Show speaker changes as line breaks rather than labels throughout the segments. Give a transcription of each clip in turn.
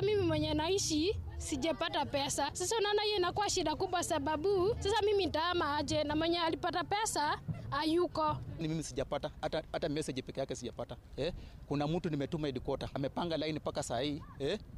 Mimi mwenye naishi sijapata pesa. Sasa unaona hiyo inakuwa shida kubwa, sababu sasa mimi nitahama aje na mwenye alipata pesa ayuko.
Ni mimi sijapata hata message peke yake sijapata. Kuna mtu nimetuma headquarter amepanga line mpaka saa hii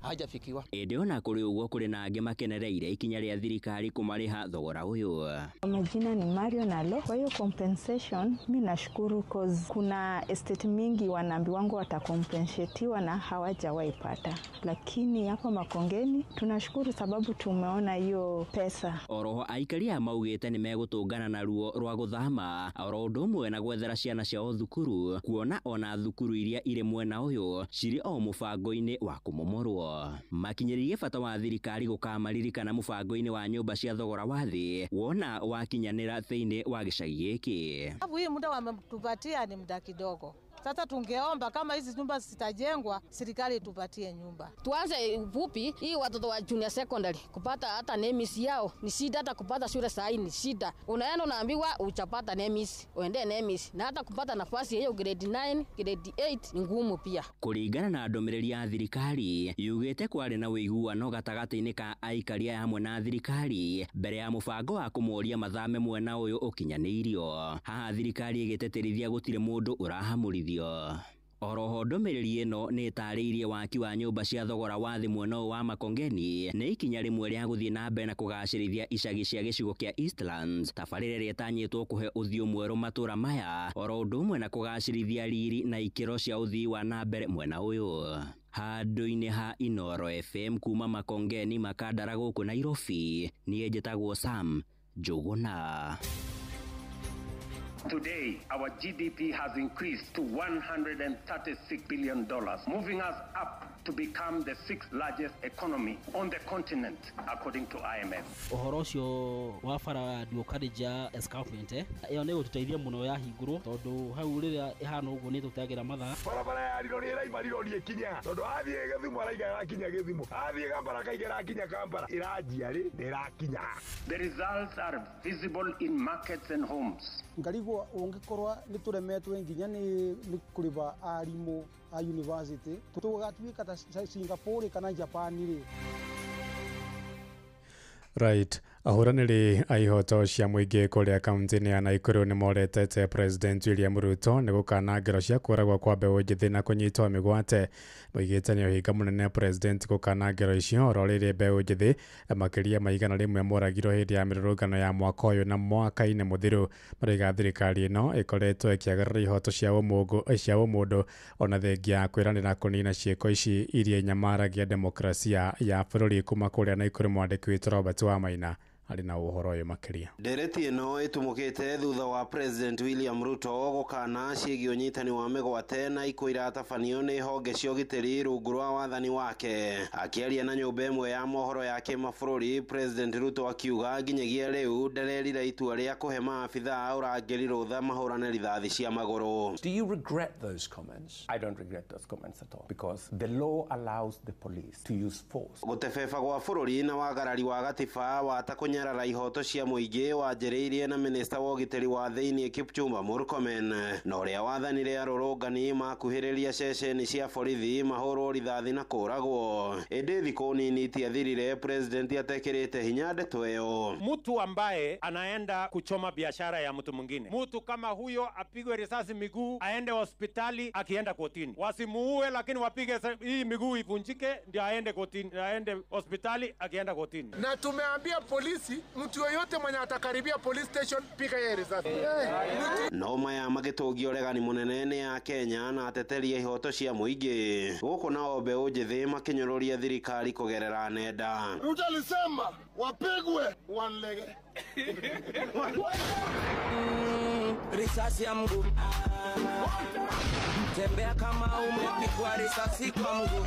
hajafikiwa.
Ĩndĩ ona kũrĩ ũguo kũrĩ na angĩ makenereire ikinya rĩa thirikari kũmarĩha thogora ũyũ.
Majina ni Mario Nalo. Kwa hiyo compensation mi nashukuru cause kuna estate mingi wanaambiwangu watakompensatiwa na hawajawahi pata, lakini hapa Makongeni tunashukuru sababu tumeona hiyo pesa.
Oroho aikari aya maugĩte nĩ megũtũngana na ruo rwa gũthama oro ũndũ ũmwe na gwethera ciana ciao thukuru, kuona ona thukuru iria irĩ mwena ũyũ cirĩ o mũbango-inĩ wa kũmomorwo. Makinyĩrĩrie bata wa thirikari gũkamaririkana mũbango-inĩ wa nyũmba cia thogora wa thĩ wona wakinyanĩra thĩinĩ wa gĩcagi gĩkĩ.
Sababu hii muda wametupatia ni muda kidogo. Sasa tungeomba kama hizi nyumba zitajengwa, serikali itupatie nyumba.
Tuanze ufupi hii watoto wa junior secondary kupata hata NEMIS yao ni shida, hata kupata shule saa hii ni shida. Unaenda unaambiwa uchapata NEMIS, uende NEMIS, na hata kupata nafasi hiyo grade 9, grade 8 ni ngumu pia.
Kũringana na ndũmĩrĩri ya thirikari yugĩte kwarĩ na ũiguano gatagatĩ-inĩ ka aikari aya hamwe na thirikari mbere ya mũbango wa kũmoria mathame mwena ũyũ ũkinyanĩirio. Haha thirikari ĩgĩtĩtĩrithia gũtirĩ mũndũ ũrahamũrithio. Oroho ndũmĩrĩri ĩno nĩ ĩtarĩirie waki wa nyũmba cia thogora wa thĩ mwena ũyũ wa Makongeni nĩ ikinya rĩmwe rĩa gũthiĩ na mbere na kũgacĩrithia icagi cia gĩcigo kĩa Eastlands, tabarĩra ĩrĩa ĩtanyĩtwo kũhe ũthiũ mwerũ matũra maya oro ũndũ ũmwe na kũgacĩrithia riri na ikĩro cia ũthii wa na mbere mwena ũyũ. Handũ-inĩ ha Inooro FM kuma Makongeni Makandara gũkũ Nairobi, niĩ njĩtagwo Sam Njũgũna.
Today, our GDP has increased to $136 billion, moving us up to become the sixth largest economy on the continent, according to IMF.
Ũhoro ũcio wa bara dual carriage escarpment ĩyo nĩ gũtũteithia mũno yahingũrwo, tondũ hau rĩrĩa ĩhana ũguo nĩ tũteagĩra mathaa.
Barabara ya Rironi ĩraima Rironi ĩkinya, tondũ athiĩ Gĩthumo araiga ĩrakinya Gĩthumo, athiĩ Kampala akaiga ĩrakinya Kampala, ĩranjia rĩ na ĩrakinya.
The results are visible in markets and homes.
Ngarigwo ũngĩkorwo nĩ tũremetwo nginya nĩ kũrĩba arimũ a university tũgatuĩka ta Singapore kana Japan rĩ.
Right. Ahũranĩri a ihoto cia mũingĩ kũrĩa kaunti-inĩ ya Nakuru nĩ moretete President William Ruto nĩ gũkana ngero cia kũragwo kwa mbeũ njĩthĩ na kũnyitwo mĩgwate. Moigĩte nĩ ũhinga mũnene President gũkana ngero icio oro rĩrĩ mbeũ njĩthĩ makĩria ma 100 moragirwo hĩndĩ ya mĩrũrũngano ya mwaka ũyũ na mwaka-inĩ mũthiru. Marauga thirikari ĩno ĩkoretwo ĩkĩagarara ihoto cia ũmũndũ ona thengia ya kwĩranĩra kũnina ciĩko ici iria inyamaragia demokrasia ya bũrũri. Kuma kũrĩa Nakuru mwandĩki witũ Robert Wamaina arĩ na ũhoro ũyũ makĩria.
Ndereti ĩno ĩtumũkĩte thutha wa President William Ruto gũkana ciĩgiĩ ũnyitani wa mĩgwate na ikuũ iratabanio nĩ honge cia ũgitĩri rungu rwa wathani wake. Akĩaria na nyũmba ĩmwe ya mohoro ya kĩmabũrũri, President Ruto akiuga nginyagia rĩu ndarerira itua rĩa kũhe maabithaa a ũrangĩri rũtha mahũrane rithathi cia magũrũ.
Do you regret those comments?
I don't regret those comments at all, because the law allows the police to use force.
Gũtebeba gwa bũrũri na wagarari wa gatiba wa kũnyarara ihoto cia mũingĩ wanjĩrĩirie na minista wa ũgitĩri wa thĩinĩ Kipchumba Murkomen na ũrĩa wathanire arũrũngani makuhĩrĩria ceceni cia borithi mahũrwo rithathi na kũragwo. Ĩndĩ thikũ nini itiathirire president atekĩrĩte hinya ndeto ĩyo.
Mtu ambaye anaenda kuchoma biashara ya mtu mwingine, mtu kama huyo apigwe risasi miguu, aende hospitali, akienda kotini wasimuue, lakini wapige hii miguu ivunjike ndio aende kotini, aende hospitali akienda kotini.
Na tumeambia polisi, mtu yoyote mwenye atakaribia police station piga yeye risasi.
No maya magĩtũngio ũregani mũnene nĩ ya Kenya na ateteri a ihoto cia mũingĩ gũkũ nao mbeũ njĩthĩ makĩnyũrũria thirikari kũgerera nenda.
Ruto alisema wapigwe wanlege.
Risasi ya mguu, tembea kama umepigwa risasi kwa mguu.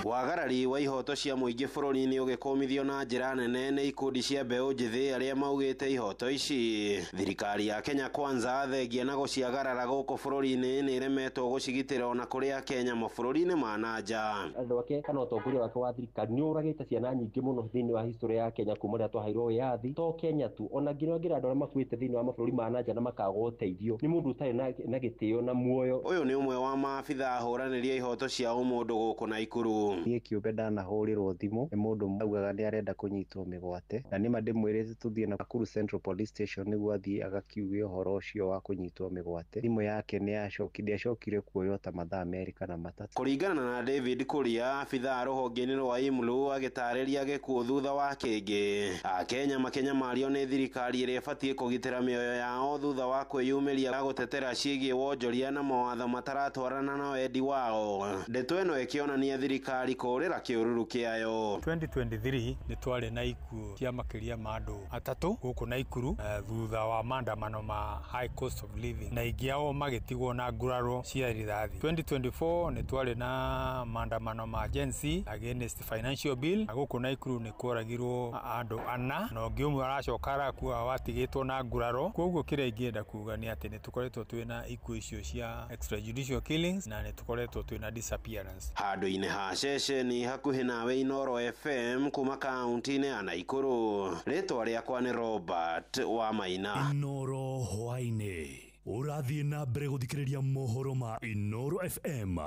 Wagarari wa ihoto cia mũingĩ bũrũri-inĩ ũgĩkũmithio na njĩra nene nĩ ikundi cia mbeũ njĩthĩ arĩa maugĩte ihoto ici. Thirikari ya Kenya Kwanza thengia na gũciagarara gũkũ bũrũri-inĩ nĩ ĩremetwo gũcigitĩra ona kũrĩ Akenya mabũrũri-inĩ ma na nja.
Andũ ake kana ũtongoria wake wa thirikari nĩ ũragĩte ciana nyingĩ mũno thĩinĩ wa history ya Kenya kuma rĩrĩa twaheirwo wĩyathi, to Kenya tu, ona nginya andũ arĩa makuĩte thĩinĩ wa mabũrũri ma na nja na makaga ũteithio nĩ mũndũ ũtarĩ na gĩtĩo na muoyo.
Ũyũ nĩ ũmwe wa maabitha ahũranĩri a ihoto cia ũmũndũ gũkũ Nakuru.
Niĩ kĩũmbe ndanahũrĩrwo thimũ nĩ mũndũ augaga nĩ arenda kũnyitwo mĩgwate, na nĩma ndĩmwĩrĩte tũthiĩ Nakuru Central Police Station nĩguo athiĩ agakiuge ũhoro ũcio wa kũnyitwo mĩgwate. Thimũ yake ndĩacokire kuoywo ta mathaa 2 kana 3.
Kũringana na David Kuria, abithaa rũhonge-inĩ rwa IMLU agĩtarĩria gĩkuũ thutha wa kĩngĩ, Akenya makĩnyamario nĩ thirikari ĩrĩa ĩbatiĩ kũgitĩra mĩoyo yao thutha wa kwĩyumĩria gũtetera ciĩgiĩ wonjoria na mawatho mataratwarana na wendi wao. Ndeto ĩno ĩkĩonania thirikari kũũrĩra kĩũruru kĩayo.
2023 nĩ twarĩ na ikuũ cia makĩria ma andũ 3 gũkũ Naikuru thutha wa maandamano ma high cost of living, na aingĩ ao magĩtigwo na nguraro cia rithathi. 2024 nĩ twarĩ na maandamano ma Gen Z against financial bill, na gũkũ Naikuru nĩ kworagirwo andũ 4 na ũngĩ ũmwe aracoka arakua watigĩtwo na nguraro. Koguo kĩrĩa ingĩenda kuga nĩ atĩ nĩ tũkoretwo twĩna ikuũ icio cia extrajudicial killings na nĩ tũkoretwo twĩna disappearance.
Handũ-inĩ ha ceceni hakuhĩ nawe Inooro FM kuma kaunti-inĩ ya Naikuru, rĩtwa rĩakwa nĩ Robert wa Maina.
Inooro hwaĩ-inĩ ũrathiĩ na mbere gũthikĩrĩria mohoro ma Inooro FM.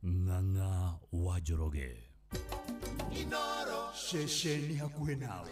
Ng'ang'a wa Njoroge. Inooro ceceni hakuhĩ nawe.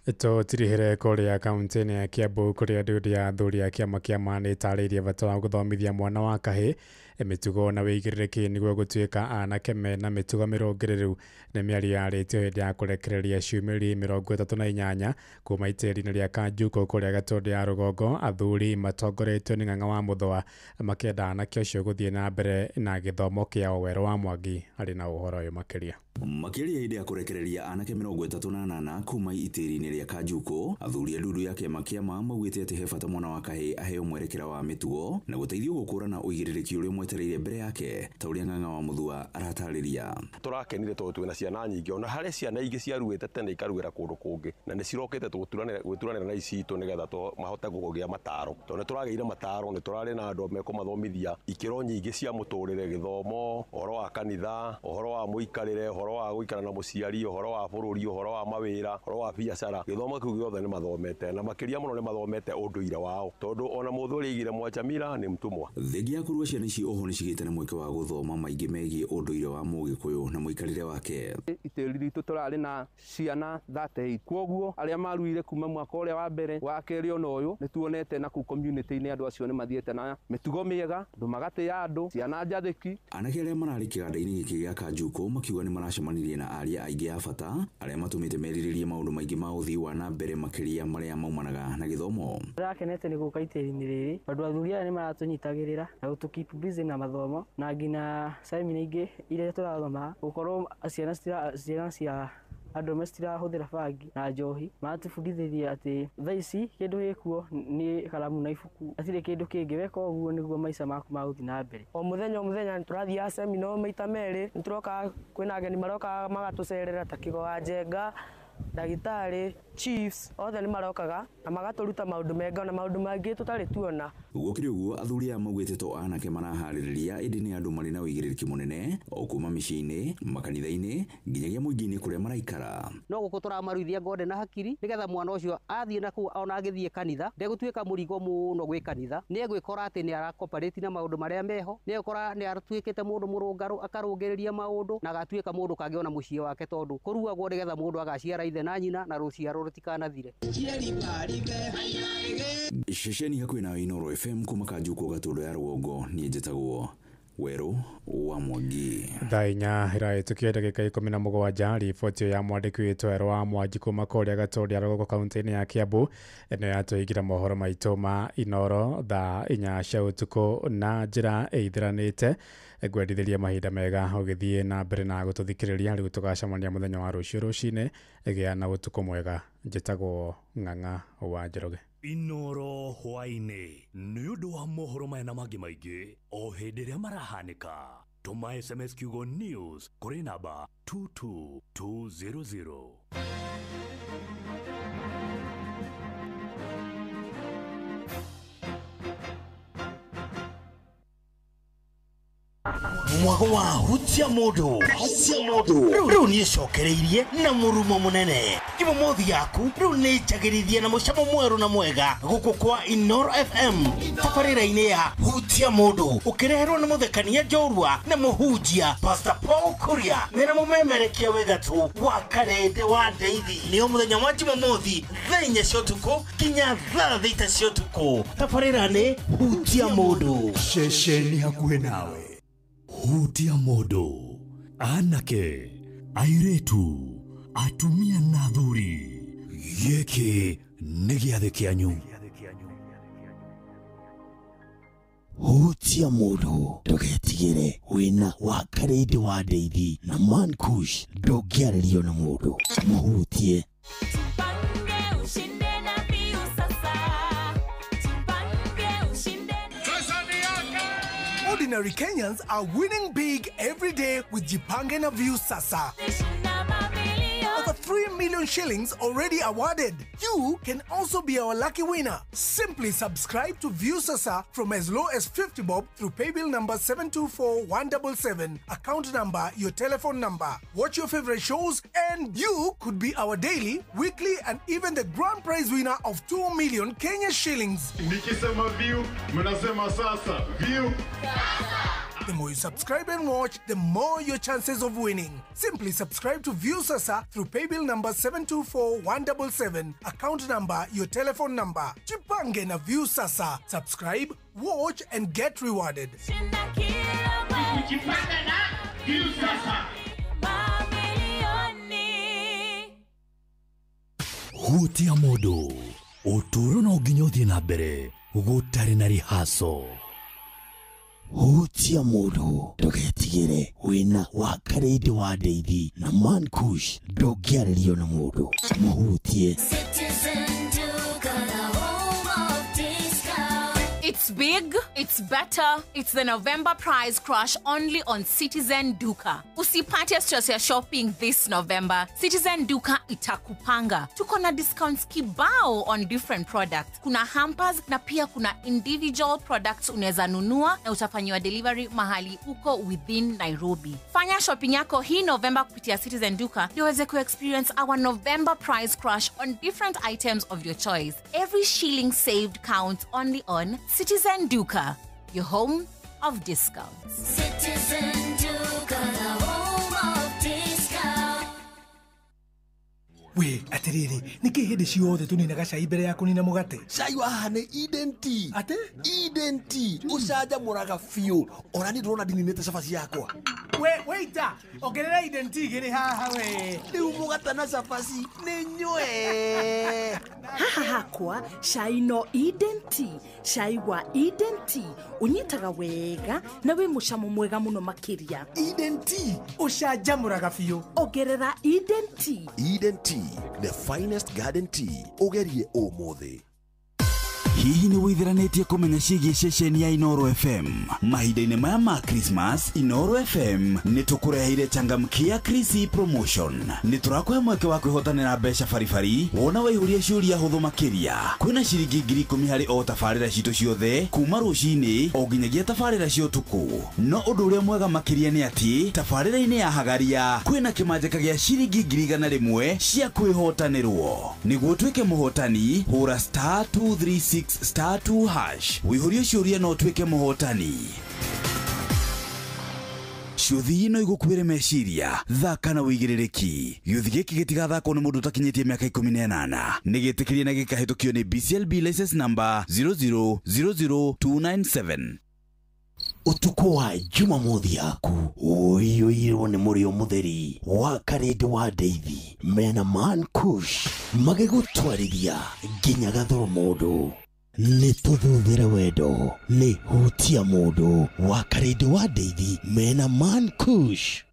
Tũtirihere kũrĩa kaunti-inĩ ya Kiambu kũrĩa ndundu ya athuri a kĩama kĩa ma nĩ ĩtarĩirie bata wa gũthomithia mwana wa kahĩĩ mĩtugo na wĩigĩrĩrĩki nĩguo gũtuĩka anake mena mĩtugo mĩrũngĩrĩru. Nĩ mĩario yarĩtio hĩndĩ ya kũrekereria ciumĩri 38 kuma itĩri-inĩ rĩa Kanjuko kũrĩa Gatũndũ ya rũgongo. Athuri matongoretio nĩ Ng'ang'a wa Mũthũa makĩenda anake acio gũthiĩ na mbere na gĩthomo kĩao. Werũ wa Mwangi arĩ na ũhoro ũyũ makĩria.
Makĩria hĩndĩ ya kũrekereria anake 38 kuma itĩri-inĩ rĩa Kanjuko, athuri a ndundu ya kĩama kĩa ma maugĩte atĩ he bata mwana wa kahĩĩ aheo mwerekera wa mĩtugo na gũteithio gũkũrana ũigĩrĩrĩki ũrĩa mwetereire mbere yake, ta ũrĩa Ng'ang'a wa Mũthũa aratarĩria.
Tũrakenire tondũ twĩna ciana nyingĩ, ona harĩ ciana ingĩ ciaruĩte tene ikaruĩra kũndũ kũngĩ, na nĩ cirokĩte gwĩturanĩra na ici itũ nĩgetha mahote kũgĩa mataro, tondũ nĩ tũragĩire mataro, nĩ tũrarĩ na andũ mekũmathomithia ikĩro nyingĩ cia mũtũrĩre, gĩthomo, ũhoro wa kanitha, ũhoro wa mũikarĩre, ũhoro wa gũikara na mũciari, ũhoro wa bũrũri, ũhoro wa mawĩra, ũhoro wa biacara. Gĩthomo kĩu gĩothe nĩ mathomete, na makĩria mũno nĩ mathomete ũndũire wao, tondũ ona mũthũ ũrĩa aigire Mwachamira nĩ mũtũmwa.
Thengia ya kũrua ciana ici oho nĩ cigĩte na mweke wa gũthoma maingĩ megiĩ ũndũire wa Mũgĩkũyũ na mũikarĩre wake.
Itĩri ritũ tũrarĩ na ciana 38, kwoguo arĩa maruire kuma mwaka ũrĩa wa mbere wa kerĩ ona ũyũ nĩ tuonete na kũu community-inĩ andũ acio nĩ mathiĩte na mĩtugo mĩega, andũ magatĩĩa andũ, ciana njathĩki.
Anake arĩa mararĩ kĩganda-inĩ gĩkĩ gĩa Kanjuko makiuga nĩ maracemanirie na aria aingĩ a bata arĩa matũmĩte merirĩrie maũndũ maingĩ ma ũthii wa na mbere makĩria marĩa maumanaga na gĩthomo.
Ndĩrakenete nĩ gũka itĩri-inĩ rĩrĩ tondũ athuri aya nĩ maratũnyitagĩrĩra na gũtũ keep busy na mathomo, na nginya seminar ingĩ iria tũrathoma gũkorwo ciana cia andũ matirahũthĩra bangi na njohi, maratũbundithĩria atĩ thaa ici kĩndũ gĩkuo nĩ karamu na ibuku, hatirĩ kĩndũ kĩngĩ. Weka ũguo nĩguo maica maku magũthiĩ na mbere.
O mũthenya nĩ tũrathiaga seminar maita merĩ, nĩ tũrokaga kwĩna ageni marokaga magatũcerera ta Kĩgo wa Njenga, ndagĩtarĩ, chiefs, othe nĩ marokaga na magatũruta maũndũ mega na maũndũ mangĩ tũtarĩ tuona.
Gũkĩrĩ ũguo athuri aya maugĩte to anake maraharĩrĩria ĩndĩ nĩ andũ marĩ na ũigĩrĩrĩki mũnene o kuma mĩciĩ-inĩ, makanitha-inĩ nginyagia mũingĩ-inĩ kũrĩa maraikara.
No gũkũ tũramaruithia ngonde na hakiri nĩgetha mwana ũcio athiĩ na kũu ona agĩthiĩ kanitha ndegũtuĩka mũrigo mũno gwĩ kanitha, nĩ egwĩkora atĩ nĩ arakoparĩti na maũndũ marĩa meho, nĩ egũkora nĩ aratuĩkĩte mũndũ mũrũngarũ, akarũngĩrĩria maũndũ na agatuĩka mũndũ kangĩona mũciĩ wake, tondũ kũruagwo nĩgetha mũndũ agaciara ithe na nyina na rũciaro rũtikanathire.
Ceceni hakuhĩ nawe Inooro FM kuma Kanjuko Gatũndũ ya rũgongo, niĩ njĩtagwo Werũ wa Mwangi.
Thaa 4 ĩrahĩtũkia ndagĩka 17. Riboti ya mwandĩki witũ Werũ wa Mwangi kuma kũrĩa Gatũndũ ya rũgongo kaunti-inĩ ya Kiambu ĩno yatũigĩra mohoro maitũ ma Inooro thaa 4 cia ũtukũ na njĩra ĩithĩranĩte. Ngwendithĩria mahinda mega ũgĩthiĩ na mbere na gũtũthikĩrĩria. Rĩu tũgacemania mũthenya wa rũciũ rũcinĩ. Gĩa na ũtukũ mwega. Njĩtagwo Ng'ang'a wa Njoroge.
Inooro hwaĩ-inĩ nĩ ũndũ wa mohoro maya na mangĩ maingĩ o hĩndĩ ĩrĩa marahanĩka. Tũma SMS kiugo news kũrĩ namba 22200.
Mwago wa hutia mũndũ rĩu nĩĩcokereirie na mũrumo mũnene. Jumamothi yaku rĩu nĩ njagĩrithie na mũcamo mwerũ na mwega gũkũ kwa Inoro FM tabarĩra-inĩ ya hutia mũndũ ũkĩreherwo nĩ mũthekania njorua na mũhunjia Pastor Paul Kuria mena mũmemerekia wĩ gatũ wa Karende wa Ndeithi. Nĩo mũthenya wa Jumamothi thaa 4 cia ũtukũ nginya thaa 6 cia ũtukũ. Tabarĩra nĩ hutia mũndũ.
Ceceni hakuhĩ nawe. Hutia mũndũ, anake, airĩtu, atumia na athuri. Gĩkĩ nĩ gĩathĩ kĩanyu.
Hutia mũndũ ndũgetigĩre wĩna wa Karende wa Ndeithi na Man Kush ndũngĩarĩrio nĩ mũndũ mũhutie.
Ordinary Kenyans are winning big every day with Jipange na Viusasa. Over 3 million shillings already awarded. You can also be our lucky winner. Simply subscribe to Viusasa from as low as 50 bob through paybill number 724177, account number, your telephone number. Watch your favorite shows and you could be our daily, weekly and even the grand prize winner of 2 million Kenya shillings.
Nikisema view, mnasema sasa. View.
The more you subscribe and watch, the more your chances of winning. Simply subscribe to Viusasa through paybill number 724177, account number, your telephone number. Jipange na Viusasa. Subscribe, watch and get rewarded.
Jipange na Viusasa.
Hutia mũndũ, ũtũũro no nginya ũthiĩ na mbere gũtarĩ na rihaco.
Hutia mũndũ ndũgetigĩre wĩna wa Karende wa Ndeithi na Man Kush ndũngĩarĩrio nĩ mũndũ mũhutie.
It's big, it's better, it's the November price crash only on Citizen Duka. Usipate stress ya shopping this November. Citizen Duka itakupanga. Tuko na discounts kibao on different products. Kuna hampers na pia kuna individual products unaweza nunua na utafanyiwa delivery mahali uko within Nairobi. Fanya shopping yako hii November kupitia Citizen Duka ndio uweze ku-experience our November price crash on different items of your choice. Every shilling saved counts only on Citizen Duka, your home of discounts.
Citizen Duka, the home of discounts.
We, atiriri, niki hindi ciothe tuninaga cai mbere ya kunina mugate?
Cai wa haha nĩ Eden Tea.
Ate?
Eden Tea, ũcanjamũraga biũ. Ona niĩ ndĩrona ndininĩte cabaci yakwa.
We, waiter, ongerera Eden Tea igĩrĩ haha we.
Rĩu mũgate na cabaci nĩ nyue.
Haha hakwa cai no Eden Tea, cai wa Eden Tea ũnyitaga wega na wĩ mũcamo mwega mũno makĩria.
Eden Tea, ũcanjamũraga biũ.
Ongerera Eden Tea.
Eden Tea, the finest garden tea. Ũgerie ũmũthĩ.
Hihi nĩ wĩtheranĩtie kũmenya ciĩgiĩ ceceni ya Inoro FM? Mahinda-inĩ maya ma Christmas, Inoro FM nĩ tũkũreheire changamkia Chrissy promotion. Nĩ tũrakũhe mweke wa kwĩhotanĩra mbeca baribari wona waihũria ciũria hũthũ makĩria. Kwĩna ciringi 10,000 harĩ o tabarĩra citũ ciothe kuma rũcinĩ o nginyagia tabarĩra cia ũtukũ. No ũndũ ũrĩa mwega makĩria nĩ atĩ tabarĩra-inĩ ya Hagaria kwĩna kĩmanjĩka gĩa ciringi 100,000 cia kwĩhotanĩrwo. Nĩguo ũtuĩke mũhotani, hũra *236 *2# wĩihũrie ciũria no ũtuĩke mũhotani. Ciũthi no igũkuĩre meciria, thaka na wĩigĩrĩrĩki. Gĩũthi gĩkĩ gĩtigathakwo nĩ mũndũ ũtakinyĩtie mĩaka 18. Nĩ gĩtĩkĩrie na gĩkahĩtũkio nĩ BCLB license number 0000297.
Ũtukũ wa Jumamothi yaku ũiyũirwo nĩ mũrĩo mũtheri wa Karende wa Ndeithi mena Man Kush magĩgũtwarithia nginya gathoro mũndũ. Nĩ tũthuthĩre wendo nĩ hutia mũndũ wa Karende wa Ndeithi mena Man Kush.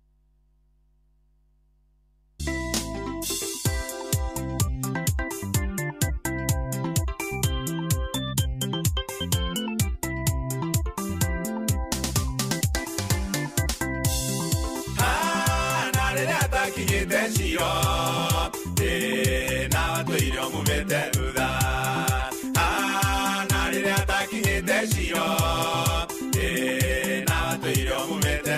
Na watũire omumĩte.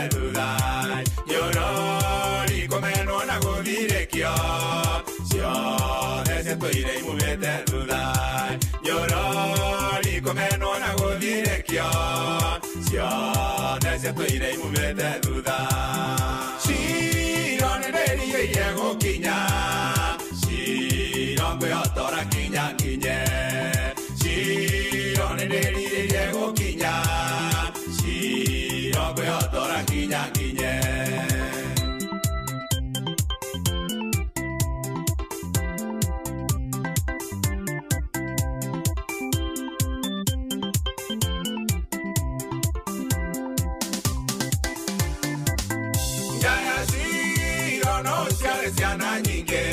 Ciatũire imumĩte thutha. Ciro nĩ ndĩrirĩirie gũkinya, Ciro ngwĩhotora kinya nginye. Ciro nĩ ndĩrirĩirie gũkinya, Ciro ngwĩhotora kinya nginye. Ciana nyingĩ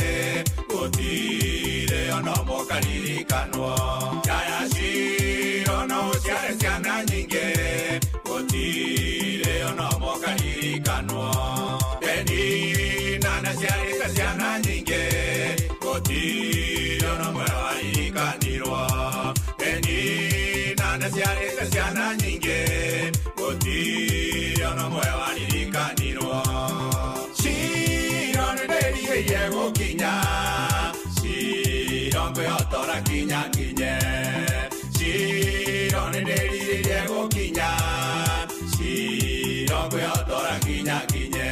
gũtirĩ ona ũmwe ũkaririkanwo. Njaya Ciro no ũciare ciana nyingĩ gũtirĩ ona ũmwe ũkaririkanwo. Penina ndaciarĩte ciana nyingĩ gũtirĩ ona ũmwe waririkanirwo. Penina ndaciarĩte ciana nyingĩ gũtirĩ ona ũmwe waririkanirwo. Ciro nĩ ndĩrirĩirie gũkinya, Ciro ngwĩhotora kinya nginye. Ciro nĩ ndĩrirĩirie gũkinya, Ciro ngwĩhotora kinya nginye.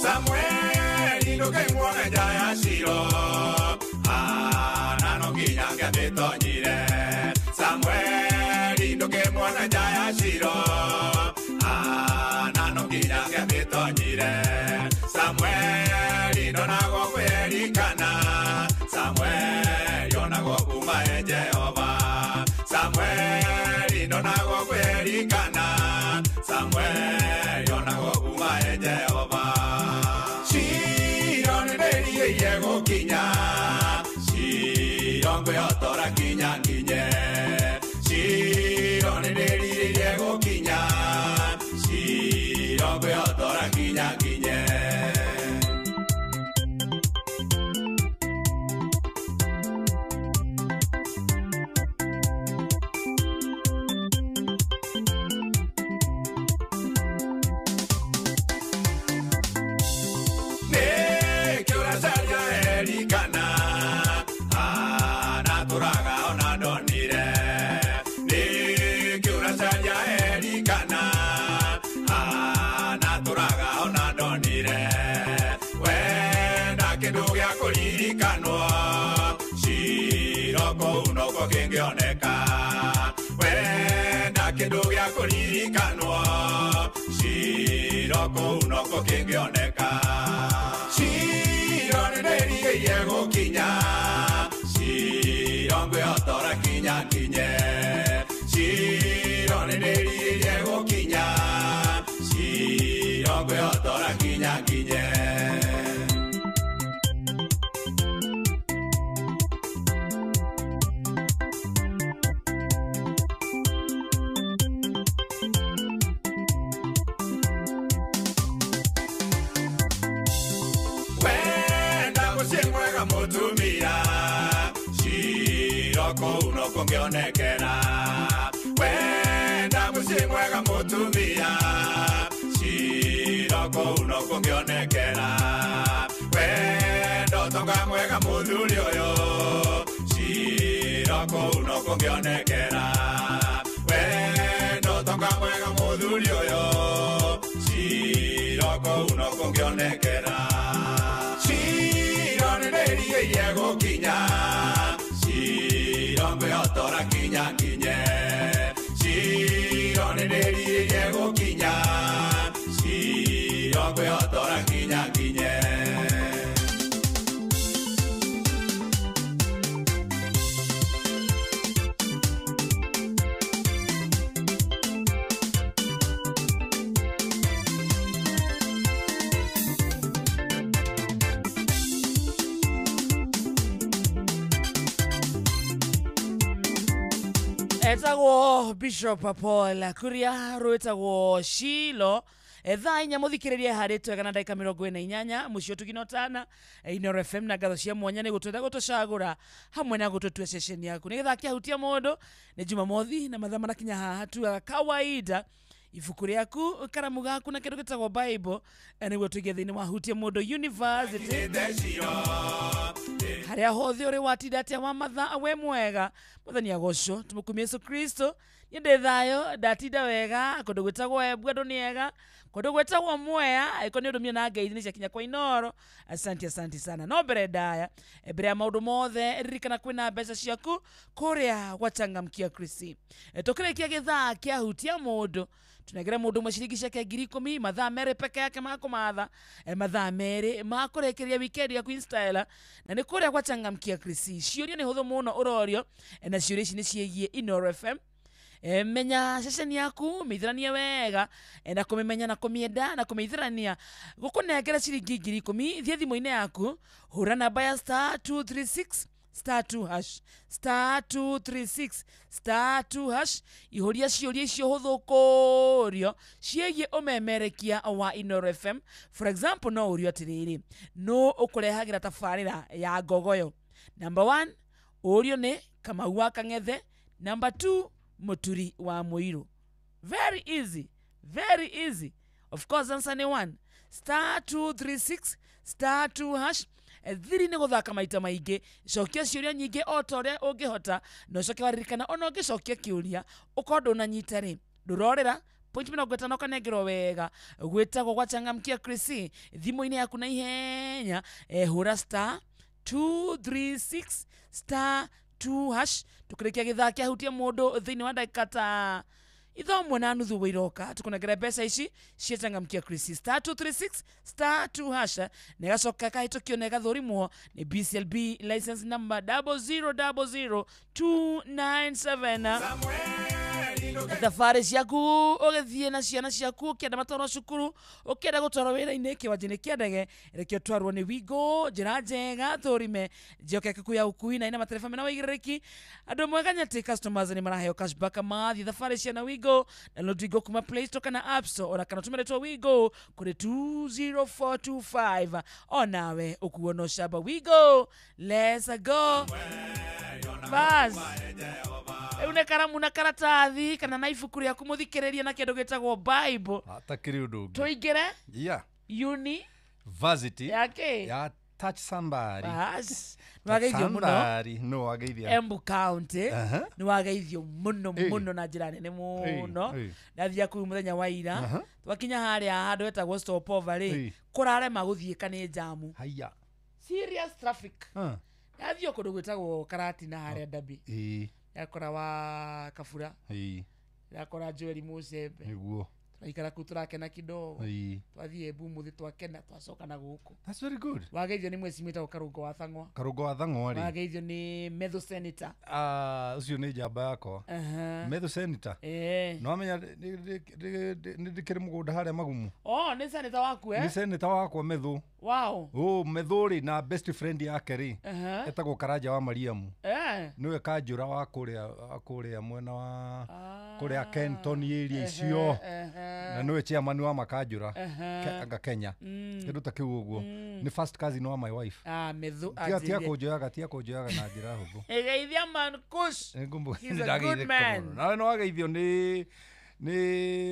Samueli ndũkaimwona njaya Ciro, Hana no nginya angĩatĩtonyire. Samueli ndũkĩmuona njaya Ciro, Hana no nginya angĩatĩtonyire. Samueli ndonagwo kwĩririkana, Samueli onagwo kuma e Jehova. Samueli ndonagwo kwĩririkana, Samueli onagwo kuma e Jehova. Ciro nĩ ndĩrirĩirie gũkinya, Ciro ngwĩhotora kinya nginye. Ciro nĩ ndĩrirĩirie gũkinya, Ciro ngwĩhotora kinya nginye. Ciro kũu nokuo kĩngĩoneka. Wenda kĩndũ gĩa kũririkanwo, Ciro kũu nokuo kĩngĩoneka. Ciro nĩ ndĩrirĩirie gũkinya, Ciro ngwĩhotora kinya nginye. Ciro nĩ ndĩrirĩirie gũkinya, Ciro ngwĩhotora kinya nginye. Mutumia, Ciro kũu nokuo ngĩonekera. Wenda mũciĩ mwega mũtumia, Ciro kũu nokuo ngĩonekera. Wenda ũtonga mwega mũthuri ũyũ, Ciro kũu nokuo ngĩonekera. Wenda ũtonga mwega mũthuri ũyũ, Ciro kũu nokuo ngĩonekera. Ciro nĩ ndĩrirĩirie gũkinya, Ciro ngwĩhotora kinya nginye. Ciro nĩ ndĩrirĩirie gũkinya, Ciro ngwĩhotora kinya nginye.
Etagwo Bishop Paul Kuria rwĩtagwo Shilo. Thaa inya mũthikĩrĩrie harĩ twega na ndagĩka 48 mũciĩ tugino tana Inoro FM na ngatho cia mwanya nĩ gũtwenda gũtũcagũra hamwe na gũtũtua ceceni yaku nĩgetha akĩhutia mũndũ nĩ Jumamothi na mathaa marakinya haha tugaga kawaida Ibuku rĩaku, karamu gaku na kĩndũ gĩtagwo Bible, nĩguo tũingĩ thĩinĩ wa Hutia Mũndũ University. Harĩa hothe ũrĩ watinda atĩa wa mathaa we mwega. Mwathani agocwo, tũmũkumie Yesu Kristo. Niĩ ndĩ thayũ, ndatinda wega, kũndũ gwĩtagwo Embu andũ nĩ ega, kũndũ gwĩtagwo Mwea, angĩkorwo nĩ ũndũ mie na ngeithi nĩ ciakinya kwa Inoro. Asante, asante sana. No mbere ndaya, mbere ya maũndũ mothe, ririkana kwĩna mbeca ciaku kũrĩa gwa Changamkia Krisi. Tũkĩrĩkia gĩthaa kĩa Hutia Mũndũ, tunegere mũndũ ũmwe ciringi ciake 10,000, mathaa merĩ peke yake ma kũmatha, mathaa merĩ ma kũrĩkĩria weekend yaku instyle, na nĩ kũrĩa gwa Changamkia Krisi. Ciũria nĩ hũthũ mũno ũrorio, na ciũria ici nĩ ciĩgiĩ Inoro FM. Menya ceceni yaku, mĩithĩranie wega, na kũmĩmenya na kũmĩenda na kũmĩithĩrania. Gũkũnengera ciringi 10,000, thiĩ thimũ-inĩ yaku, hũra namba ya star 236 star 2 hash, star 236 star 2 hash. Ihũria ciũria icio hũthũ kũũrio ciĩgiĩ ũmemerekia wa Inoro FM. For example, no ũrio atĩrĩrĩ, nũ ũkũrehagĩra tabarĩra ya Ngogoyo? Number 1, ũrio nĩ Kamau wa Kang'ethe. Number 2, Muturi wa Muiru. Very easy, very easy. Of course, answer ni 1. Star 236 star 2 hash. Thiri nĩ gũthaka maita maingĩ, cokia ciũria nyingĩ o ta ũrĩa ũngĩhota, na ũcoke waririkana ona ũngĩcokia kĩũria ũkorwo ndũnanyita rĩ, ndũrorĩra point 50 ũkanengerwo wega. Gwĩtagwo gwa Changamkia Krisi. Thimũ-inĩ yaku na ihenya, hũra star 236 star 2 hash. Tukĩrĩkia gĩthaa kĩa Hutia Mũndũ thĩinĩ wa ndagĩka ta 1.5 wĩiroka, tũkũnengera mbeca ici cia Changamkia Krisi. Star 236 star 2 hash, na ĩgacoka ĩkahĩtũkio na ĩgathũrimwo nĩ BCLB license number 0000297. Thabarĩ ciaku ũgĩthiĩ na ciana ciaku, ũkĩenda matwarwo cukuru, ũkĩenda gũtwarwo wĩra-inĩ, kĩwanja-inĩ kĩa ndege, reke ũtwarwo nĩ Wigo, njĩra njega tũrime njĩhokeku ya ũkui na ina matereba mena ũigĩrĩrĩki. Andũ mwega nyatĩ customers nĩ maraheo cashback mathiĩ thabarĩ ciana Wigo. Download Wigo kuma Play Store kana App Store, ona kana ũtũme rĩtwa Wigo kũrĩ 20425. Onawe ũkuo no camba. Wigo, let's go. Bas. Rĩu nĩ karamu na karatathi kana na ibuku rĩaku mũthikĩrĩria na kĩndũ gĩtagwo Bible.
Hatakĩrĩ ũndũ ũngĩ.
Tũingĩre
Yeah.
University
ya kĩ? Ya Touch Somebody.
Bas. Nĩwageithio mũno.
Somebody. No wageithia.
Embu County. Nĩwageithio mũno mũno na njĩra nene mũno. Ndathia kũu mũthenya wa ira. Twakinya harĩa handũ hetagwo stopover rĩ, kũrarema gũthiĩka nĩ njamu.
Haiya.
Serious traffic. Ndathiĩ kũndũ gwĩtagwo Karatina harĩa Ndabi. Yakora wa Kabura. Yakora Joel Musembe.
Nĩguo.
Tũraikara kũu tũrakena kidogo. Twathiĩ Embu mũthĩ twakena twacoka na gũkũ.
That's very good.
Wageithio nĩ mweci mwĩtagwo Karũngo wa Thang'wa.
Karũngo wa Thang'wa rĩ.
Wageithio nĩ Methu Senator.
Ũcio nĩ njamba yakwa. Methu Senator. No wamenya nĩ ndĩkĩrĩ mũgũnda harĩa Magumu.
Oh, nĩ senator waku eh?
Nĩ senator wakwa Methu.
Wow.
Oh, Methu rĩ na best friend yake rĩ. Etagwo Karanja wa Mariamu. Nĩwe kanjũra wa kũrĩa mwena wa kũrĩa Kenton area icio. Na nĩwe chairman wa makanjũra anga Kenya. Kĩndũ ta kĩu ũguo. Nĩ first cousin wa my wife.
Methu
tia kũnjoyaga na njĩra hũthũ.
Geithia man Kush. He's a good man.
Nawe no wageithio nĩ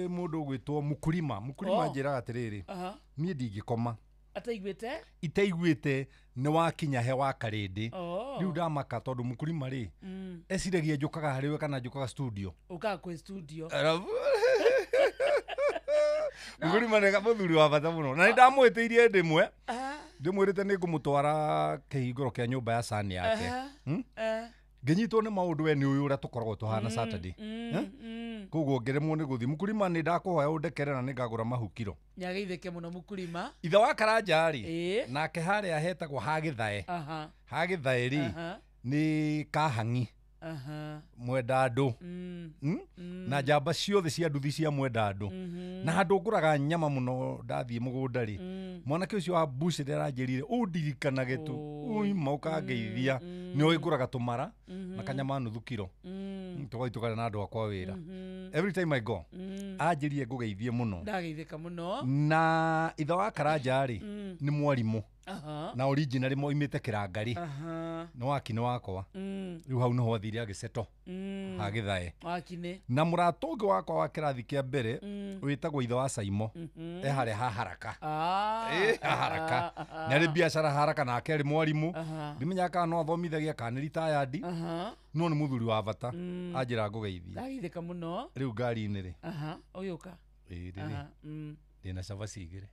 mũndũ ũgwĩtwo Mukurima. Mukurima anjĩraga atĩrĩrĩ, niĩ ndingĩkoma
ataiguĩte
itaiguĩte nĩ wakinya he wa Karĩndĩ. Rĩu ndamaka tondũ Mukurima rĩ, eciragia njũkaga harĩ we kana njũkaga studio.
Ũkaga kwĩ studio.
Mukurima nĩ mũthuri wa bata mũno. Na nĩ ndamwĩtĩirie hĩndĩ ĩmwe, ndĩmwĩrĩte nĩ ngũmũtwara kĩhingũro kĩa nyũmba ya sani yake. Ngĩnyitwo nĩ maũndũ we nĩ ũyũ ũrĩa tũkoragwo tũhana Saturday. Koguo ngĩremwo nĩ gũthiĩ. Mukurima nĩ ndakũhoya ũndekere na nĩngagũra mahukiro.
Nĩageithĩke mũno Mukurima.
Ithe wa Karanja rĩ, nake harĩa hetagwo Hagĩthae. Hagĩthae rĩ, nĩ Kahang'i. Mwenda andũ. Na njamba ciothe cia nduthi cia mwenda andũ. Na handũ ngũraga nyama mũno ndathiĩ mũgũnda rĩ, mwanake ũcio wa bucĩrĩ aranjĩrire ũndirikanage tu, uima ũkangeithia. Nĩ ũĩ ngũraga tũmara na kanyama nuthu kiro. Tũgathiĩ tũkarĩa na andũ akwa wĩra. Every time I go, anjĩrire ngũgeithie mũno.
Ndageithĩka mũno.
Na ithe wa Karanja rĩ, nĩ mwarimũ. Na originally moimĩte Kĩrangarĩ. No wakinĩ wakwa. Rĩu hau nĩho athire agĩceto. Hagĩthae.
Wakinĩ.
Na mũrata ũngĩ wakwa wa kĩrathi kĩa mbere wĩtagwo ithe wa Saimo. E harĩa ha Haraka. Ha Haraka. Nĩ arĩ biacara Haraka nake arĩ mwarimũ. Ndimenyaga kana no athomithagia kana nĩ retired. No nĩ mũthuri wa bata. Anjĩra ngũgeithie.
Ndageithĩka mũno.
Rĩu ngari-inĩ rĩ.
Ũgĩũka.
Ĩĩ rĩ. Ndĩna cabaci igĩrĩ.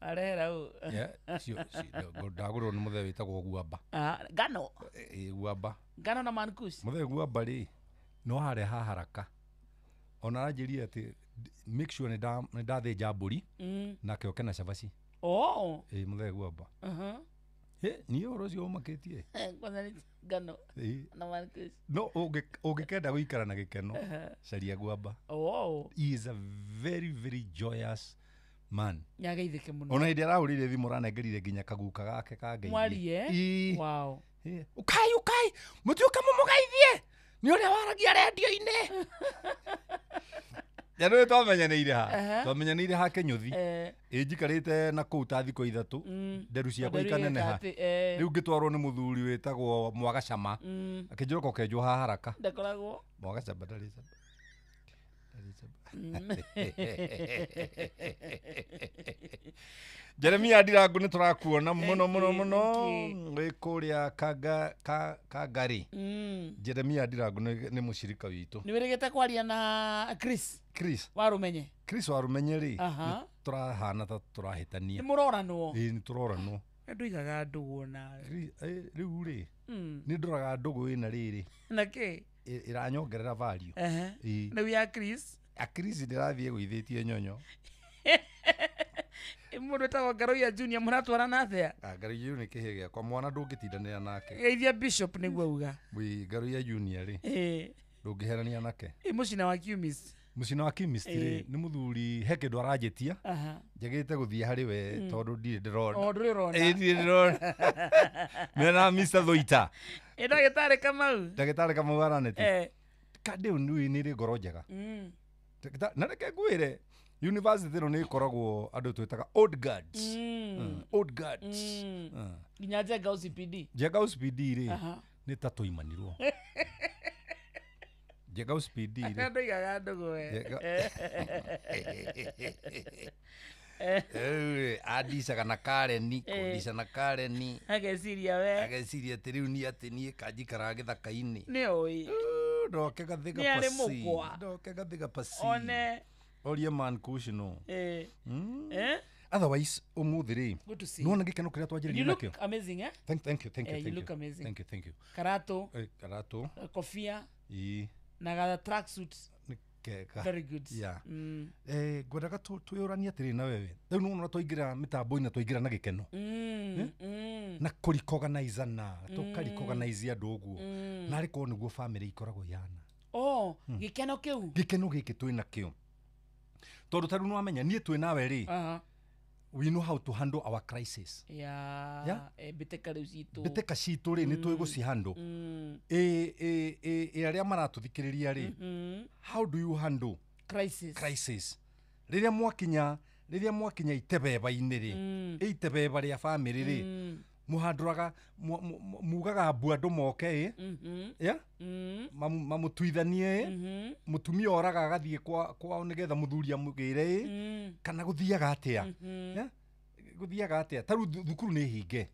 Arehera ũ.
Ndagũrĩrwo nĩ mũthee wĩtagwo Guamba.
Ngano.
Ĩĩ Guamba.
Ngano na mankush.
Mũthee Guamba rĩ no harĩa ha Haraka. Ona aranjĩrire atĩ make sure nĩ ndathĩnja mbũri nake oke na cabaci.
Oh.
Ĩĩ mũthee Guamba. Niĩ ũhoro ũcio ũmakĩtie.
Kwanza nĩ ngano na mankush.
No ũngĩkenda gũikara na gĩkeno caria Guamba.
Oh.
He is a very very joyous man.
Nĩageithĩke mũno.
Ona hĩndĩ arahũrĩire thimũ aranengerire nginya kaguka gake kangeithie.
Mwarie? Wow.
Ukai ukai mũtiũka mũmũgeithie nĩ ũrĩa waragia rendio-inĩ. Ya nĩ twamenyanĩire ha. Twamenyanĩire ha Kĩnyũthi. Ĩ njikarĩte na kũu ta thikũ 3 nderu ciakwa ikaneneha. Rĩu ngĩtwarwo nĩ mũthuri wĩtagwo Mwagacama. Akĩnjĩra ũka ũkenjwo ha Haraka.
Ndakoragwo.
Mwagacama ndarĩ cama. Jeremia Ndirangu nĩ tũrakuona mũno mũno mũno wĩ kũrĩa Kangari. Jeremia Ndirangu nĩ mũcirika witũ.
Nĩ wĩrĩgĩte kwaria na Chris.
Chris
Warumenye.
Chris Warumenye rĩ tũrahana ta tũrahĩtania.
Nĩ mũroranwo.
Ĩĩ nĩ tũroranwo.
Nduigaga ndũgũ nawe.
Rĩu rĩ nĩ ndoraga ndũgũ ĩna rĩrĩ.
Na kĩ?
Ĩranyongerera value.
Rĩu ya Chris.
A Chris ndĩrathiĩ gũithĩtie nyonyo.
Mũndũ wĩtagwo Ngaruiya Junior mũratwarana atĩa?
Ngaruiya Junior nĩ kĩhĩ gĩakwa mwana ndũngĩtindanĩra nake.
Geithia Bishop nĩguo auga.
Wĩ Ngaruiya Junior rĩ. Ndũngĩherania nake.
Ĩ mũcina wa Kiumist.
Mũcina wa Kiumist rĩ nĩ mũthuri he kĩndũ aranjĩtia. Njagĩte gũthiĩ harĩ we tondũ ndirĩ ndĩrona.
O ndũrĩ ũrona.
Ĩ ndirĩ ndĩrona. Mena Mr. Thuita.
Ĩ ndagĩtarĩ Kamau.
Ndagĩtarĩ Kamau araneti. Kandĩ nĩ rĩ ngoro njega. Na reke ngwĩre university ĩno nĩ ĩkoragwo andũ twĩtaga old guards. Old guards.
Nginya Njenga OCPD.
Njenga OCPD rĩ nĩ ta tũimanirwo. Njenga OCPD rĩ.
Ndoigaga ndũgũ we.
Andicaga na Kareni, kũndica na Kareni.
Ageciria we.
Ageciria atĩ rĩu niĩ atĩ niĩ kanjikaraga gĩthaka-inĩ.
Nĩ ũĩ.
Ndoke gathiga
Nĩ arĩ
pasi.
mũkwa.
Ndoke gathiga pasi.
One.
Orie man kushino. Otherwise umuthi ri nona gikeno kiria twanjiririe nakio.
You look amazing eh?
Thank you thank you.
You look amazing.
Thank you thank you.
Karato.
Karato.
Kofia.
Ii.
Na ga track suit.
Kega.
Very good.
Yeah. Ngwendaga twĩyũranie atĩrĩ na wewe. Rĩu nĩwona twaingĩra mĩtambo-inĩ twaingĩra na gĩkeno. Na kũrecognizana, tũkarecognize andũ ũguo. Narĩ korwo nĩguo family ikoragwo ihana.
Oh, gĩkeno kĩu.
Gĩkeno gĩkĩ twĩ nakĩo. Tondũ ta rĩu nĩwamenya niĩ twĩ nawe rĩ. We know how to handle our crisis.
Yeah.
Yeah?
Mbĩtĩka rĩu citũ.
Mbĩtĩka citũ rĩ nĩ tũĩ gũcihandle. Arĩa maratũthikĩrĩria rĩ, how do you handle
crisis?
Crisis. Rĩrĩa mwakinya itebeba-inĩ rĩ, itebeba rĩa family rĩ, mũhandũraga mugaga mbu andũ moke ĩ, yeah? Mamũtuithanie ĩ, mũtumia oraga agathiĩ kwao nĩgetha mũthuri amũgĩre ĩ, kana gũthiaga atĩa? Yeah? Gũthiaga atĩa? Ta rĩu thukuru nĩ hinge.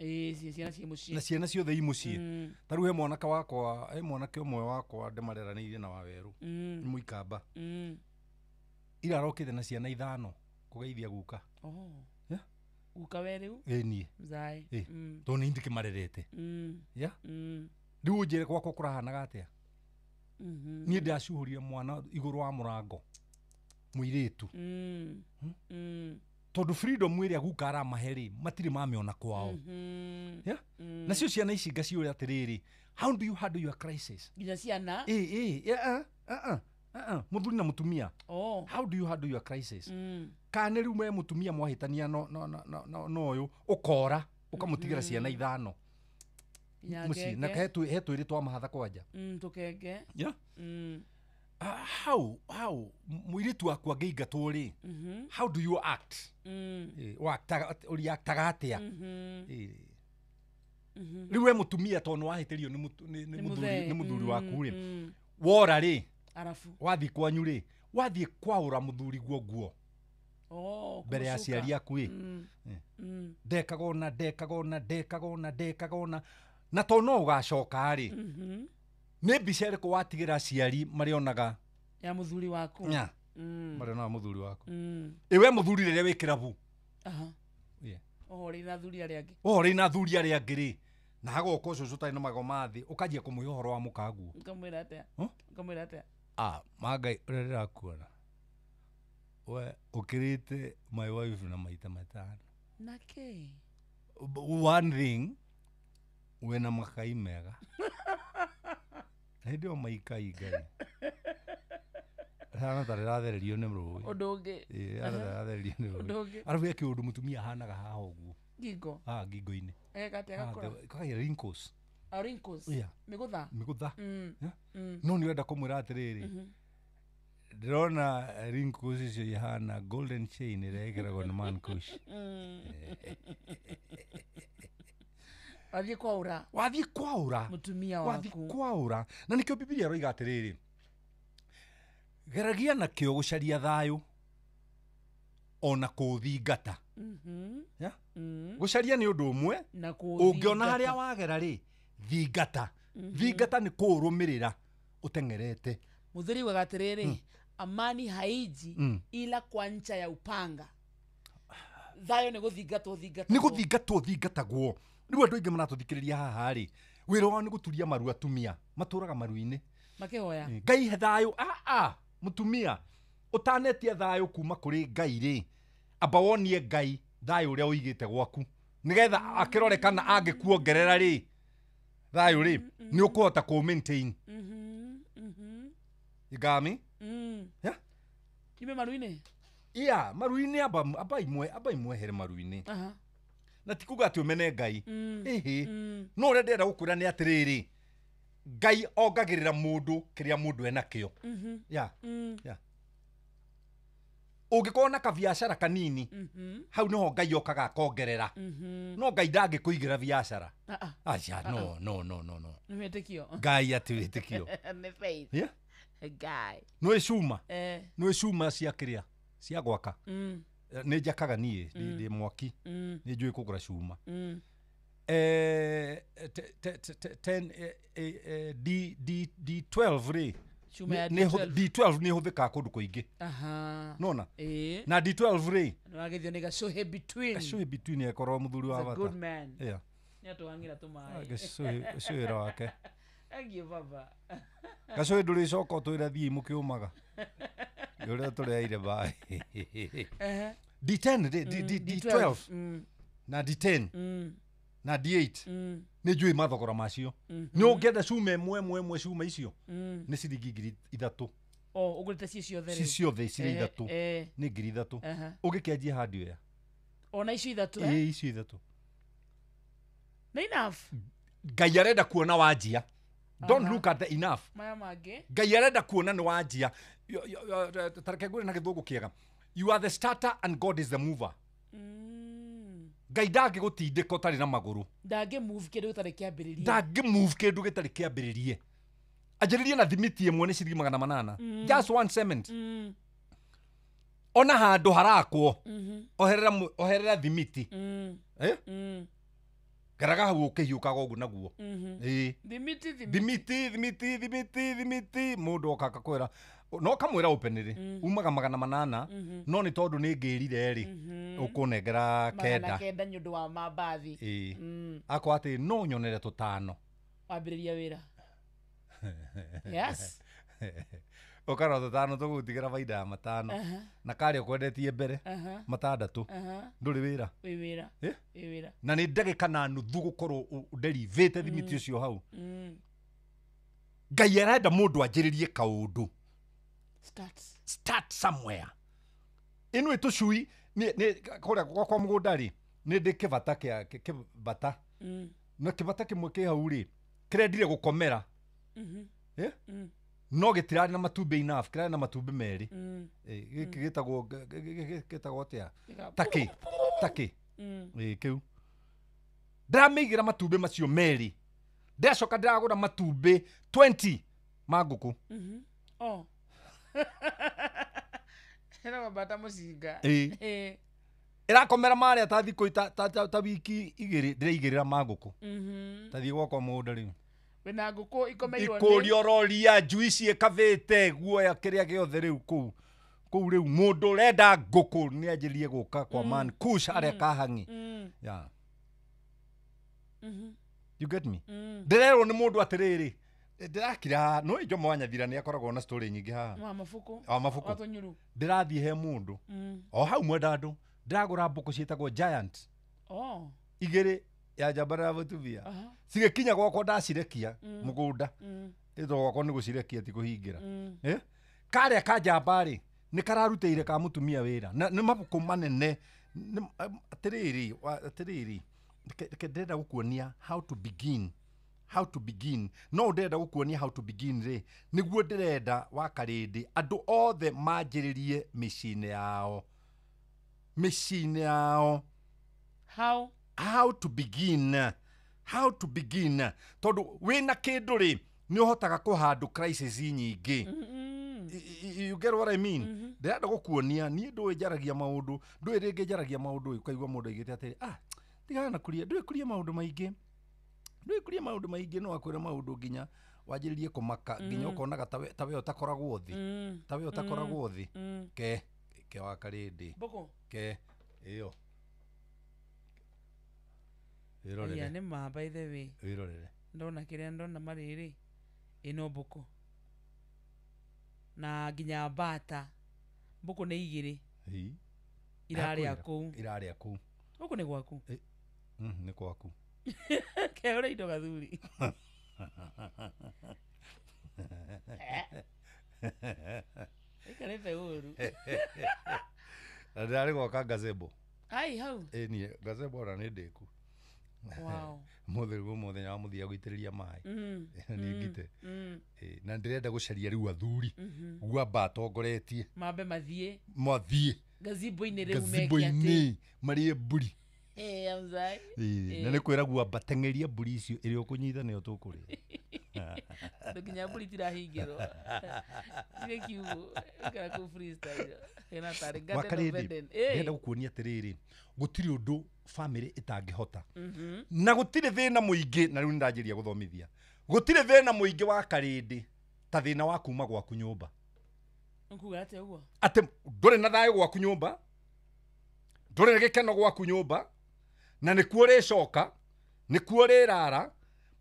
Ciana ciĩ mũciĩ.
Na ciana ciothe i mũciĩ. Ta rĩu he mwanake wakwa, he mwanake ũmwe wakwa ndĩmareranĩirie na Wawerũ. Nĩ Mũikamba. Ira arokĩte na ciana 5 kũgeithia guka.
Oh.
Yeah?
Guka we rĩu?
Ĩ niĩ.
Mzae.
Tondũ nĩ ndĩkĩmarerete. Yeah? Rĩu ũnjĩre gwakwa kũrahanaga atĩa? Niĩ ndacuhũrire mwana igũrũ wa mũrango. Mũirĩtu. Tondũ freedom ĩrĩa guka aramahe rĩ, matirĩ mamĩona kwao. Yeah? Nacio ciana ici ngaciũria atĩrĩrĩ, how do you handle your crisis?
Nginya ciana?
Mũthuri na mũtumia.
Oh.
How do you handle your crisis? Kana rĩu me mũtumia mwahĩtania no ũyũ ũkora ũkamũtigĩra ciana 5 mũciĩ na he twĩrĩ twamahatha kwanja.
Tũkenge.
Yeah? How mũirĩtu waku angĩingatwo rĩ, how do you act? Ũriaktaga atĩa? Rĩu we mũtumia tondũ nĩwahĩtĩrio nĩ mũthuri waku rĩ, wora rĩ,
arafu
wathiĩ kwanyu rĩ, wathiĩ kwaũra mũthuri guo nguo mbere ya aciari aku ĩ, ndekaga ona ndekaga ona ndekaga ona ndekaga ona na tondũ no ũgacoka rĩ, nĩ mbica ĩrĩkũ watigĩra aciari marĩonaga
ya mũthuri waku?
Marĩonaga mũthuri waku. Ĩ we mũthuri rĩrĩa wĩ kĩrabu
ũrĩ na athuri arĩa angĩ,
ũrĩ na athuri arĩa angĩ rĩ, na hagoka ũcũcũ ũtarĩ na magego ma thĩ, ũkanjia kũmũhe ũhoro wa mũkaguo.
Ũkamwĩra atĩa? Ũkamwĩra atĩa?
Mangai ũrĩa ndĩrakuona we ũkĩrĩte my wife na maita matano.
Nake
one thing, wĩna makai mega. Hĩndĩ ĩyo maikai Ngai hana ta rĩrathererio nĩ rũĩ.
Ũndũ ũngĩ.
Ĩĩ, hana ta rĩrathererio nĩ
Ũndũ
rũĩ.
ũngĩ.
Arabu he kĩũndũ mũtumia ahanaga haha ũguo.
Ngingo.
Haha ngingo-inĩ.
Eka atĩa agakũra?
Kagĩa wrinkles.
Wrinkles.
Yeah.
Mĩgũtha.
Mĩgũtha. No nĩ ũrenda kũmwĩra atĩrĩrĩ, ndĩrona wrinkles icio ihana golden chain ĩrĩa ĩkĩragwo nĩ man kush.
Wathiĩ kwaũra.
Wathiĩ kwaũra.
Mũtumia waku.
Wathiĩ kwaũra. Na nĩkĩo Bibilia ĩroiga atĩrĩrĩ, geragia na kĩo gũcaria thayũ ona kũũthingata. Gũcaria nĩ ũndũ ũmwe, ũngĩona harĩa wagera rĩ, thingata. Thingata nĩ kũũrũmĩrĩra ũteng'erete.
Mũthuri ugaga atĩrĩrĩ, amani haiji ila kwa ncha ya upanga. Thayũ nĩ gũthingatwo thingatagwo.
Nĩ gũthingatwo thingatagwo. Rĩu andũ aingĩ maratũthikĩrĩria haha rĩ, wĩra wao nĩ gũturia maru atumia matũraga maru-inĩ
makĩhoya
Ngai he thayũ. Mũtumia ũtanetia thayũ kuma kũrĩ Ngai rĩ, amba wonie Ngai thayũ ũrĩa ũigĩte gwaku, nĩgetha akĩrore kana angĩkuongerera rĩ thayũ rĩ, nĩ ũkũhota kũ maintain. You got me? Yeah.
Ime maru-inĩ?
Yeah, maru-inĩ amba imwehere maru-inĩ. Na ti kuga atĩ ũmene Ngai. Ĩhĩ. No ũrĩa ndĩrenda gũkwĩra nĩ atĩrĩrĩ, Ngai ongagĩrĩra mũndũ kĩrĩa mũndũ enakĩo. Yeah. Yeah. Ũngĩkorwo na kabiacara kanini, hau nĩho Ngai okaga akongerera. No Ngai ndangĩkũigĩra biacara. Aca, no no no no no.
Nĩ wĩtĩkio.
Ngai atĩ wĩtĩkio.
Nĩ faith.
Yeah.
Ngai.
Nĩ cuma. Nĩ cuma cia kĩrĩa cia gwaka. Nĩ njakaga niĩ ndĩ mwaki. Nĩ njũĩ kũgũra cuma. D12 rĩ. D12 nĩ ĩhũthĩkaga kũndũ kũingĩ. Nona? Na D12 rĩ.
Nĩwagethio nĩ gacũhĩ between.
Gacũhĩ between ekorwo mũthuri wa bata.
Good man.
Yeah.
Nĩatũhang'ĩra tũmaĩ.
Gacũhĩ wake.
Thank you baba.
Gacũhĩ ndũrĩcoka ũtwĩre thiĩ mũkĩũmaga. Ũrĩa tũreire baĩ. D10 D12 na D10 na D8 nĩ njũĩ mathogora macio. Nĩ ũngĩenda cuma ĩmwe ĩmwe ĩmwe cuma icio nĩ ciringi 3,000.
Ũgũrĩte ci ciothe rĩ?
Ci ciothe cirĩ 3 nĩ 3,000. Ũngĩkĩanjia hardware
ona icio 3?
Ĩĩ, icio 3
Nĩ enough.
Ngai arenda kuona wanjia. Don't look at the enough.
Maya mangĩ
Ngai arenda kuona nĩ wanjia. Tareke ngwĩre na gĩthũngũ kĩega, you are the starter and God is the mover. Ngai ndangĩgũtindĩka ũtarĩ na magũrũ.
Ndangĩ move kĩndũ gĩtarĩ kĩambĩrĩrie.
Ndangĩ move kĩndũ gĩtarĩ kĩambĩrĩrie. Anjĩrĩrie na thimiti ĩmwe nĩ ciringi 800. Just one cement. Ona handũ harakwo, oherera thimiti. Geraga hau ũkĩhiũkaga ũguo naguo. Ĩĩ.
Thimiti
thimiti thimiti thimiti thimiti mũndũ oka akakwĩra no kamwĩra openly umaga 800 no nĩ tondũ nĩ ngĩrire rĩ ũkũnengera 900
9 nĩ ũndũ wa mambathi.
Ĩĩ. Akwa atĩ no nyonere 5
wambĩrĩria wĩra. Yes.
Ũkarora 5 tũgũtigĩra baida ya 5 na karĩa ũkwendetie mbere 6 ndũrĩ wĩra.
Wĩ wĩra. Wĩ wĩra.
Na nĩ ndagĩka na nuthu gũkorwo ũderivĩte thimiti ũcio hau. Ngai arenda mũndũ anjĩrĩrie kaũndũ. Start somewhere. Ĩno ĩtũcui nĩ kũrĩa gwakwa mũgũnda rĩ nĩ ndĩ kĩbata kĩa kĩbata. Na kĩbata kĩmwe kĩ hau rĩ kĩrendire gũkomera. No gĩtirarĩ na matumbĩ enough, kĩrarĩ na matumbĩ merĩ. Gĩkĩ gĩtagwo gĩtagwo atĩa? Takĩ, takĩ. Kĩu. Ndĩramĩigĩra matumbĩ macio merĩ. Ndĩracoka ndĩragũra matumbĩ 20 ma ngũkũ.
Oh. Ĩragwo bata mũcinga.
Ĩrakomera marĩa ta thikũ ta wiki igĩrĩ ndĩraigĩrĩra ma ngũkũ. Ta thiĩ gwakwa mũgũnda rĩu.
Wĩna ngũkũ ikomeirwo nĩ
Ikũria ũroria njui ciĩkabĩte guoya kĩrĩa gĩothe rĩu kũu. Kũu rĩu mũndũ ũrenda ngũkũ nĩ anjĩrĩrie gũka kwa Man Kush arĩa kahang'i. Yeah. You get me? Ndĩrerwo nĩ mũndũ atĩrĩrĩ, ndĩrakira no Jomo wa Nyathira nĩ akoragwo na story nyingĩ haha.
Wa mabuku.
Wa mabuku.
Wa tũnyuru.
Ndĩrathiĩ he mũndũ. O hau mwenda andũ, ndĩragũra mbũkũ ciĩtagwo Giant.
Oh.
Igĩrĩ ya njamba na ya mũtumia. Cigĩkinya gwakwa ndacirekia mũgũnda. Ĩtho gwakwa nĩ gũcirekia ti kũhingĩra. Karĩa ka njamba rĩ, nĩ kararutĩire ka mũtumia wĩra. Na nĩ mabuku manene. Atĩrĩrĩ, atĩrĩrĩ. Reke ndĩrenda gũkuonia how to begin. How to begin. No ndĩrenda gũkuonia how to begin rĩ, nĩguo ndĩrenda wa Karĩndĩ andũ othe manjĩrĩrie mĩciĩ-inĩ yao. Mĩciĩ-inĩ yao.
How?
How to begin. How to begin. Tondũ wĩna kĩndũ rĩ, nĩ ũhotaga kũhandũ crisis nyingĩ. You get what I mean? Ndĩrenda gũkuonia niĩ ndũĩ njaragia maũndũ, ndũĩ rĩngĩ njaragia maũndũ ũkaigua mũndũ aigĩte atĩrĩ, ah, tigana na kuria, ndũĩ kuria maũndũ maingĩ. Ndũĩ kuria maũndũ maingĩ no akwĩre maũndũ nginya wanjĩrĩrie kũmaka nginya ũkonaga ta we ũtakoragwo thĩ. Ta we ũtakoragwo thĩ. Ke, ke wa Karĩndĩ.
Mbũkũ.
Ke, ĩyo. Wĩrorere.
Aya nĩ ma, by the way.
Wĩrorere.
Ndona kĩrĩa ndona marĩrĩ, ĩno mbũkũ. Na nginya mbata. Mbũkũ nĩ igĩrĩ. Irarĩa kũu.
Irarĩa kũu.
Gũkũ nĩ gwaku?
Nĩ gwaku.
Keũre indo gathuri. Ikarĩte ũru.
Na ndĩrarĩ gwaka gazebo.
Ai, hau.
Niĩ gazebo ona nĩ ndĩku.
Wow.
Mũthĩ nĩguo mũthenya wa mũthia gũitĩrĩria maĩ. Nĩ ngite. Na ndĩrenda gũcaria rĩu athuri. Guamba atongoretie.
Mambe mathiĩ.
Mathiĩ.
Gazebo-inĩ rĩu meke atĩ.
Gazebo-inĩ marĩe mbũri.
Amzai.
Na nĩ kwĩra guamba teng'eria mbũri icio ĩrĩa ũkũnyita nĩyo tũkũrĩa.
Tondũ nginya mbũri itirahingĩrwo. Cirĩ kiugũ, kana kũu freestyle. Ĩna tarĩ Garden of
Wakarĩndĩ,
Eden.
ndĩrenda gũkuonia atĩrĩrĩ, gũtirĩ ũndũ family ĩtangĩhota. Na gũtirĩ thĩna mũingĩ, na rĩu nĩndanjĩria gũthomithia. Gũtirĩ thĩna mũingĩ wa Karĩndĩ ta thĩna wa kuma gwaku nyũmba.
Ũkuga atĩa ũguo?
Atĩ ndũrĩ na thayũ gwaku nyũmba, ndũrĩ na gĩkeno gwaku nyũmba, na nĩkuo ũrĩcoka, nĩkuo ũrĩrara,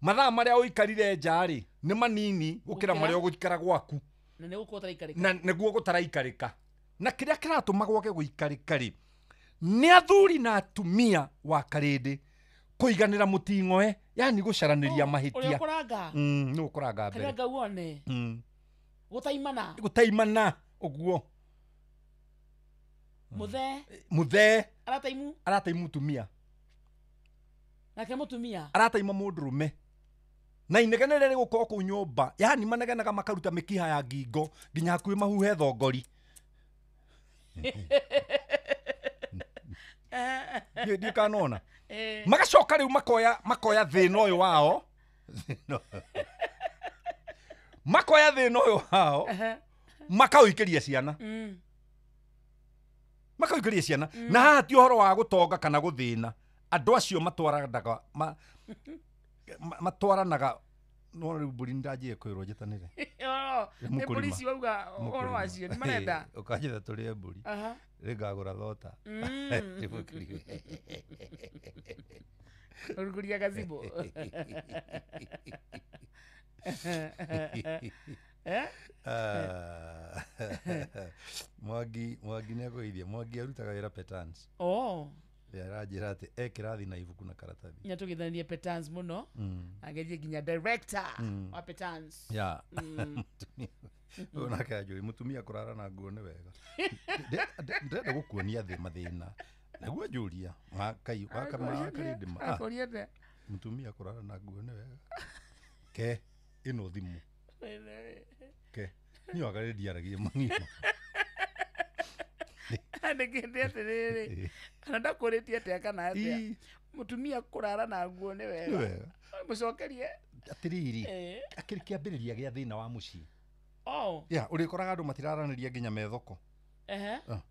mathaa marĩa ũikarire nja rĩ, nĩ manini gũkĩra
Gũkĩra?
marĩa ũgũikara gwaku.
Na nĩguo gũtaraikarĩka.
Na nĩguo gũtaraikarĩka. Na kĩrĩa kĩratũma gwake gũikarĩka rĩ, nĩ athuri na atumia wa Karĩndĩ kũiganĩra mũting'oe, yani gũcaranĩria mahĩtia.
Ũrĩa ũkũranga?
Nĩ ũkũranga mbere.
Karĩa ngau one. Gũtaimana.
Gũtaimana, ũguo.
Mũthee.
Mũthee.
Arataimu.
Arataimu mũtumia.
Nake mũtumia.
Arataima mũndũrũme. Na inegene rĩrĩ gũkorwo kũu nyũmba, yani manegenaga makaruta mĩkiha ya ngingo nginya hakuhĩ mahuhe thongori. Ndiũ kana nona. Magacoka rĩu makoya thĩna ũyũ wao. Makoya thĩna ũyũ wao. Makaũikĩria ciana. Makaũikĩria ciana. Na haha ti ũhoro wa gũtonga kana gũthĩna. Andũ acio matwaranaga, matwaranaga. No rĩu mbũri nĩndanjie kwĩrwo njitanĩre.
Nĩ mbũri ici wauga ũhoro wacio, nĩ marenda?
Ũkanjĩra tũrĩe mbũri. Nĩngagũra thota.
Ũrugũria gazebo.
Mwangi nĩakũgeithia. Mwangi arutaga wĩra Petans.
Oh.
Aranjĩra atĩ e kĩrathi na ibuku na karatathi.
Nya tũgĩthanie Petans mũno. Agerie nginya director wa Petans.
Yeah. Ũyũ nake anjũria, mũtumia kũrara na nguo nĩ wega. Ndĩrenda gũkuonia thĩ mathĩna. Naguo anjũria, Karĩndĩ ma.
Akũria atĩa?
Mũtumia kũrara na nguo nĩ wega. Ke, ĩno thimũ. Ke. Niĩ wakarĩndĩ ndiaragia mang'ima.
Andĩkĩte atĩrĩrĩ, kana ndakũrĩtie atĩa kana atĩa, mũtumia kũrara na nguo nĩ
Nĩ
wega?
Wega.
Mũcokerie.
Atĩrĩrĩ,
Eh.
akĩrĩ kĩambĩrĩria gĩa thĩna wa mũciĩ.
Oh.
Ya ũrĩkoraga andũ matiraranĩria nginya me thoko.
Ehe.
Ah.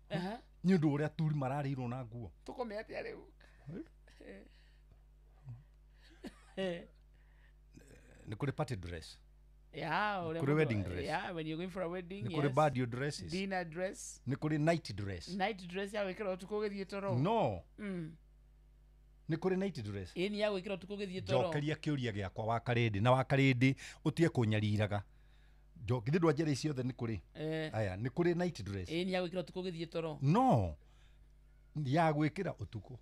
Ehe.
Nĩ ũndũ ũrĩa turi mararĩirwo na nguo.
Tũkome atĩa rĩu? Eh.
Nĩ kũrĩ party dress.
Yeah, ũrĩa
Kũrĩ
mũndũ-
wedding dress.
Yeah, when you're going for a wedding,
Nĩ kũrĩ
yes.
bandio dresses.
Dinner dress.
Nĩ kũrĩ night dress.
Night dress ya gwĩkĩra ũtukũ ũgĩthiĩ toro.
No. Nĩ kũrĩ night dress.
Ĩni ya gwĩkĩra ũtukũ ũgĩthiĩ toro.
Njokeria kĩũria gĩakwa wa karĩndĩ na wa karĩndĩ ũtige kũnyariraga. Githĩ ndwanjĩra ici ciothe nĩ kũrĩ?
Eh.
Aya, nĩ kũrĩ night dress.
Ĩni ya gwĩkĩra ũtukũ ũgĩthiĩ toro.
No ya gwĩkĩra ũtukũ.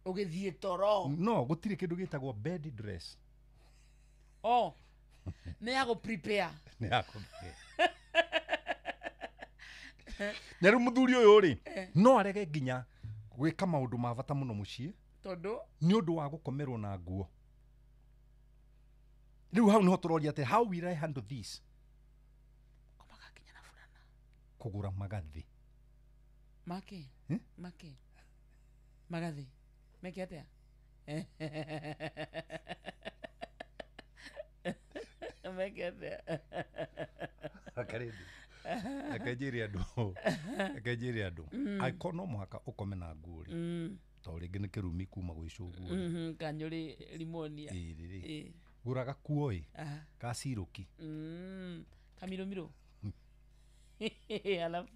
Ũgĩthiĩ toro.
No gũtirĩ kĩndũ gĩtagwo bed dress.
Oh. Nĩ ya gũ prepare.
Nĩ ya kũ na rĩu mũthuri ũyũ rĩ,
Eh.
no arege nginya gwĩka maũndũ ma bata mũno mũciĩ
Tondũ
nĩ ũndũ wa gũkomerwo na nguo. Rĩu hau nĩho tũroria atĩ how will I handle this? Kũgũra magathĩ.
Make.
Eh?
Make. Magathĩ. Meke atĩa? Meke atĩa?
Akarĩndĩ, reke njĩre andũ, reke njĩre andũ, angĩkorwo no mũhaka ũkome na nguo rĩ, tondũ rĩngĩ nĩ kĩrumi kuma gwĩ cũguo rĩ,
Kanyũrĩ limonia.
Ĩĩ rĩ,
Ĩĩ.
gũra gakuo ĩ,
Aha.
ka ciroki.
Kamirũmirũ. Alafu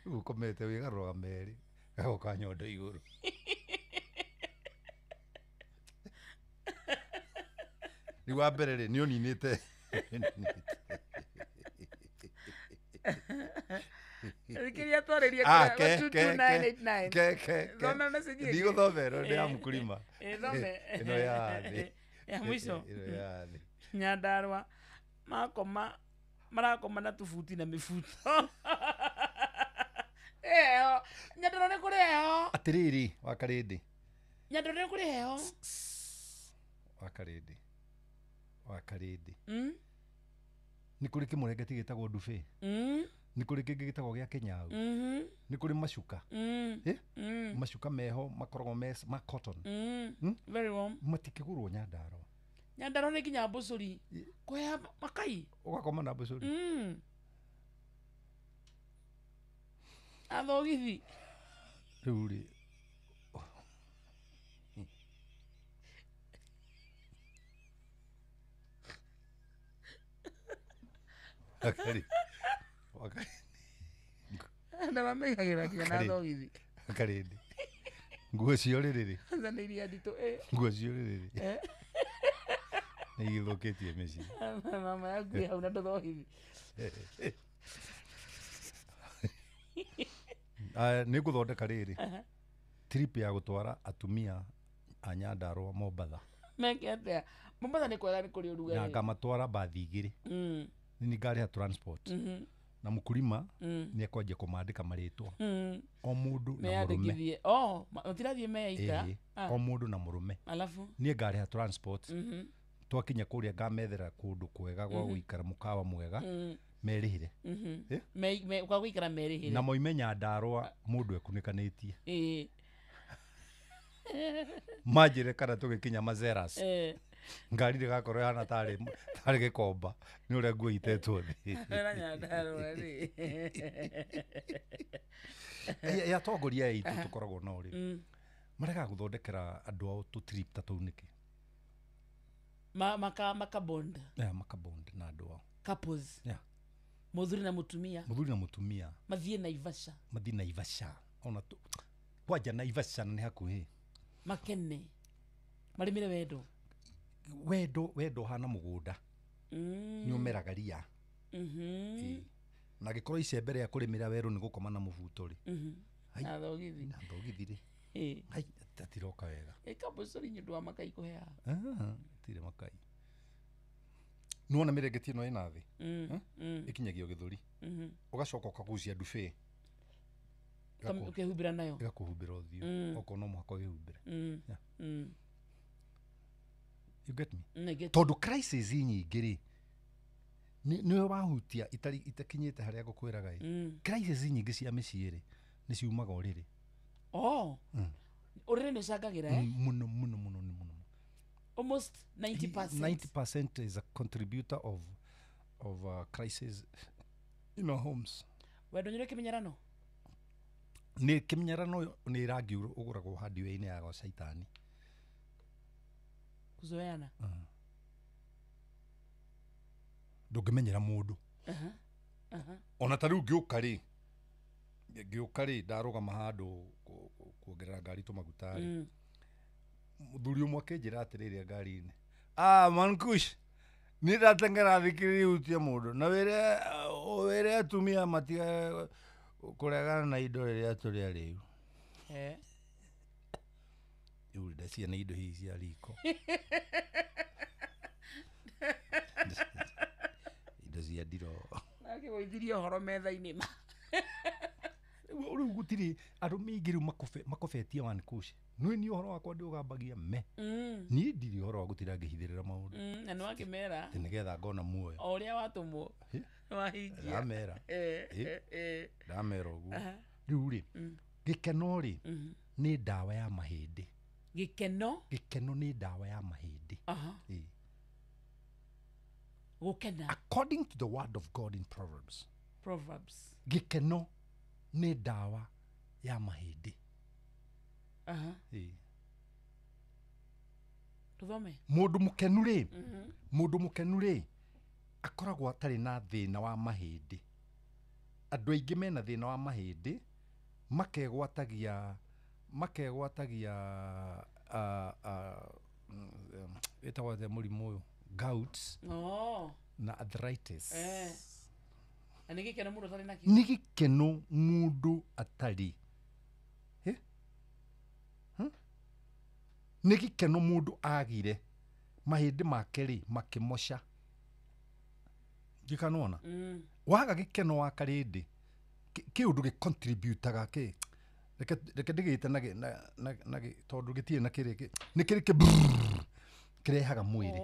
Rĩu ũkomete wĩgarũraga merĩ gagoka nyondo igũrũ. Rĩu wa mbere rĩ, nĩ ũninĩte.
Thikĩrĩria twarĩrie
Ah,
kũrĩa 22989.
ke ke ke.
Thoma message ĩngĩ.
Ndigũthoma ĩno nĩ ya
Eh,
mũkulima.
eh, thome.
Ĩno ya thĩ.
Ya mũico.
Ĩno ya thĩ.
Nyandarua makoma marakoma na tubuti na mĩbuto. Ĩyo Nyandarua nĩ kũrĩ heho.
Atĩrĩrĩ, wakarĩndĩ.
Nyandarua nĩ kũrĩ heho.
Wakarĩndĩ. Wakarĩndĩ. Nĩ kũrĩ kĩmũrengeti gĩtagwo ndubi. Nĩ kũrĩ kĩngĩ gĩtagwo gĩa kĩnyau. Nĩ kũrĩ macuka. Eh? Macuka meho makoragwo me ma cotton.
Very warm.
Matikĩgũrwo Nyandarua.
Nyandarua nĩ nginya mbũcũri. Kũheha makai.
Ũgakoma na mbũcũri.
Athogithi.
Rĩu rĩ, Wakarĩ. Wakarĩ.
Nyandarua meigagĩra nginya na
Wakarĩ.
thogithi.
Wakarĩndĩ. Nguo cio rĩrĩ,
Kwanza nĩ iria nditũ. Eh.
nguo cio rĩrĩ
Eh.
nĩ igĩthũkĩtie mĩciĩ.
Mama yaku ĩ hau na ndũthogithi.
Aya, nĩ ngũthondeka rĩrĩ
Aha.
trip ya gũtwara atumia a Nyandarua Mombatha.
Meke atĩa? Mombatha nĩ kwega, nĩ kũrĩ
Na
ũrugarĩ.
ngamatwara bathi igĩrĩ. Nĩ ngarĩha transport. Na mũkulima nĩ ekwanjia kũmandĩka marĩtwa. O mũndũ na mũrũme.
Meyandĩkithie. Oh, matirathiĩ meita.
Ĩĩ, o mũndũ na mũrũme.
Alafu
Niĩ ngarĩha transport. Twakinya kũrĩa ngamethera kũndũ kwega gwa gũikara, mũkawa mwega, merĩhĩre. Eh?
Kwa gũikara merĩhĩre.
Na moime Nyandarua mũndũ ekunĩkanĩtie.
Ĩĩ.
Manjĩre kana tũgĩkinya Mazeras,
Eh.
ngari rĩgakorwo ĩhana tarĩ gĩkomba nĩ ũrĩa nguo itetwo thĩ.
Na Nyandarua rĩ.
Ĩ atongoria aya aitũ
Aha.
tũkoragwo nao rĩ, maregaga gũthondekera andũ ao tũ trip ta tũu nĩkĩ?
Maka bond.
Yeah, makabond na andũ ao.
Couples.
Yeah.
Mũthuri na mũtumia.
Mũthuri na mũtumia.
Mathiĩ Naivasha.
Mathiĩ Naivasha. Ona kwanja Naivasha na nĩ hakuhĩ.
Makene. Marĩmĩre wendo.
Wendo, wendo ũhana mũgũnda. Nĩ ũmeraga ria. Na angĩkorwo icembe rĩa kũrĩmĩra werũ nĩ gũkoma na mũbuto rĩ, Ai.
Na thogithi.
Na thogithi rĩ,
Ĩĩ.
ai atiroka wega.
Ĩkambũcũri nĩ ũndũ wa makai kũheaga.
Ah, tirĩ makai. Nĩwona mĩrengeti ĩno ĩna thĩ? Eh? Ĩkinyagio gĩthũri. Ũgacoka ũkagucia ndubĩ.
Ũkehumbĩra nayo.
Ĩgakũhumbĩra ũthiũ. Okorwo no mũhaka wĩhumbĩre. Yeah. You get me?
I get.
Tondũ crisis nyingĩ rĩ, nĩwe wahutia itakinyĩte harĩa ngũkwĩraga ĩ. Crisis nyingĩ cia mĩciĩ rĩ, nĩ ciumaga ũrĩrĩ.
Oh. Ũrĩrĩ nĩ ũcangagĩra, eh?
Mũno mũno mũno mũno.
Almost 90%.
90% is a contributor of crisis in our homes.
Wendo nyũrĩ kĩmenyerano?
Nĩ kĩmenyerano, nĩ rangi ũgũragwo hardware-inĩ ya gwa caitani.
Kuzoeana.
Ndũngĩmenyera mũndũ.
Aha. Aha.
Ona ta rĩu ngĩũka rĩ ndarũgama handũ kuongerera ngari tũmaguta rĩ, mũthuri ũmwe akĩnjĩra atĩrĩrĩ ngari-inĩ, "Ah, Mankush, niĩ ndateng'era thikĩrĩria hutie mũndũ na wĩre atumia matige kũregana na indo rĩrĩa tũrĩ arĩu." Rĩu ndacia nĩ indo hihi cia riko, indo cia ndiro.
Akĩgũithirie ũhoro metha-inĩ ma.
Rĩu gũtirĩ andũ maingĩ rĩu makobetie Mankush. Nĩ niĩ ũhoro wakwa ndĩũgambagia me. Niĩ ndirĩ ũhoro wa gũtinda ngĩhithĩrĩra maũndũ.
Na nĩ wakĩmera.
Atĩ nĩgetha ngona muoyo.
O ũrĩa watũmwo. Nĩwahingia.
Ndamera. Ndamera ũguo. Rĩu rĩ, gĩkeno rĩ, nĩ ndawa ya mahĩndĩ.
Gĩkeno.
Gĩkeno nĩ ndawa ya mahĩndĩ. Ĩ.
Gũkena.
According to the word of God in Proverbs,
Proverbs.
gĩkeno nĩ ndawa ya mahĩndĩ. Ĩ.
Tũthome.
Mũndũ mũkenu rĩ, mũndũ mũkenu rĩ, akoragwo atarĩ na thĩna wa mahĩndĩ. Andũ aingĩ mena thĩna wa mahĩndĩ makegwatagia wĩtagwo atĩa mũrimũ ũyũ, gout na arthritis.
Na nĩ gĩkeno mũndũ atarĩ nakĩo.
Nĩ gĩkeno mũndũ atarĩ. Eh? Nĩ gĩkeno mũndũ agire mahĩndĩ make rĩ makĩmoca ndikanona. Waga gĩkeno wa karĩndĩ kĩũndũ gĩcontributaga kĩ reke ndĩgĩte na na tondũ gĩtirĩ na kĩrĩ nĩ kĩrĩ kĩ brrrr kĩrehaga mwĩrĩ.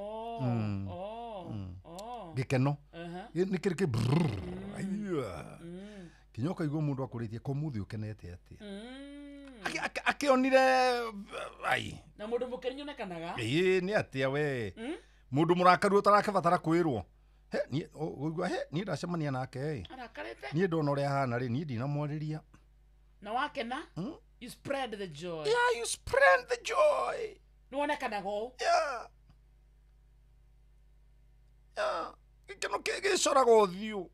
Gĩkeno. Nĩ kĩrĩ kĩ brrrr. Aiya. Kinya ũkaigua mũndũ akũrĩtie ko mũthĩ ũkenete atĩa. Akĩonire ai.
Na mũndũ mũkenu nĩonekanaga.
Ĩĩ, nĩ atĩa we, mũndũ mũrakaru ũtarakĩbatara kwĩrwo, he niĩ ũigua he niĩ ndacemania nake ĩ,
Arakarĩte.
niĩ ndona ũrĩa ahana rĩ, niĩ ndinamwarĩria.
Na wakena, you spread the joy.
Yeah, you spread the joy.
Nĩwonekanaga ũũ.
Yeah. Yeah. Gĩkeno gĩcoraga ũthiũ,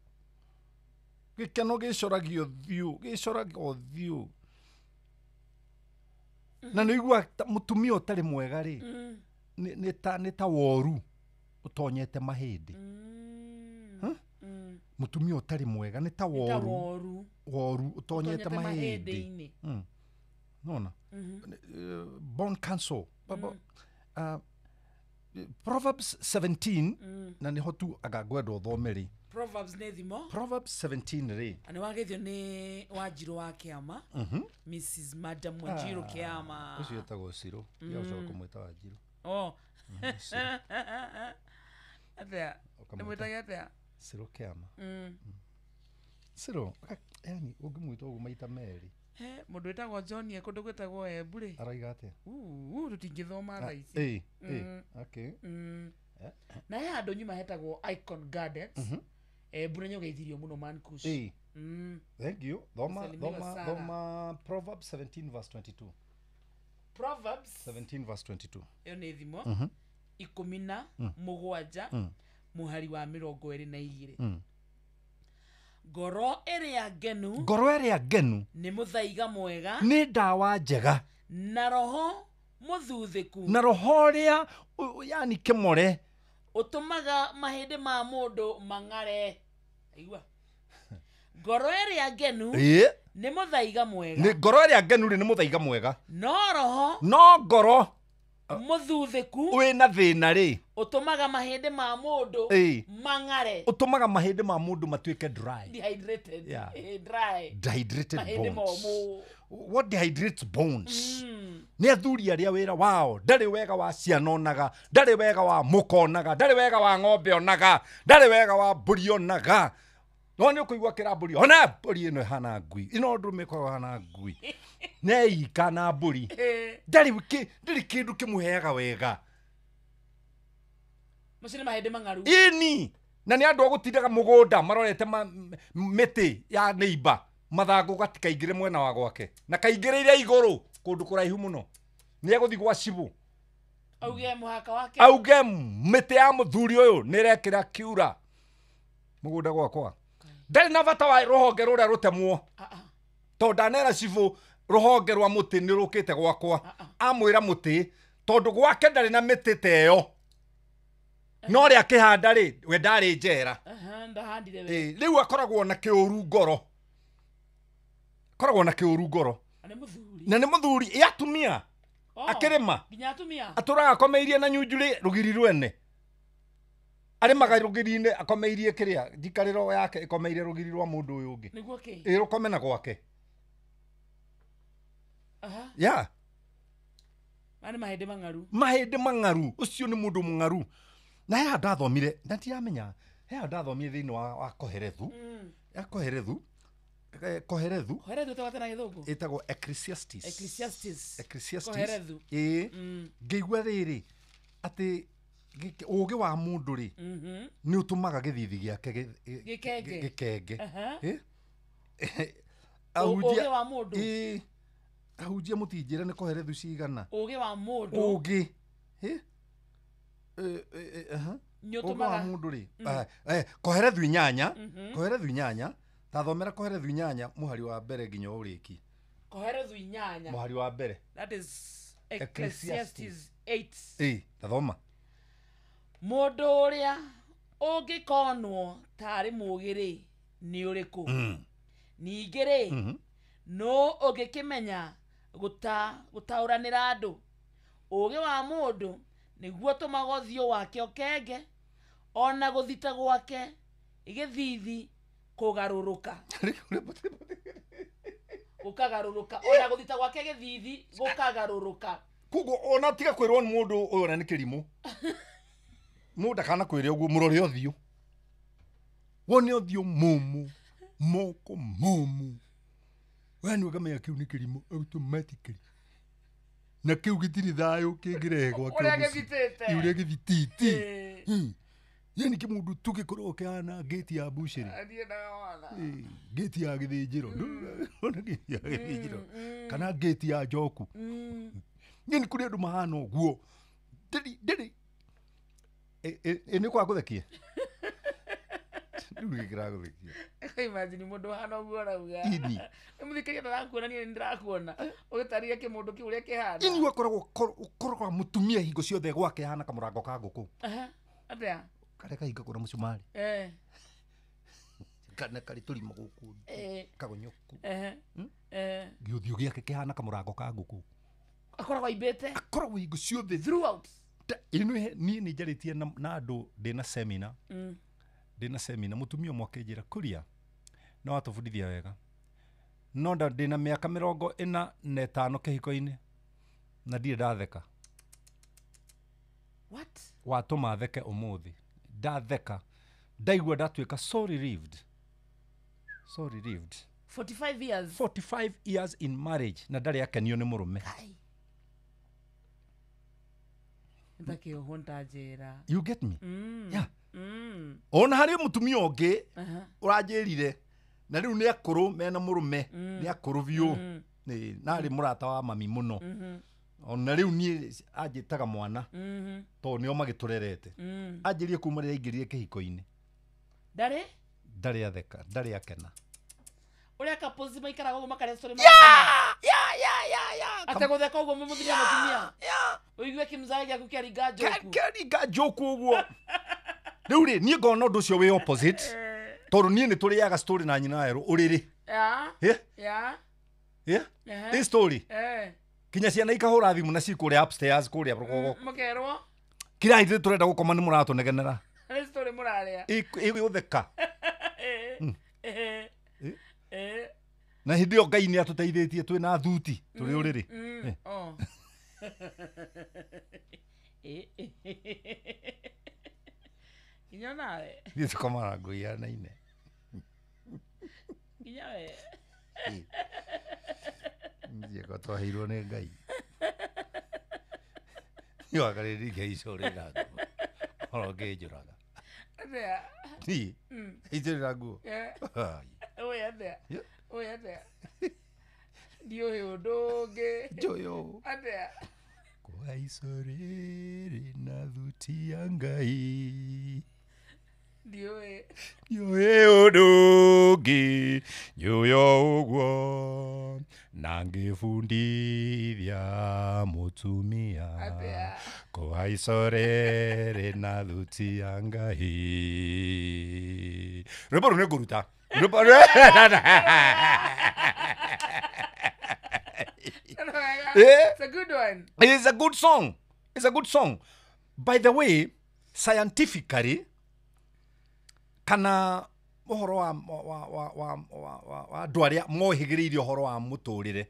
gĩkeno gĩcoragia ũthiũ, gĩcoraga ũthiũ, na nĩ igua mũtumia ũtarĩ mwega rĩ, nĩ ta woru ũtonyete mahĩndĩ. Huh? Mũtumia ũtarĩ mwega nĩ ta
Nĩ ta
woru
woru.
Woru ũtonyete
Ũtonyete
mahĩndĩ.
mahĩndĩ-inĩ.
Nona bone cancer. Proverbs 17, na nĩho tu anga ngwenda ũthome rĩ.
Proverbs nĩ thimo.
Proverbs 17 rĩ.
Na nĩ wageithio nĩ Wanjirũ wa Kĩama. Mrs Madam Wanjirũ Kĩama.
Ũcio etagwo Cirũ. Tiga gũcoka kũmwĩta Wanjirũ.
Oh.
Cirũ.
Atĩa?
Ũkamwĩta-
Ndĩmwĩtage atĩa?
Cirũ Kĩama. Cirũ, yani ũngĩmwĩta ũguo maita merĩ.
He, mũndũ wĩtagwo John e kũndũ gwĩtagwo Embu rĩ.
Araiga atĩa?
Tũtingĩthoma thaa ici.
Ĩ, ĩ, okay.
Na he handũ nyuma hetagwo Icon Gardens. Embu na nĩũgeithirio mũno Mankush.
Ĩ. Thank you. Thoma,
Salimiwa
thoma,
sana.
thoma Proverbs 17 verse 22.
Proverbs
17 verse 22.
Ĩyo nĩ thimo 17 mũhari wa 22. Ngoro ĩrĩa ngenu
Ngoro ĩrĩa ngenu
nĩ mũthaiga mwega
nĩ ndawa njega
na roho mũthuthĩku
na roho ũrĩa yani kĩmore
ũtũmaga mahĩndĩ ma mũndũ mang'are. Aigua, ngoro ĩrĩa ngenu nĩ mũthaiga mwega
Nĩ ngoro ĩrĩa ngenu rĩ, nĩ mũthaiga mwega
no roho
no ngoro
Mũthuthĩku
wĩna thĩna rĩ
ũtũmaga mahĩndĩ ma mũndũ mang'are.
Ũtũmaga mahĩndĩ ma mũndũ matuĩke dry.
Dehydrated.
Yeah.
Dry.
Dehydrated
mahĩndĩ
bones.
Momũ.
What dehydrates bones? Nĩ athuri arĩa wĩra wao ndarĩ wega wa ciana onaga, ndarĩ wega wa mũka onaga, ndarĩ wega wa ng'ombe onaga, ndarĩ wega wa mbũri onaga. No nĩ ũkũigua kĩra mbũri, ona mbũri ĩno ĩhana ngui, ĩno ndũrũme ĩkoragwo ĩhana ngui, neika na mbũri ndarĩ kĩndũ kĩmũheaga wega.
Macio nĩ mahĩndĩ mang'aru.
Ĩni, na nĩ andũ a gũtindaga mũgũnda marorete mĩtĩ ya neighbor, mathangũ gatikaingĩre mwena wa gwake, na kaingĩrĩire igũrũ kũndũ kũraihu mũno. Nĩ egũthiĩ gwa cibũ
auge mũhaka wake,
auge mĩtĩ ya mũthuri ũyũ nĩ ĩrekĩra kiura mũgũnda gwakwa. Ndarĩ na bata wa rũhonge rũrĩa rũtemwo, tondũ ndanera cibũ rũhonge rwa mũtĩ nĩ rũkĩte gwakwa. Amwĩra mũtĩ tondũ gwake ndarĩ na mĩtĩ ta ĩyo, no rĩa akĩhanda rĩ, we ndarĩ njera. Rĩu akoragwo na kĩũru ngoro, akoragwo na kĩũru ngoro, na nĩ mũthuri ĩ atumia akĩrĩma atũraga akomeirie na nyunjurĩ rũgiri rwene, arĩmaga rũgiri-inĩ akomeirie kĩrĩa njikarĩro yake ĩkomeire rũgiri rwa mũndũ ũyũ ũngĩ, ĩ rũkome na gwake. Yeah.
Maya nĩ mahĩndĩ mang'aru.
Mahĩndĩ mang'aru, ũcio nĩ mũndũ mũng'aru. Na he handũ ndathomire, na ndiramenya, he handũ ndathomire thĩinĩ wa Koherethu. Ya Koherethu. Koherethu.
Koherethu ĩtagwo atĩa na Gĩthũngũ?
Ĩtagwo Ecclesiastes.
Ecclesiastes.
Ecclesiastes.
Koherethu.
Ĩĩ. Ngĩigua rĩrĩ atĩ ũũgĩ wa mũndũ rĩ nĩ ũtũmaga gĩthithi gĩake
gĩkenge.
Gĩkenge.
Ũũgĩ wa mũndũ.
Ĩĩ. Ahunjia mũtinjĩre nĩ Koherethu cigana.
Ũũgĩ wa mũndũ.
Ũũgĩ. Ũũgĩ wa mũndũ rĩ. Koherethu inyanya. Koherethu inyanya. Tathomera Koherethu inyanya mũhari wa mbere nginya ũrĩki.
Koherethu inyanya.
Mũhari wa mbere.
That is Ecclesiastes 8.
Ĩĩ, tathoma.
Mũndũ ũrĩa ũngĩkonwo tarĩ mũũgĩ rĩ nĩ ũrĩkũ? Ningĩ rĩ, nũ ũngĩkĩmenya gũtaũranĩra andũ? Ũũgĩ wa mũndũ nĩguo ũtũmaga ũthiũ wake ũkenge, ona gũthita gwake gĩthithi kũgarũrũka. Gũkagarũrũka, ona gũthita gwake gĩthithi gũkagarũrũka.
Koguo ona tiga kwĩrwo nĩ mũndũ ũyũ ona nĩ kĩrimũ. Mũndũ ndakana kwĩre ũguo, mũrore ũthiũ. Wone ũthiũ mũmũ, moko mũmũ. We nĩ ũkamenya kĩu nĩ kĩrimũ automatically. Na kĩu gĩtirĩ thayũ kĩngĩrehe gwake
Ũrĩa
mũciĩ.
gĩthitĩte.
Ũrĩa gĩthitĩte. Yani kĩmũndũ tu gĩkoragwo kĩhana ngĩti ya bucĩrĩ. Ngĩti ya gĩthĩnjĩro. Ona ngĩti ya gĩthĩnjĩro. Kana ngĩti ya njoku. Yani kũrĩ andũ mahana ũguo. Ndĩrĩ. Ĩ nĩ kwa gũthekia. Rĩu nĩ kĩragũthekia.
Imagine mũndũ hana ũguo arauga.
Ini.
Nĩ mũthikĩria ndarakuona, niĩ nĩ ndĩrakuona. Ũgĩtarĩria kĩmũndũ kĩu ũrĩa kĩhana.
Ini ũkoragwo ũkoragwo mũtumia hingo ciothe gwake hana kamũrango ka ngũkũ.
Atĩa?
Karĩa kahingagwo na mũcumarĩ. Kana karĩ tũrima gũkũ. Kagonyoku. Gĩũthiũ gĩake kĩhana kamũrango ka ngũkũ.
Akoragwo aimbĩte?
Akoragwo hingo ciothe.
Throughout.
Ĩno niĩ nĩ njarĩtie na andũ ndĩna seminar. Ndĩna seminar mũtumia ũmwe akĩnjĩra Kuria no atũbundithia wega, no ndĩna mĩaka 45 kĩhiko-inĩ na ndirĩ ndatheka.
What?
Watũma theke ũmũthĩ, ndatheka ndaigua ndatuĩka so relieved. So relieved.
45 years.
45 years in marriage na ndarĩ akenio nĩ mũrũme.
Ntakĩohwo ntanjĩra.
You get me? Yeah. Ona harĩ mũtumia ũngĩ ũranjĩrire na rĩu nĩ akũrũ mena mũrũme, nĩ akũrũ biũ. Na arĩ mũrata wa mami mũno. Ona rĩu niĩ anjĩtaga mwana tondũ nĩo magĩtũrerete. Anjĩrire kuma rĩrĩa aingĩrire kĩhiko-inĩ.
Ndarĩ?
Ndarĩ atheka, ndarĩ akena.
Ũrĩa couples maikaraga ũguo makarĩa story Ate gũtheka ũguo mũthuri na mũtumia. Ũigue kĩmzae gĩaku kĩaringa njoku.
Kĩaringa njoku ũguo. Rĩu rĩ, niĩ ngona ũndũ ũcio wĩ opposite. Tondũ niĩ nĩ tũrĩaga story na nyina werũ ũrĩrĩ.
Yeah.
Ĩ story. Kinya ciana ikahũra thimũ na ci kũrĩa upstairs kũrĩa rũgongo.
Mũkerwo
Kira ithuĩ tũrenda gũkoma nĩ mũratũnegenera.
Nĩ story mũrarĩa.
Ĩgũtheka. Na hĩndĩ ĩyo Ngai nĩ atũteithĩtie twĩna thuti tũrĩ ũrĩrĩ.
Oh. Nginya nawe.
Ithuĩ tũkomaga nguo ihanaine.
Nginya we.
Njeko twaheirwo nĩ Ngai. Nĩwakarĩrĩria icũrĩra nguo. Oro ngĩnjũraga.
Atĩa?
Niĩ? Icũrĩra nguo?
Ũĩ atĩa? Ũĩ atĩa? Ndiũĩ ũndũ ũngĩ.
Njũĩ ũũ.
Atĩa?
Kwa icorĩrĩ na thuti ya Ngai.
Ndiũĩ.
Ndiũĩ ũndũ ũngĩ, njũĩ o ũguo, na ngĩbundithia mũtumia.
Atĩa?
Kwa icorĩrĩ na thuti ya Ngai. Rwĩmbo rũu nĩngũruta. Rwĩmbo
It's a good one.
It's a good song. It's a good song. By the way, scientifically, kana ũhoro wa andũ arĩa mohĩgĩrĩire ũhoro wa mũtũrĩre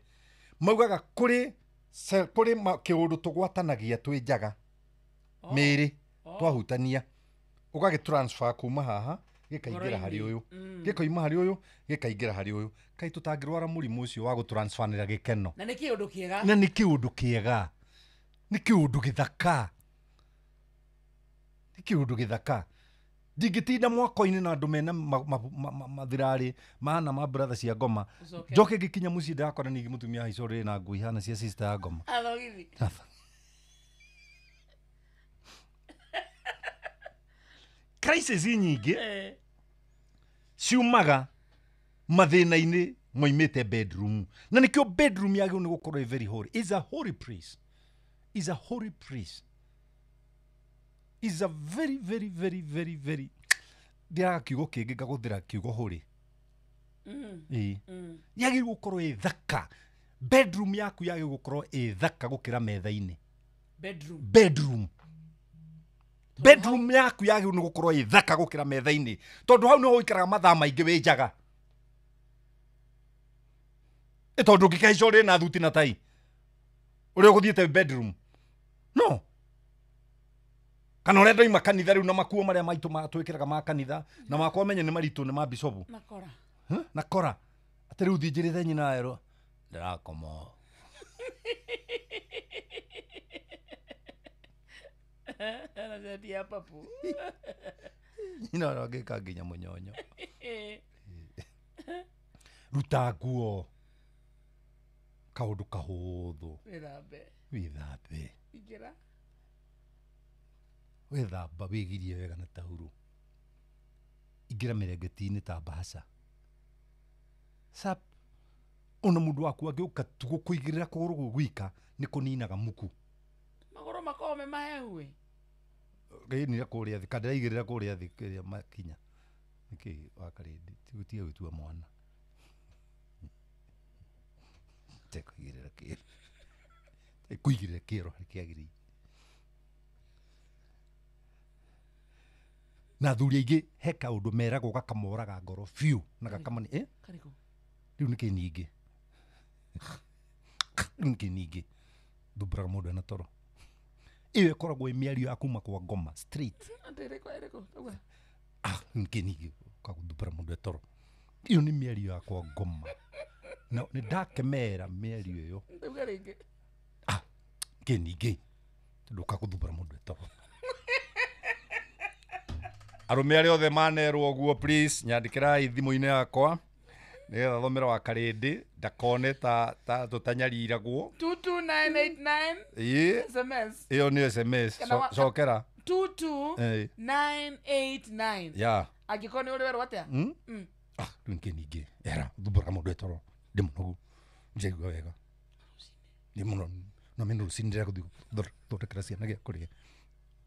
maugaga kũrĩ kĩũndũ tũgwatanagia twĩ njaga mĩĩrĩ twahutania ũgagĩ transfer kuma haha gĩkaingĩra harĩ ũyũ gĩkoima harĩ ũyũ gĩkaingĩra harĩ ũyũ. Kaĩ tũtangĩrwara mũrimũ ũcio wa gũtransfanĩra gĩkeno.
Na nĩ kĩũndũ kĩega.
Na nĩ kĩũndũ kĩega. Nĩ kĩũndũ gĩthaka. Nĩ kĩũndũ gĩthaka. Ndingĩtinda mwako-inĩ na andũ mena mathirarĩ mahana ma brother cia ngoma. Njoke ngĩkinya mũciĩ ndakora ningĩ mũtumia haica ũrĩrĩ na nguo ihana cia sister ya ngoma.
Athogithi.
Crisis nyingĩ ciumaga mathĩna-inĩ moimĩte bedroom. Na nĩkĩo bedroom yagĩrĩirwo nĩ gũkorwo ĩ very holy. Is a holy place. Is a holy place. Is a very very very very very ndĩraga kiugo kĩngĩ ngagũthĩra kiugo holy. Ĩĩ. Yagĩrĩirwo gũkorwo ĩ thaka. Bedroom yaku yagĩrĩirwo gũkorwo ĩ thaka gũkĩra metha-inĩ.
Bedroom.
Bedroom. Bedroom yaku yagĩrĩirwo nĩ gũkorwo ĩ thaka gũkĩra metha-inĩ. Tondũ hau nĩho ũikaraga mathaa maingĩ wĩ njaga. Tondũ ũngĩkĩhaica ũrĩ na thuti na tai ũrĩa ũgũthiĩte bedroom. No. Kana ũrĩa ndoima kanitha rĩu na makuo marĩa maitũ matwĩkĩraga ma kanitha na makwa menye nĩ maritũ nĩ ma bishopu.
Na kora.
Na kora. Atĩ rĩu thiĩ njĩrĩte nyina erwo ndĩrakoma.
Na shati ya papu.
Nyina ũrĩa angĩka nginya mũnyonyo. Ruta nguo. Kaũndũ kahũthũ.
Wĩthambe.
Wĩthambe.
Ingĩra.
Wĩthamba wĩgirie wega na taurũ. Ingĩra mĩrengeti-inĩ ta mbahaca. Sap. Ona mũndũ waku angĩũka tu gũkũigĩrĩra kũgũrũ gwĩ gwika nĩ kũninaga muku.
Magũrũ makoragwo me mahehu ĩ.
Ngĩinire kũrĩa thĩ, kandĩraigĩrĩra kũrĩa thĩ kĩrĩa makinya. Nĩkĩ wakarĩndĩ, tiga gwĩtua mwana. Tekũigĩrĩra kĩero. Kũigĩrĩra kĩero harĩa kĩagĩrĩire. Na athuri aingĩ he kaũndũ meragwo gakamoraga ngoro biũ na gakamani
Karĩkũ?
Rĩu nĩkĩ ningĩ? Rĩu nĩkĩ ningĩ? Thumbũraga mũndũ ena toro. Ĩyo ĩkoragwo ĩ mĩario ya kuma kwa ngoma straight.
Atĩ ĩrĩkũ ĩrĩkũ? Tauga.
Nĩkĩ ningĩ ũkagũthumbũra mũndũ e toro. Ĩyo nĩ mĩario ya kwa ngoma. Na nĩ ndakemera mĩario ĩyo.
Tauga rĩngĩ.
Nĩkĩ ningĩ? Tondũ ũkagũthumbũra mũndũ e toro. Arũme arĩa othe manerwo ũguo please nyandĩkĩrai thimũ-inĩ yakwa nĩgetha thomero wa karĩndĩ ndakone ta tũtanyariragwo.
22989
Ĩĩ.
SMS.
Ĩyo nĩ SMS. Cokera.
22989.
Yeah.
Angĩkorwo nĩ ũrĩ werwo atĩa?
Rĩu nĩkĩ ningĩ? Era thumbũraga mũndũ e toro. Ndĩ mũnogu. Njaigua wega. Ndĩ mũnogu. No mena rũcinĩ ndĩrenda gũthiĩ gũthondekera ciana gĩa kũrĩa.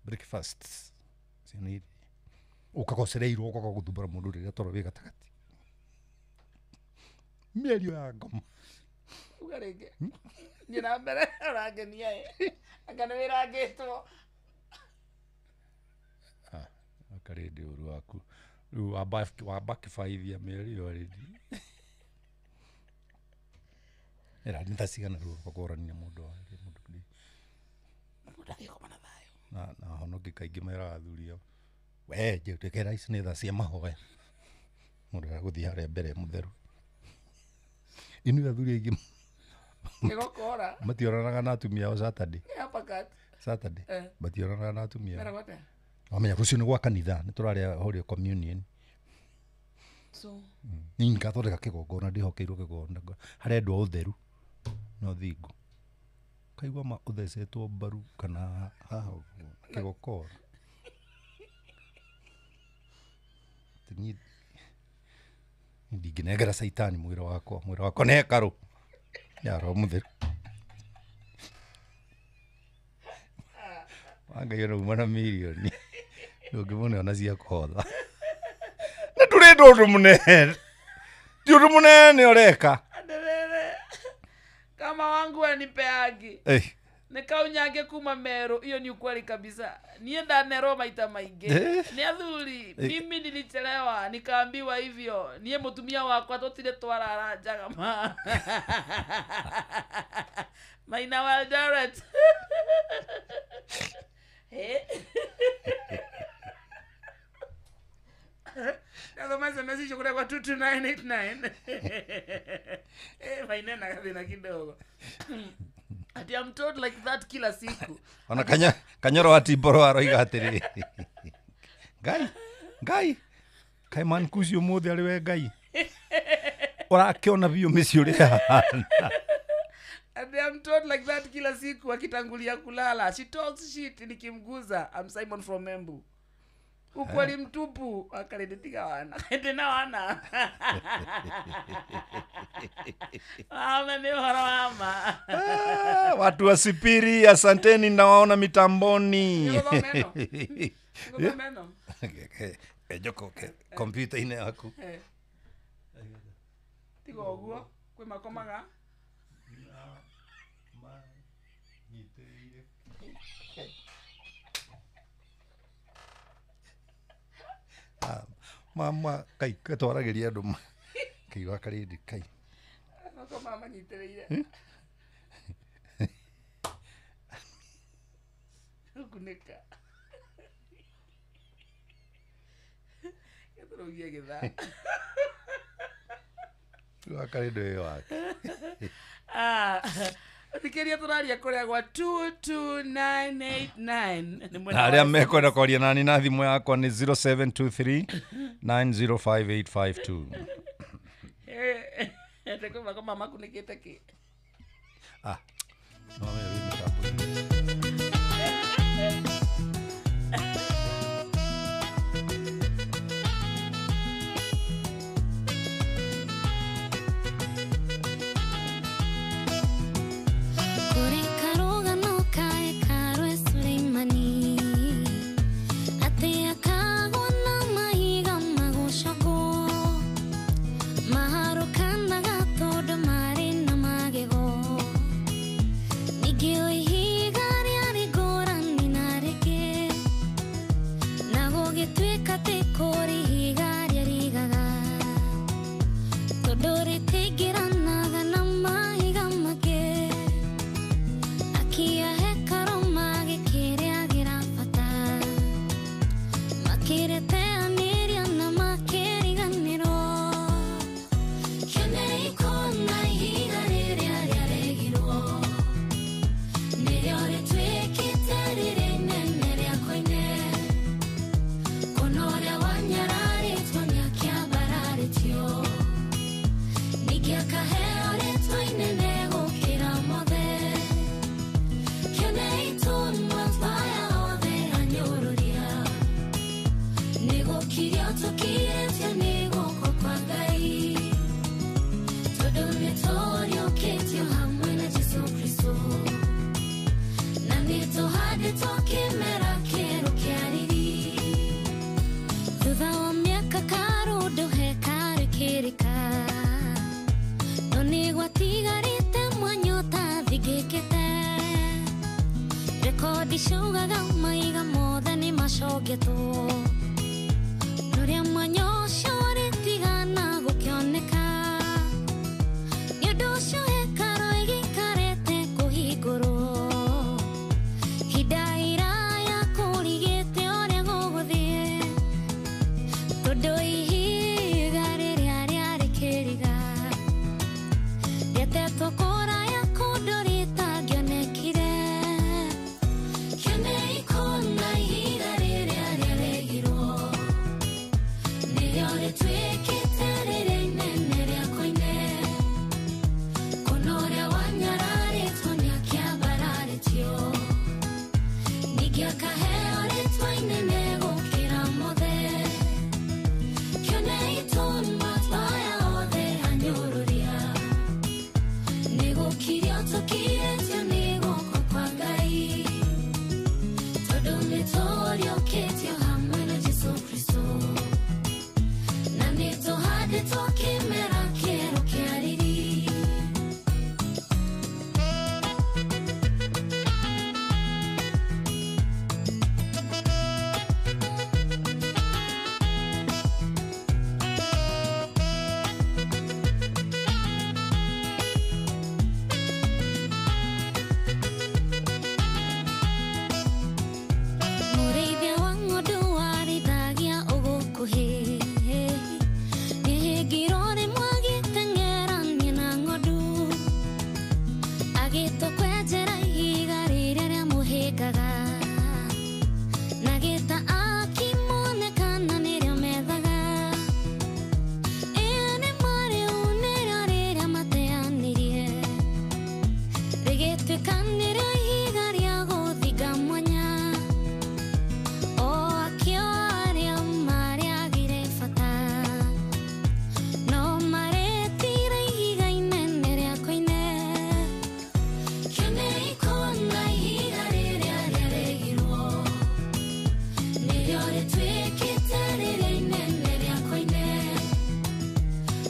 Breakfast. Ciana iria. Ũkaga ũcereirwo ũkaga gũthumbũra mũndũ rĩrĩa toro wĩ gatagatĩ. Mĩario ya ngoma.
Uga rĩngĩ. Thiĩ na mbere ũrangenia ĩ. Anga nĩ wĩrangĩtwo.
Akarĩndĩ ũru waku rĩu wamba kĩbaithia mĩario already. Ĩra nĩ thaa cigana rĩu ũkũrania mũndũ wa mũndũ
Mũndũ agĩkoma na thayũ.
Na honoki kaingĩ meraga athuri ao, we njĩtĩkĩra ici nĩ thaa cia mahoya. Mũndũ agũthiĩ harĩa mbere mũtheru. Inyuĩ athuri aingĩ
Kĩgokora.
mationanaga na atumia ao Saturday.
Uppercut.
Saturday.
Eh.
Mationanaga na atumia ao.
Meragwo atĩa?
Wamenya rũciũ nĩ gwa kanitha nĩ tũrarĩa Holy Communion.
So
Niĩ ngathondeka kĩgongona ndĩhokeirwo kĩgongona harendwo ũtheru na ũthingu. Kaigua ma ũthecetwo mbaru kana haha ũguo kĩgokora. Atĩ niĩ ndingĩnengera caitani mwĩrĩ wakwa nĩ hekarũ ya Roho Mũtheru. Wa Ngai ona uma na mirioni ndũngĩmũne ona cia kũhotha. Na ndũrenda ũndũ mũnene, ti ũndũ mũnene ũreka.
Aderere. Kama wangu anipeagi.
Eh.
Nikaunyange kuma Meru, hiyo ni ukweli kabisa. Niĩ ndanerwo maita maingĩ.
Eh.
Nĩ athuri,
Eh.
mimi nilichelewa, nikaambiwa hivyo. Niĩ mũtumia wakwa tũtirĩ twarara njaga ma. Maina wa Eldoret. Eh. Ndathoma SMS icio kũrĩa kwa 22989. Eh, Maina na gathĩna kidogo. Ati I'm told like that kila siku.
Ona kanyoro wa Timboro aroiga atĩrĩ, Ngai, Ngai, kaĩ Mancusi ũmũthĩ arĩ we Ngai. Ũrakĩona biũ mĩciĩ ũrĩa ĩhana.
Ati I'm told like that kila siku akitangulia kulala. She talks shit nikimguza. I'm Simon from Embu. Ukweli mtupu. Akarende tiga wana. Ndina wana. Ame ni ũhoro wa ma.
Watu wa Sipiri, asanteni, nawaona mitamboni.
Nĩgũthoma ĩno?
Njoko kompyuta-inĩ yaku.
Eh. Tiga ũguo, kwĩ makomaga.
Mama kai gatwaragĩria andũ kaigua karĩndĩ kai.
Makomaga manyitĩrĩire. Kunĩka. Gĩtũrũgie gĩthaa.
Kaigua karĩndĩ wĩ wake.
Ah, thikĩria tũraria kũrĩa gwa 22989. Nĩ mwena
Na arĩa
wa
mekwenda kwaria nani na thimũ yakwa nĩ 0723 905852.
Eh, ete kwĩ makoma makunĩkĩte kĩ?
Ah, no wamenya wĩ mĩtambo-inĩ.
Kũrĩ karũgano ka hekarũ e Suleimani, atĩ akagwo na mahiga magũcogwo, maharũkanaga tondũ marĩ na magego. Ningĩ o ihiga rĩarĩ ngũrani na rĩngĩ, na gũgĩtuĩka atĩ kũrĩ ihiga rĩarigaga, tondũ rĩtingĩranaga na mahiga mangĩ. Akia hekarũ magĩkĩrĩagĩra bata, makĩrĩteanĩria na makĩriganĩrwo. Kĩonei kuona ihiga rĩrĩa rĩaregirwo, nĩrĩo rĩtuĩkĩte rĩrĩa inene rĩa koine. Kuona ũrĩa wanyararĩtwo nĩakĩambararĩtio, ningĩ akaheo rĩtwa inene gũkĩra mothe. Kĩonei tũnua twaya othe anyũrũria, nĩgũkirio tũkirĩtio nĩ guoko kwa Ngai, tondũ nĩtũriũkĩtio hamwe na Jesũ Kristũ, na nĩtũhandĩtwo kĩmera kĩerũ kĩa riri. Thutha wa mĩaka karũndũ hekarũ ĩkĩrĩka, no nĩ gwatigarĩte mwanya ũtathingĩkĩte. Thendi ciaugaga maiga mothe nĩ macongetwo Rũrĩa mwanya ũcio ũrĩtigana gũkĩoneka Nĩ ũndũ ũcio hekarũ ĩgĩikarĩte kũhingũrwo Ihinda iraya kũrigĩte ũrĩa gũgũthiĩ Tondũ ihiga rĩrĩa rĩarĩ kĩriga Rĩatetwo kũraya kũndũ rĩtangĩonekire Kĩonei kũna ihiga rĩrĩa rĩaregirwo Nĩrĩo rĩtuĩkĩte rĩrĩa inene rĩa koine Kũna ũrĩa wanyararĩtwo nĩakĩambararĩtio Ningĩ akaheo rĩtwa inene gũkĩra mothe Kĩonei tũma aya othe anyũrũria Nĩgũkirio tũkirĩtio nĩ guoko kwa Ngai Tondũ nĩtũriũkĩtio hamwe na Jesũ Kristũ Na nĩtũhandĩtwo kĩmera kĩerũ kĩa riri Mũrĩithia wa ng'ondu warĩithagia ũgũkuhĩ Nĩhĩngirwo rĩmwe agĩteng'erania na ng'ondu Agĩtua kwenjera ihiga rĩrĩa rĩamũhĩngaga Na gĩta akĩmonekana nĩrĩo methaga Ĩĩ nĩ ma rĩu nĩrĩo rĩrĩa mateanĩrie Rĩgĩtuĩka nĩrĩo ihiga rĩa gũthinga mwanya O akĩo arĩa marĩagire bata No marĩtire ihiga inene rĩa koine Kĩonei kũna ihiga rĩrĩa rĩaregirwo Nĩrĩo rĩtuĩkĩte rĩrĩa inene rĩa koine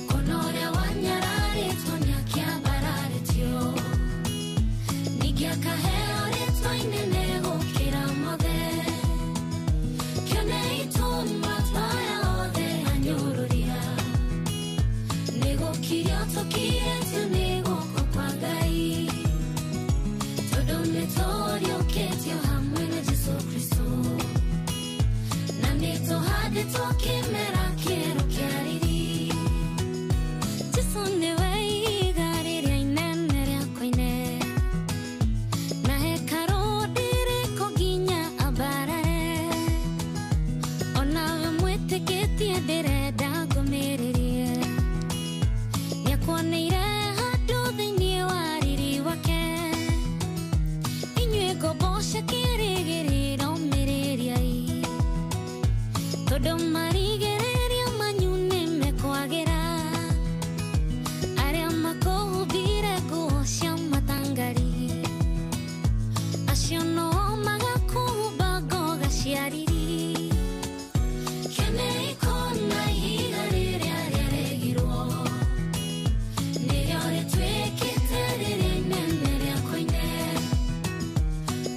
Kũna ũrĩa wanyararĩtwo nĩakĩambararĩtio Ningĩ akaheo rĩtwa inene gũkĩra mothe Kĩonei tũma aya othe anyũrũria Nĩgũkirio tũkirĩtio nĩ guoko kwa Ngai Tondũ nĩtũriũkĩtio hamwe na Jesũ Kristũ Na nĩtũhandĩtwo kĩmera kĩerũ kĩa riri Jesũ nĩwe ihiga rĩrĩa inene rĩa koine Na hekarũ ndĩrĩkwo nginya ambarare Onawe mwĩtĩkĩtie ndĩrenda ngũmĩrĩrie Nĩakuoneire handũ thĩinĩ wa riri wake Inyuĩ ngombo cia kĩĩrĩgĩrĩro mĩrĩriai Tondũ marigĩrĩrio manyu nĩmekwagĩra Arĩa makũhumbire nguo cia matangari Acio no magakũhumba ngoga cia riri Kĩonei kũna ihiga rĩrĩa rĩaregirwo Nĩrĩo rĩtuĩkĩte rĩrĩa inene rĩa koine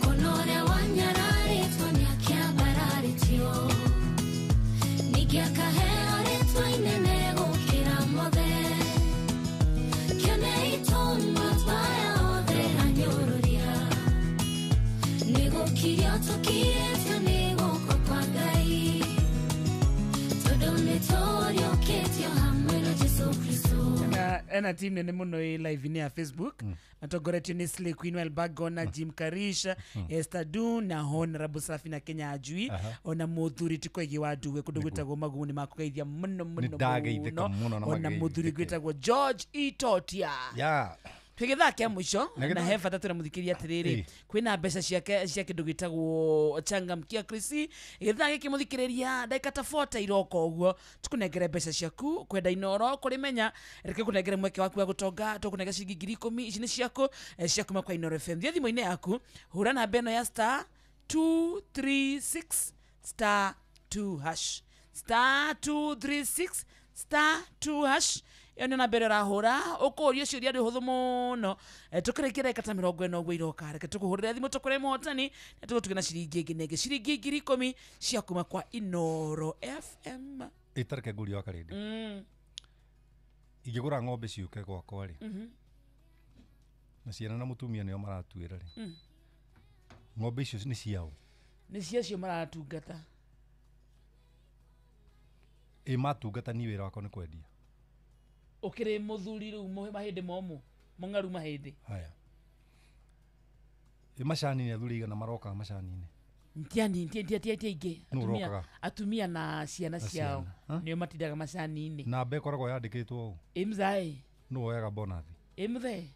Kũna ũrĩa wanyararĩtwo nĩakĩambararĩtio Ningĩ akaheo rĩtwa inene gũkĩra mothe Kĩonei tũma aya othe anyũrũria Nĩgũkirio tũkirĩtio nĩ guoko kwa Ngai Tondũ nĩtũriũkĩtio hamwe na Jesũ Kristũ
Ena team nene muno ĩ live-inĩ ya Facebook matongoretio nĩ Slay Queen Welbago na Jim Karisha Esther Dun na Honorable Safina Kenya Ajui ona mũthuri ti Koigi wa Nduwe kũndũ gwĩtagwo Magumu nĩ makũgeithia mũno mũno
Nĩndageithĩka mũno na
ona mũthuri
mageithĩke.
gwĩtagwo George Itotia
Ya.
twĩ gĩthaa kĩa mũico
Na
na
gĩthaa-
he bata twĩna mũthikĩria atĩrĩrĩ
Ĩ.
kwĩna mbeca ciake cia kĩndũ gĩtagwo changamkia Krisi gĩthaa gĩkĩ mũthikĩrĩria ndagĩka ta 40 iroko ũguo tũkũnengere mbeca ciaku kwenda inoro kũrĩmenya reke kũnengere mweke waku wa gũtonga tũkũnengera ciringi 10,000 ici nĩ ciaku cia kuma kwa Inoro FM thiĩ thimũ-inĩ yaku hũra namba ĩno ya star 236 star 2 hash star 236 star 2 hash Ĩyo nĩ namba ĩrĩa ũrahũra ũkũrio ciũria nĩ ũhũthũ mũno. Tũkĩrĩkia ndagĩka ta 40 ũguo iroka, reke tũkũhũrĩre thimũ tũkũre mũhotani na tũgũtuge na ciringi ĩngĩ na ĩngĩ, ciringi 10,000 cia kuma kwa Inoro FM.
Ĩtareke ngurio wa karĩndĩ. Ingĩgũra ng'ombe ciũke gwakwa rĩ, na ciana na mũtumia nĩo maratuĩra rĩ, ng'ombe icio nĩ ciao?
Nĩ ciacio maratungata.
Ĩ matungata, niĩ wĩra wakwa nĩ kwendia.
Ũkĩrĩ mũthuri rĩu mahĩndĩ momũ mũng'aru mahĩndĩ.
Haya, ĩ macani nĩ athuri igana marokaga macani-inĩ?
Ntiani ntia ingĩ.
Nũ
atumia,
ũrokaga?
Atumia na ciana
Na
ciao
ciana, ha?
Nĩo matindaga macani-inĩ.
Namba ĩkoragwo yandĩkĩtwo ũũ.
Ĩ mzae.
Nũ woyaga bonathi?
Ĩ mthee.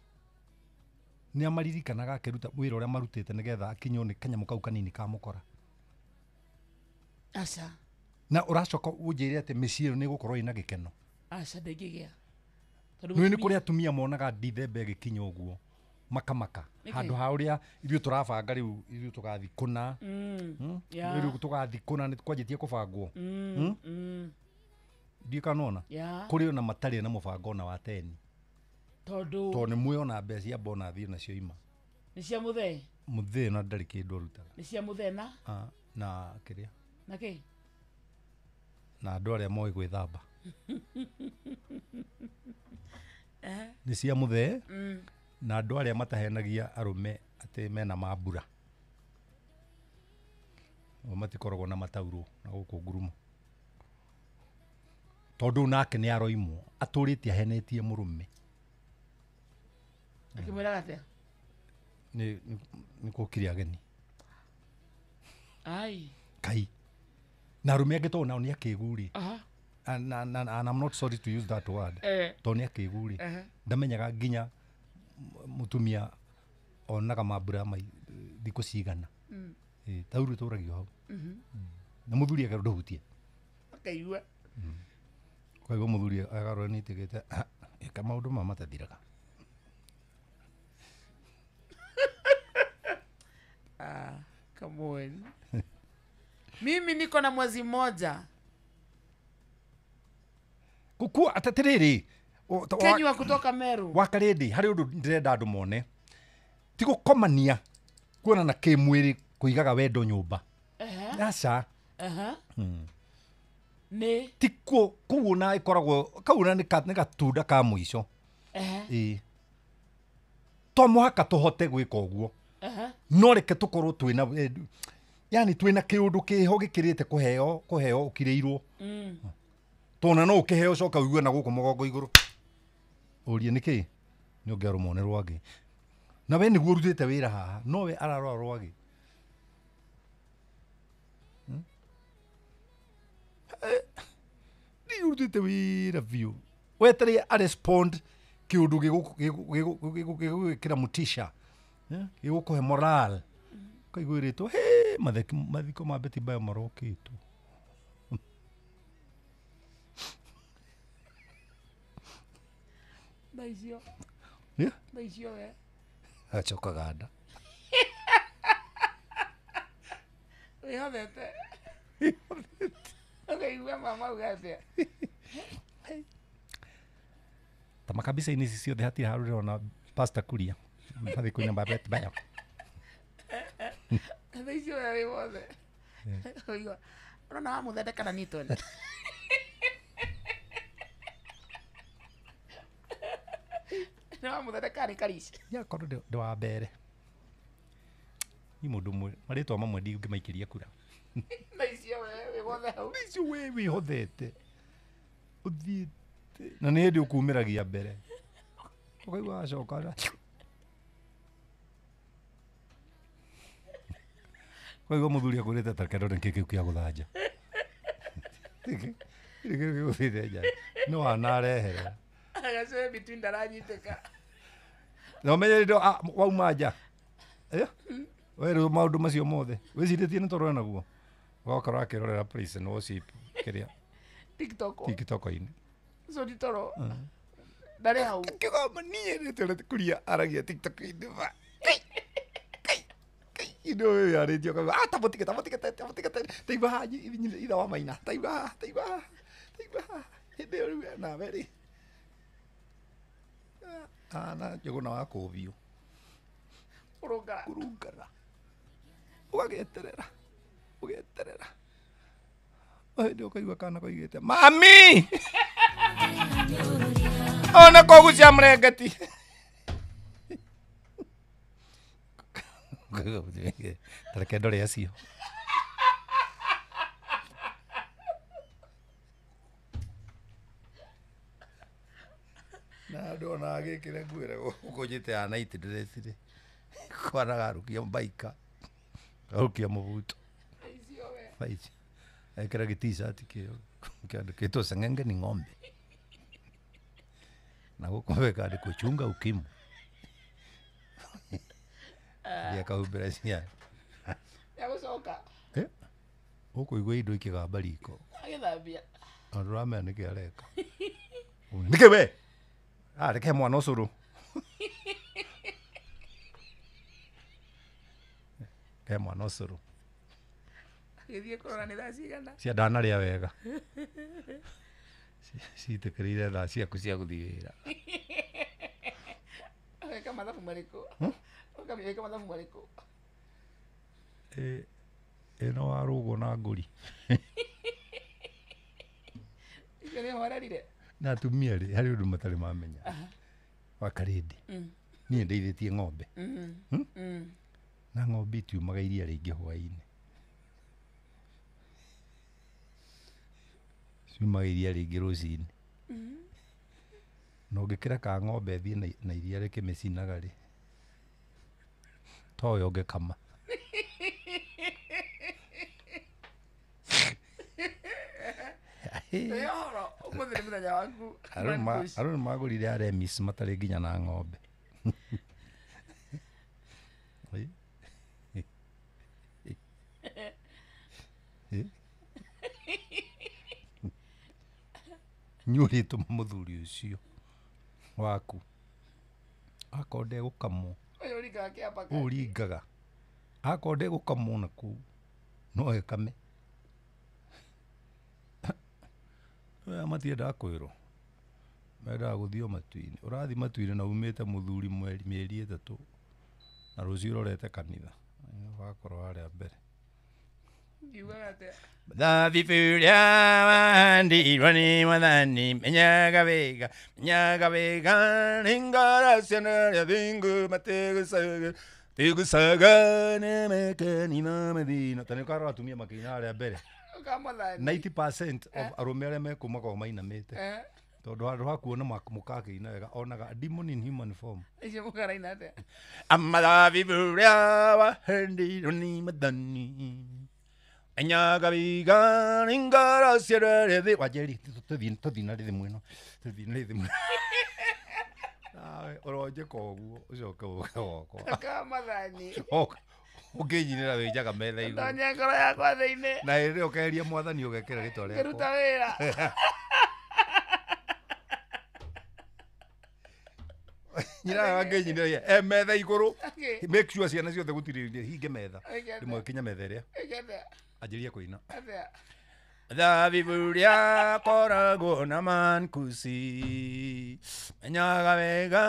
Nĩ amaririkanaga akĩruta wĩra ũrĩa marutĩte nĩgetha akinywo nĩ kanyamũ kau kanini ka mũkora?
Aca.
Na ũracoka ũnjĩre atĩ mĩciĩ ĩyo nĩ ĩgũkorwo ĩna gĩkeno?
Aca, ndĩngĩgĩa. Tondũ
Nĩ
mũtumia-
kũrĩ atumia monaga ndithemba ĩgĩkinya ũguo makamaka.
Nĩkĩ?
Handũ ha ũrĩa ithuĩ tũrabanga rĩu ithuĩ tũgathi kũna. Rĩu tũgathi kũna nĩ kwanjĩtie kũbangwo. Ndiũ kana nona kũrĩ ona matarĩ na mũbango ona wa teni.
Tondũ
tondũ nĩ mwĩona mbeca cia bonathi nacio ima
nĩ cia mũthee.
Mũthee na ndarĩ kĩndũ arutaga.
Nĩ cia mũthee na
Ah, na kĩrĩa
na kĩ?
Na andũ arĩa moĩ gwĩthamba. Nĩ cia mũthee na andũ arĩa matahenagia arũme atĩ mena mambura. O matikoragwo na mataurũ na gũkũ ngurumo, tondũ nake nĩ aroimwo atũrĩte ahenetie mũrũme.
Akĩmwĩraga atĩa?
Nĩ kũkire ageni.
Ai.
Kai na arũme angĩ tondũ nao nĩ akĩgu rĩ, and I'm not sorry to use that word, tondũ nĩ akĩgu rĩ, ndamenyaga nginya mũtumia onaga mambura mai thikũ cigana. Tauru tũragio hau. Na mũthuri akerwo ndũhutie.
Akaigua.
Ũkaigua mũthuri agarũra nĩtigĩte ĩka maũndũ ma matathiraga.
Ah, come on. Mimi niko na mwezi mmoja.
Kukua atatĩrĩrĩ
Kenywa kutoka Meru.
Wakarĩndĩ harĩ ũndũ ndĩrenda andũ mone, ti gũkomania kuonana kĩmwĩrĩ kũigaga wendo nyũmba. Aca.
Nĩ
ti kuo kũu ona ĩkoragwo kau ona nĩ gatunda ka mũico. Ĩĩ, to mũhaka tũhote gwĩka ũguo, no reke tũkorwo twĩna yani twĩna kĩũndũ kĩho gĩkĩrĩte kũheo ũkirĩirwo. Tona no ũkĩheo coka ũigue na gũkũ mũgongo igũrũ ũrie nĩkĩ nĩ ũngĩarũmwo nĩ rwagĩ, na we nĩguo ũrutĩte wĩra haha no we ararora rwagĩ. Nĩ ũrutĩte wĩra biũ weterere a respond kĩũndũ gĩgũgwĩkĩra mũtisha, gĩgũkũhe moral, ũkaigua ĩrĩtwo he mathiko ma Betty Bayo marokĩtwo.
Thaa icio.
Yeah?
Thaa icio we.
Acokaga nda.
Wĩhothete. Ũkaigua mama auga atĩa?
Ta makabica-inĩ ici ciothe hatirĩ handũ ndĩrona Pastor Kuria mathiko-inĩ ma Betty Bayo.
Thaa icio we wĩ wothe. Ũkaigua ũrona wa mũthende kana niĩ twene. Nĩ wa mũthende kana nĩ Karish?
Nĩakorwo ndĩ wa mbere. Ni mũndũ ũmwe marĩtwa mamwe ndingĩmaikĩria kura.
Thaa icio we wĩ wothe hau.
Thaa icio we wĩhothete ũthiĩte na nĩ hĩndĩ ũkumĩragia mbere ũkaigua wacoka ũkaigua mũthuri akwĩrĩte ta reke ndone kĩ kĩu kĩa gũthanja. Kĩ kĩu gĩgũthĩte nja nĩ wanarehera.
Agacoe between ndaranyitĩka.
Na ũmenye rĩrĩa wauma nja werwo maũndũ macio mothe wĩcirĩtie nĩ toro naguo ũgakorwo akĩrorera praise and worship kĩrĩa
TikTok.
TikTok-inĩ.
So ti toro. Ndarĩ hau.
Kĩgoma niĩ nĩtũrĩa Kuria aragia TikTok-inĩ ba. Indo ũyũ yarĩtie ũkauga ah tamũtige tamũtige tamũtige taigua haha ithe wa maina taigua haha taigua haha taigua haha hĩndĩ ĩyo rĩu nawe rĩ. Ana njũgũna wa kũbio.
Kũrũngara.
Kũrũngara. Ũgagĩeterera. Ũgeterera. Hĩndĩ ũkaigua kana koigĩte mami. Ona kogucia mrengeti. Tareke ndore acio. Na andũ ona agĩkĩra nguo ĩrĩa ũkũnjĩte ya night dress rĩ. Kwana garukia mbaika. Garukia mũbuto. Faicio. Ekĩra gĩ t-shirt kĩo kĩandĩkĩtwo seng'enge ni ng'ombe. Na gũkũ kandĩkwo chunga ukimwi. Akahumbĩra ciana.
Nĩagũcoka.
Ũkũigua indo ikĩgamba riko.
Agĩthambia.
Na ndũramenya nĩkĩ areka. Nĩkĩ we? Ah, reke mwana ũcũrũ. Reke mwana ũcũrũ.
Agĩthiĩ kũrora nĩ thaa cigana.
Cia ndanarĩa wega. Citĩkĩrĩire thaa ciaku cia gũthiĩ wĩra.
Ũgeka mathabu marĩkũ? Ũgeka mathabu marĩkũ?
Ĩno warũgwo na ngũri.
Icio nĩ horerire.
Na atumia rĩ, harĩ ũndũ matarĩ mamenya. Wakarĩndĩ. Niĩ ndeithĩtie ng'ombe. Na ng'ombe itiumaga iria rĩingĩ hwaĩ-inĩ. Ciumaga iria rĩingĩ rũcinĩ. Na ũngĩkĩra ka ng'ombe ĩthiĩ na iria rĩkĩmĩcinaga rĩ, towe ũngĩkama.
Ũmũthĩ nĩ mũthenya waku.
Arũme magũrire aremis matarĩ nginya na ng'ombe. Nĩ ũrĩtũma mũthuri ũcio waku akorwo ndegũkamwo.
Ũyũ ũringaga kĩamba.
Ũyũ ũringaga. Akorwo ndegũkamwo na kũu no ekame. Aya matiendaga kwĩrwo. Mendaga gũthiĩ o matu-inĩ. Ũrathiĩ matu-inĩ na umĩte mũthuri mĩeri 3 na rũciũ ũrorete kanitha. Ũgakorwo harĩa mbere.
Ngiugaga atĩa?
Thabibu ũrĩa wahandirwo nĩ Mwathani, menyaga wega, menyaga wega, nĩ ngoro ciana arĩa thingu matigũcaga, tigũcaga nĩ mekeni na mathĩna. Ta nĩ ũkarora atumia makĩina harĩa mbere. 90% of arũme arĩa mekũu makoragwo mainamĩte. Tondũ handũ ha kuona mũkakĩina wega onaga a demon in human form.
Icio mũkaraina atĩa?
Amathabibu ũrĩa wahandirwo nĩ Mwathani, menyaga wega, nĩ ngoro ciana arĩa thingu. Wanjeri, tũthiĩ na rhythm ĩno. Tũthiĩ na rhythm. Nawe ũronjeka ũguo ũcoke ũke gwakwa.
Kamathani.
Ũkĩnyinĩra wĩnjaga metha igũrũ.
Tonye ngoro yakwa thĩinĩ.
Na hĩndĩ ĩyo ũkeheria Mwathani ũgekĩra rĩtwa rĩakwa.
Ngĩruta wĩra.
Nyina wangĩnyinĩra e metha igũrũ. Make sure ciana ciothe gũtirĩ hinge metha. Rĩmwe kinya metha ĩrĩa. Anjĩrie kũina. Thabibu ũrĩa koragwo na mankuci, menyaga wega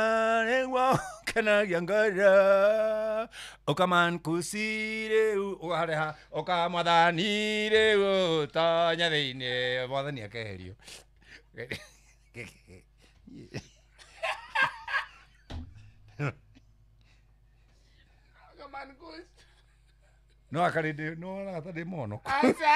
nĩguo ũkenagia ngoro. Ũka mankuci rĩu ũkareha, ũka Mwathani rĩu ũtonya thĩinĩ. Mwathani akeherio.
Ũka mankuci.
No akarĩndĩ, no onaga ta ndĩ mũhonoku.
Aca.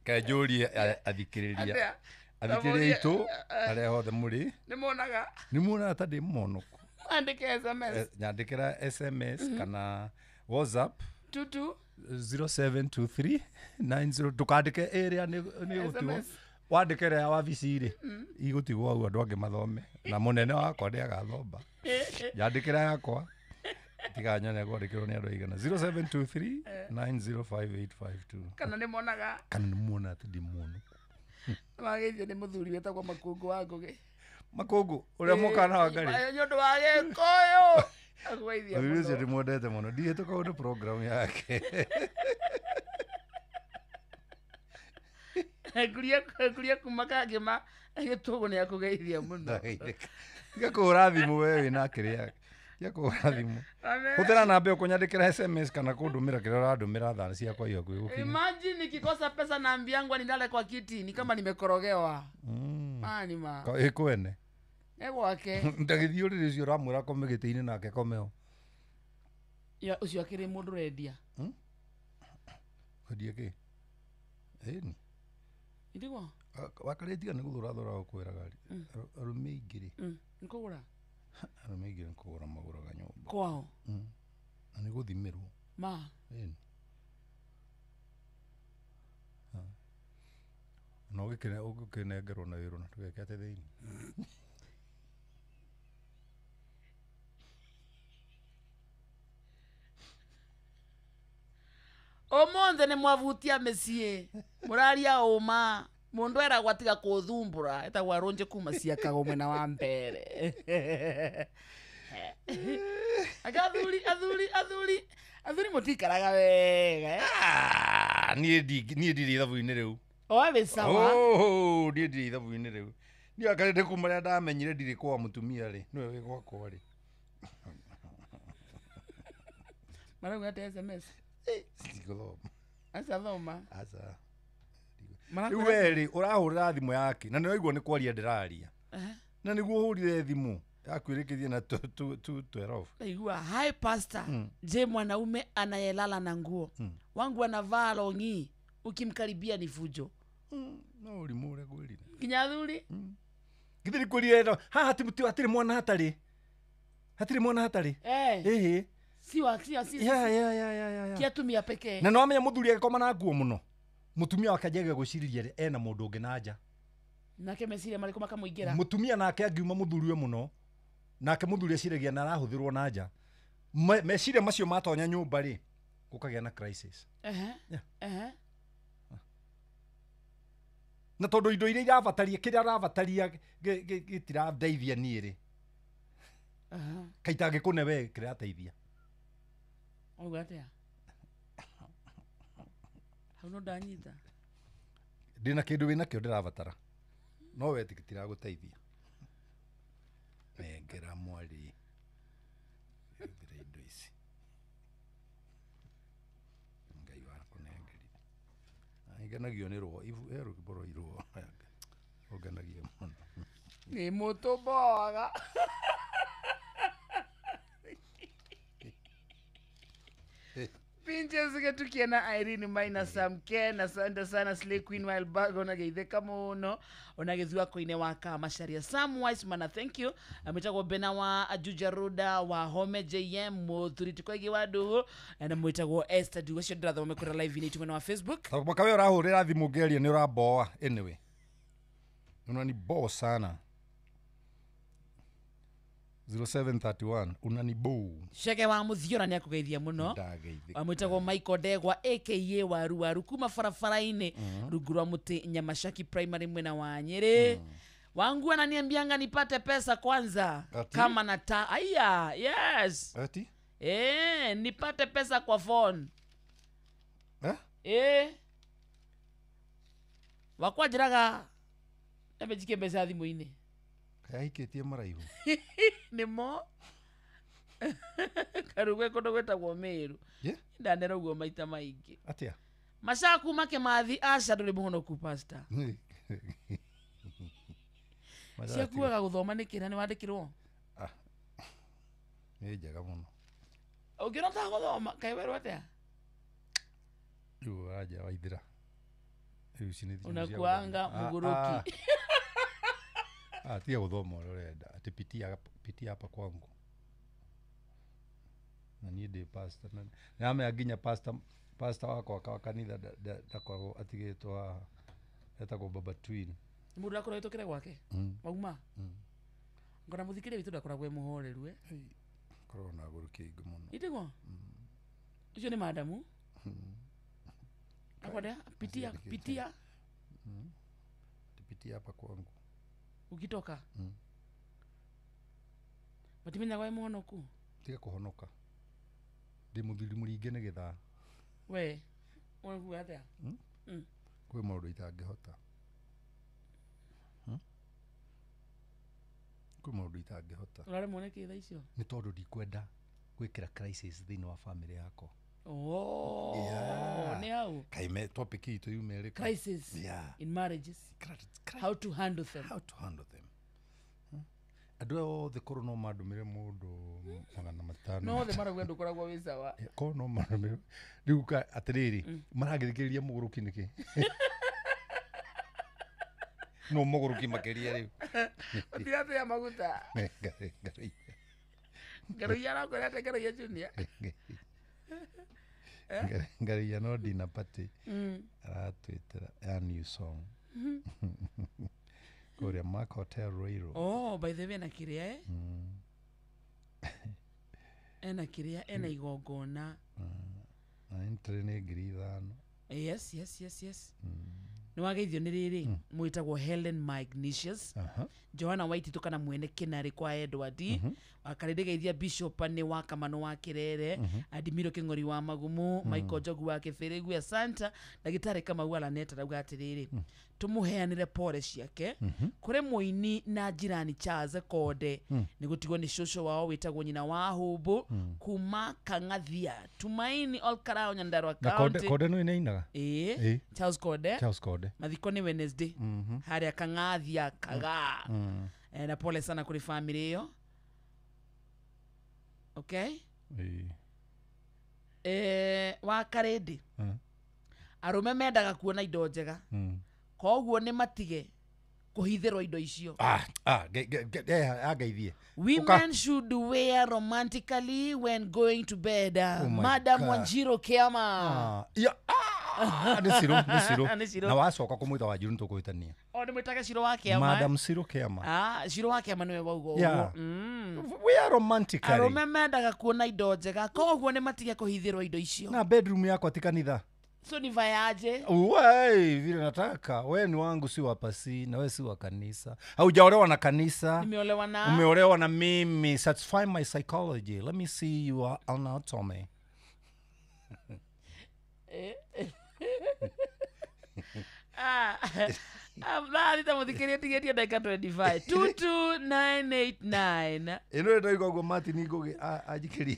Kanjũrie athikĩrĩria. Athikĩrĩria aitũ arĩa othe mũrĩ.
Nĩ monaga.
Nĩ muonaga ta ndĩ mũhonoku.
Andĩke SMS.
Nyandĩkĩra SMS kana WhatsApp
22
0723 90 ndũkandĩke ĩrĩa nĩ gũtigwo. Wandĩke ĩrĩa ya wabici rĩ, igũtigwo hau andũ angĩ mathome. Na mũnene wakwa nĩagathomba. Nyandĩkĩra yakwa. Tiganyone kwandĩkĩrwo nĩ andũ aigana. 0723 905852.
Kana nĩ monaga.
Kana nĩ muona atĩ ndĩ mũhonoku.
Nĩmageithio nĩ mũthuri wĩtagwo Makũngũ wa Ngũgĩ.
Makũngũ ũrĩa mũkana wa Ngarĩ.
Nĩ ũndũ wa Gĩkũyũ. Akũgeithia
Mũthuri ũcio
mũno.
ndĩmwendete mũno. Ndihĩtũka ũndũ program yake.
Nguria kuma Kangĩma Gĩtũgũ nĩ akũgeithia mũno.
Ndageithĩka. Tiga kũhũra thimũ we wĩna kĩrĩa. Tiga kũhũra thimũ. Hũthĩra namba ĩyo kũnyandĩkĩra SMS kana kũndũmĩra kĩrĩa ũrandũmĩra thaa ciakwa i hakuhĩ gũkinya.
Imagine nikikosa pesa naambiangwa nilale kwa kiti ni kama nimekorogewa. Mani ma.
Ĩ kwene.
E gwake.
Ndagĩthiĩ ũrĩrĩ ũcio ũramwĩra akome gĩtĩ-inĩ nake kome ho.
Ya ũcio akĩrĩ mũndũ ũrendia.
Kwendia kĩ? Ĩni.
Ndigwa.
Wakarĩ tiga nĩ gũthũrathũra gũkwĩraga rĩ. Arũme aingĩ rĩ.
Nĩ kũgũra?
Arũme aingĩ nĩ kũgũra magũraga nyũmba.
Kwao?
Na nĩ gũthimĩrwo.
Ma.
Ĩni. Na ũgĩkĩnengerwo na wĩrwo na tũgeke atĩ thĩinĩ.
Ũmũthĩ nĩ mwavutia mĩciĩ mũraria ũma mũndũ eragwo atiga kũthumbũra etagwo arũnje kuma ciakago mwena wa mbere. Aka athuri athuri athuri athuri mũtikaraga wega eh?
Niĩ ndirĩ ithabu-inĩ rĩu.
Oe wĩ sawa.
Oh, niĩ ndirĩ ithabu-inĩ rĩu. Niĩ akarĩte kuma rĩrĩa ndamenyire ndirĩ kwa mũtumia rĩ, nĩwe wĩ gwakwa rĩ.
Marauga atĩa SMS?
Ndigũthoma.
Aca thoma.
Aca. Rĩu we rĩ ũrahũrĩra thimũ yake na nĩwaigua nĩ kwaria ndĩraria. Na nĩguo ũhũrire thimũ yakwĩrĩkĩrie na 2:12.
Naigua hi pastor. Je, mwanaume anayelala na nguo wangu anavaa longi ukimkaribia ni fujo.
No ũrimũ ũrĩa ngwĩrire.
Nginya athuri?
Githĩ ndikwĩrire haha hatirĩ mwana hatarĩ. Hatirĩ mwana hatarĩ. Ĩhĩ.
Si wa si si.
Ya.
Ti atumia pekee.
Na no amenya mũthuri agĩkoma na nguo mũno. Mũtumia wake anjagia gwĩcirĩria ena mũndũ ũngĩ na nja.
Nake meciria marĩkũ makamũingĩra.
Mũtumia nake angiuma mũthuri we mũno. Nake mũthuri eciragia na arahũthĩrwo na nja. Meciria macio matonya nyũmba rĩ gũkagĩa na crisis. Na tondũ indo iria irabataria kĩrĩa arabataria gĩtirandeithia niĩ rĩ. Kaita angĩkũne we kĩrateithia.
Auga atĩa? Hau no ndanyita.
Ndĩna kĩndũ wĩnakĩo ndĩrabatara. No we gĩtiragũteithia. Nengera mwarĩ. Ĩthire indo ici. Ngai wakũnengerire. Ngenagio nĩ rũo. Ibu he rwĩmbo rwa irũo. Ũngenagia mũno.
Nĩ mũtũmboga. Pinches getukia na Irene Maina Samke na asante sana Slay Queen Wild Bag ona geitheka muno ona githua koine wa Kamacharia Sam Wiseman thank you mwitagwo Bena wa Ajuja Ruda wa Home JM muthuri tukoigi wa ndugu na mwitagwo Esther Dugu acio ndirathoma mekura live ni tumena wa Facebook
Mwaka we urahurira thimu ngeria ni uraboa anyway unaniboa sana 0731 unaniboo
Sheke wa muthiora ni akugeithia muno mwitagwo Michael Ndegwa aka Waru Waru kuma barabara-inĩ rungu rwa muti Nyamashaki Primary mwena wa Nyeri. Wangu ananiambianga nipate pesa kwanza.
Ati?
Kama nata aya yes
ati
nipate pesa kwa phone wakwa njiraga nambejike mbeca thimũ-inĩ
kayahikitie maraihu
nimo karugwe kundu gwetagwo Meru ndanera uguo maita maingi
atia
macaku make mathi aca nduri muhonoku pastor ciakuaga guthoma niki na ni wandikirwo
ni njega muno
ungiona ta guthoma kai werwo atia
riu aja waithira riu ici ni thimũ cia
unakuanga muguruki
tiga guthoma uria urenda ati pitia hapa kwangu na niĩ ndĩ pastor na nĩramenya nginya pastor wakwa wa kanitha ndakoragwo atigĩtwo haha etagwo Baba Twin
mũndũ ndakoragwo ahĩtũkĩre gwake wauma ngona mũthikĩrĩria witũ ndakoragwo e mũhoreru
koragwo na agũrũki aingĩ mũno
itiguo ũcio nĩ madamu akwenda pitia pitia
pitia hapa kwangu
ukitoka matimenyaga wĩ mũhonoku
tiga kũhonoka ndĩ mũthuri mũringe nĩ gĩthaa
we ũraigua atĩa
kwĩ maũndũ itangĩhota Kwĩ maũndũ itangĩhota.
Ũraremwo nĩkĩ thaa icio?
Nĩ tondũ ndikwenda gwĩkĩra crisis thĩinĩ wa family yakwa.
Oh,
Yeah.
nĩ hau.
Kaime topic itũ yuma ĩrĩkũ?
Crisis
Yeah.
in marriages. How to handle them.
How to handle them. Andũ aya othe korwo no mandũmĩre mũndũ 500.
No othe marauga ndũkoragwo wĩ sawa.
Korwo no mandũmĩre rĩu ka atĩrĩrĩ, marangĩthikĩrĩria mũgũrũki nĩkĩ? No mũgũrũki makĩria rĩu.
Ũtiratea maguta. Ngaruia arakwĩra atĩ Ngaruiya Junior. Eh?
Ngaruiya no ndina party. Aratwĩtĩra ya new song. Kũrĩa Mark Hotel Ruiru.
Oh, by the way ena kĩrĩa eh? Ena kĩrĩa, ena igongona.
Na entry nĩ 5,000.
Yes, yes, yes, yes. Nĩ wageithio nĩ rĩrĩ mwĩtagwo Helen Magnesius. Johanna Waititũ kana mwene Kĩnarĩ kwa Edward. Wakarĩndĩ geithia Bishop nĩ wa Kamano wa Kĩrere. Adimiro Kĩng'ori wa Magumu. Michael Njogu wa Kĩbĩrĩgu Asanta. Ndagĩtarĩ Kamau Alaneta arauga atĩrĩrĩ, tũmũheanĩre pore ciake kũrĩ mũini na jirani Charles Konde nĩ gũtigwo nĩ cũcũ wao wĩtagwo nyina wa Hũmbũ kuma Kang'athia Tumaini Olkarao Nyandarua
Na Konde
County.
Konde nĩ nĩainaga?
Ĩĩ.
Ĩĩ.
Charles Konde.
Charles Konde.
Mathiko nĩ Wednesday harĩa Kang'athia Kagaa. Na pole sana kũrĩ family ĩyo. Okay?
Ĩĩ.
Wa Karĩndĩ. Arũme mendaga kuona indo njega. Koguo nĩ matige kũhithĩrwo indo icio.
Ah, ah, angeithie.
Women should wear romantically when going to bed.
Oh my
Madam
God.
Wanjiru Kiama.
Ah, yeah. Ah, nĩ Ciro, nĩ Ciro.
Nĩ Ciro.
Na wacoka kũmwĩta Wanjiru nĩtũkũhĩtania.
O nĩ mwĩtage Ciro wa Kiama.
Madam Ciro Kiama.
Ah, Ciro wa Kiama nĩwe wauga ũguo.
Yeah. We are romantically.
Arũme mendaga kuona indo njega koguo nĩ matige kũhithĩrwo indo icio.
Na bedroom yakwa ti kanitha.
So nivayaje?
Uwe, vile nataka. We ni wangu si wa pasi na we si wa kanisa. Haujaolewa na kanisa.
Nimeolewa na
Umeolewa na mimi. Satisfy my psychology. Let me see your anatomy.
Ah, thita mũthikĩria tigĩtie ndagĩka 25 22989.
Ĩno ndoiga ũguo Martin Ngũgĩ anjikĩria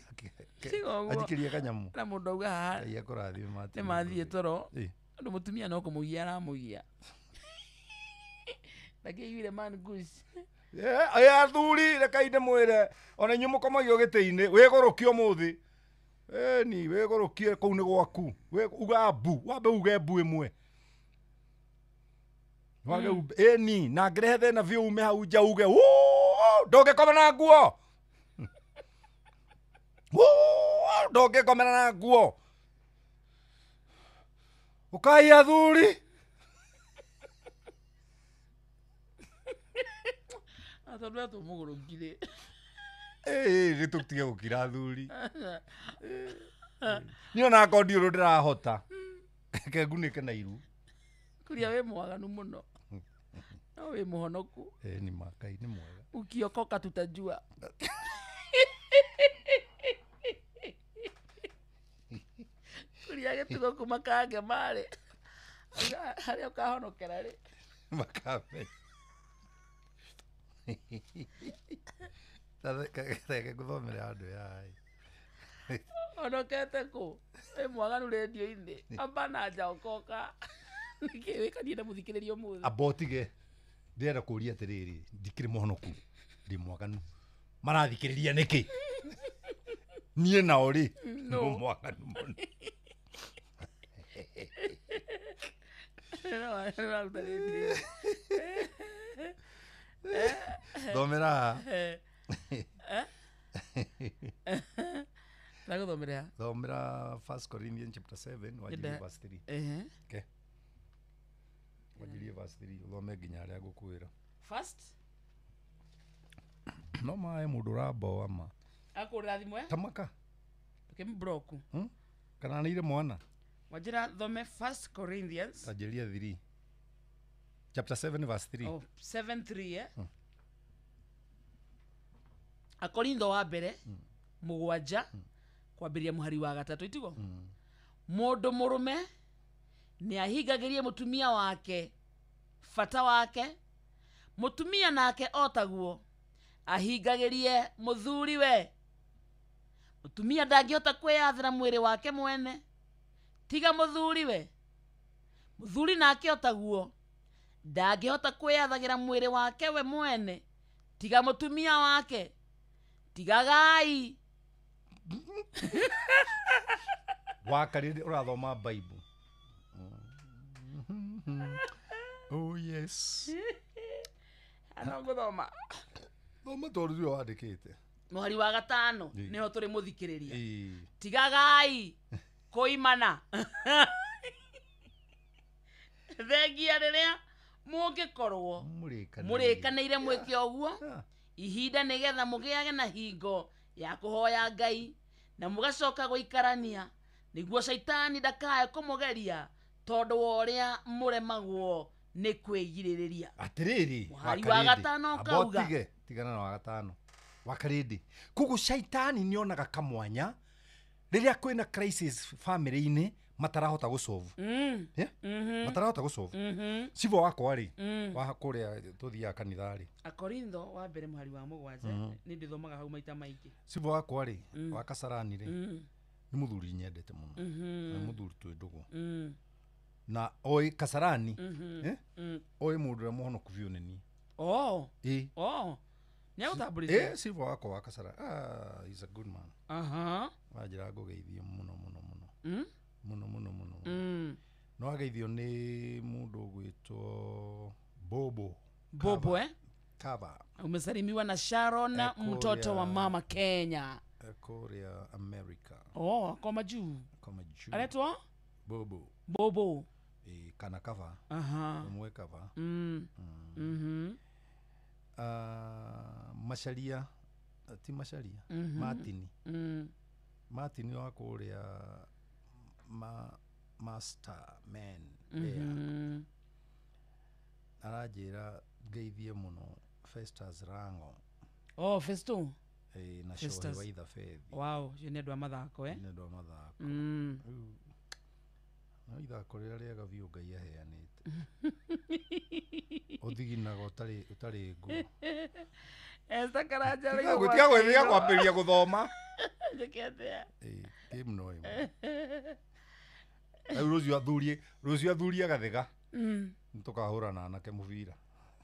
Tiga ũguo.
anjikĩria kanyamũ.
Na mũndũ auga haha
Ngai akũrathime Martin.
nĩ mathiĩ toro.
Ĩ.
Andũ mũtumia no kũmũgia aramũgia. Ndakĩiguire man goose.
Athuri rekai ndĩmwĩre ona inyuĩ mũkomagio gĩtĩ-inĩ wĩgũrũkie ũmũthĩ. Ĩni wĩgũrũkie kũu nĩ gwaku. Uga mbu, wambe uge mbu ĩmwe. Wage ĩni na ngĩrehe thĩna biũ ume hau nja uge "Woo, ndũngĩkoma na nguo. Woo, ndũngĩkomera na nguo." Ũkai athuri.
Tondũ we tũmũgũrũkire.
Ĩĩ nĩ tũtige gũkira athuri. Niĩ ona ngoo ndiũrũ ndĩrahota. Reke ngunĩke na iru.
Kuria wĩ mwaganu mũno. No wĩ mũhonoku.
Ĩĩ nĩ ma Ngai nĩ mwega.
Ukiokoka tutajua. Kuria gĩtugo kuma kange marĩ. Harĩa ũkahonokera rĩ.
Makame. Reke ngũthomere handũ yaĩ.
Honokete kũ? Wĩ mwaganu rendio-inĩ. Amba na nja okoka. Nĩkĩ wĩkanie na mũthikĩrĩria ũmũthĩ?
Amba ũtige. Ndĩrenda kũũria atĩrĩrĩ, ndikĩrĩ mũhonoku, ndĩ mwaganu. Marathikĩrĩria nĩkĩ? Niĩ nao rĩ,
No.
nĩ mwaganu mũno.
Ũraruta rendio.
Thomera haha.
Ndagũthomera ha?
Thomera 1 Corinthians chapter 7 wanjirie verse 3.
Ehe.
Okay. Wanjirie verse 3 ũthome nginya harĩa ngũkwĩra.
First
No maĩ mũndũ ũramboa ma.
Akũrĩra thimũ eh?
Tamaka.
Ũkĩmũblock.
Kana nĩire mwana.
Wanjĩra thome 1 Corinthians
Tanjĩria 3. Chapter 7 verse 3.
Oh, 7:3 eh? Akorintho wa mbere 7 kwambĩrĩria mũhari wa 3 itiguo. Mũndũ mũrũme nĩ ahingagĩrie mũtumia wake bata wake, mũtumia nake o taguo Ahingagĩrie mũthuriwe. Mũtumia ndangĩhota kwĩyathĩra mwĩrĩ wake mwene tiga mũthuriwe. Mũthuri nake o taguo ndangĩhota kwĩyathagĩra mwĩrĩ wake we mwene tiga mũtumia wake. Tigagai.
Wakarĩndĩ ũrathoma Bible. Oh yes.
Ano ngũthoma.
Thoma tondũ tiwe wandĩkĩte.
Mũhari wa 5 nĩho tũrĩ mũthikĩrĩria. Tigagai kũimana. Thengia rĩrĩa mũngĩkorwo mũrĩkanĩire mwĩke ũguo ihinda nĩgetha mũgĩage na hingo ya kũhoya Ngai na mũgacoka gũikarania nĩguo caitani ndakae kũmũgeria tondũ wa ũrĩa mũremagwo nĩ kwĩgirĩrĩria.
Atĩrĩrĩ,
mũhari wa 5 ũkauga
tigana na wa 5 wakarĩndĩ. Koguo caitani nĩonaga kamwanya rĩrĩa kwĩna crisis family-inĩ matarahota gũsolve. Matarahota gũsolve. Civo wakwa rĩ, wa kũrĩa tũthiaga kanitha rĩ,
Akorintho wa mbere mũhari wa 7 nĩ ndĩthomaga hau maita maingĩ.
Civo wakwa rĩ, wa Kasarani rĩ, nĩ mũthuri nyendete mũno. Nĩ mũthuri twĩ ndũgũ. Na oĩ Kasarani, oĩ mũndũ ũrĩa mũhonoku biũ nĩ niĩ.
Oh. Oh. Nĩ agũtambũrĩte?
Civo wakwa wa Kasarani. Ah, he's a good man. Wanjĩra ngũgeithie mũno mũno mũno. Mũno mũno mũno. No ageithio nĩ mũndũ ũgwĩtwo Bobo.
Bobo eh?
Kava.
Umesalimiwa na Sharon mtoto wa mama Kenya.
Korea America.
Oh, koma juu.
Koma juu.
Anaitwa?
Bobo.
Bobo.
Kana Kava. Umwe Kava. Macharia, ti Macharia. Martini. Martini wa Korea master man. Aranjĩra ngeithie mũno Festus Rango.
Oh, Festo.
Na Shohe wa Ithabethi.
Wow, ũcio nĩ andũ a mathako eh?
Nĩ andũ a mathako. No ithako rĩrĩa rĩega biũ Ngai aheanĩte. Ũthiginaga ũtarĩ nguo.
Esther Karanja
rĩ. Tiga kwambĩrĩria gũthoma.
Njĩke atĩa?
Game no ĩmwe. Rĩu rũciũ athuri agathega. Nĩtũkahũra na anake mũbira.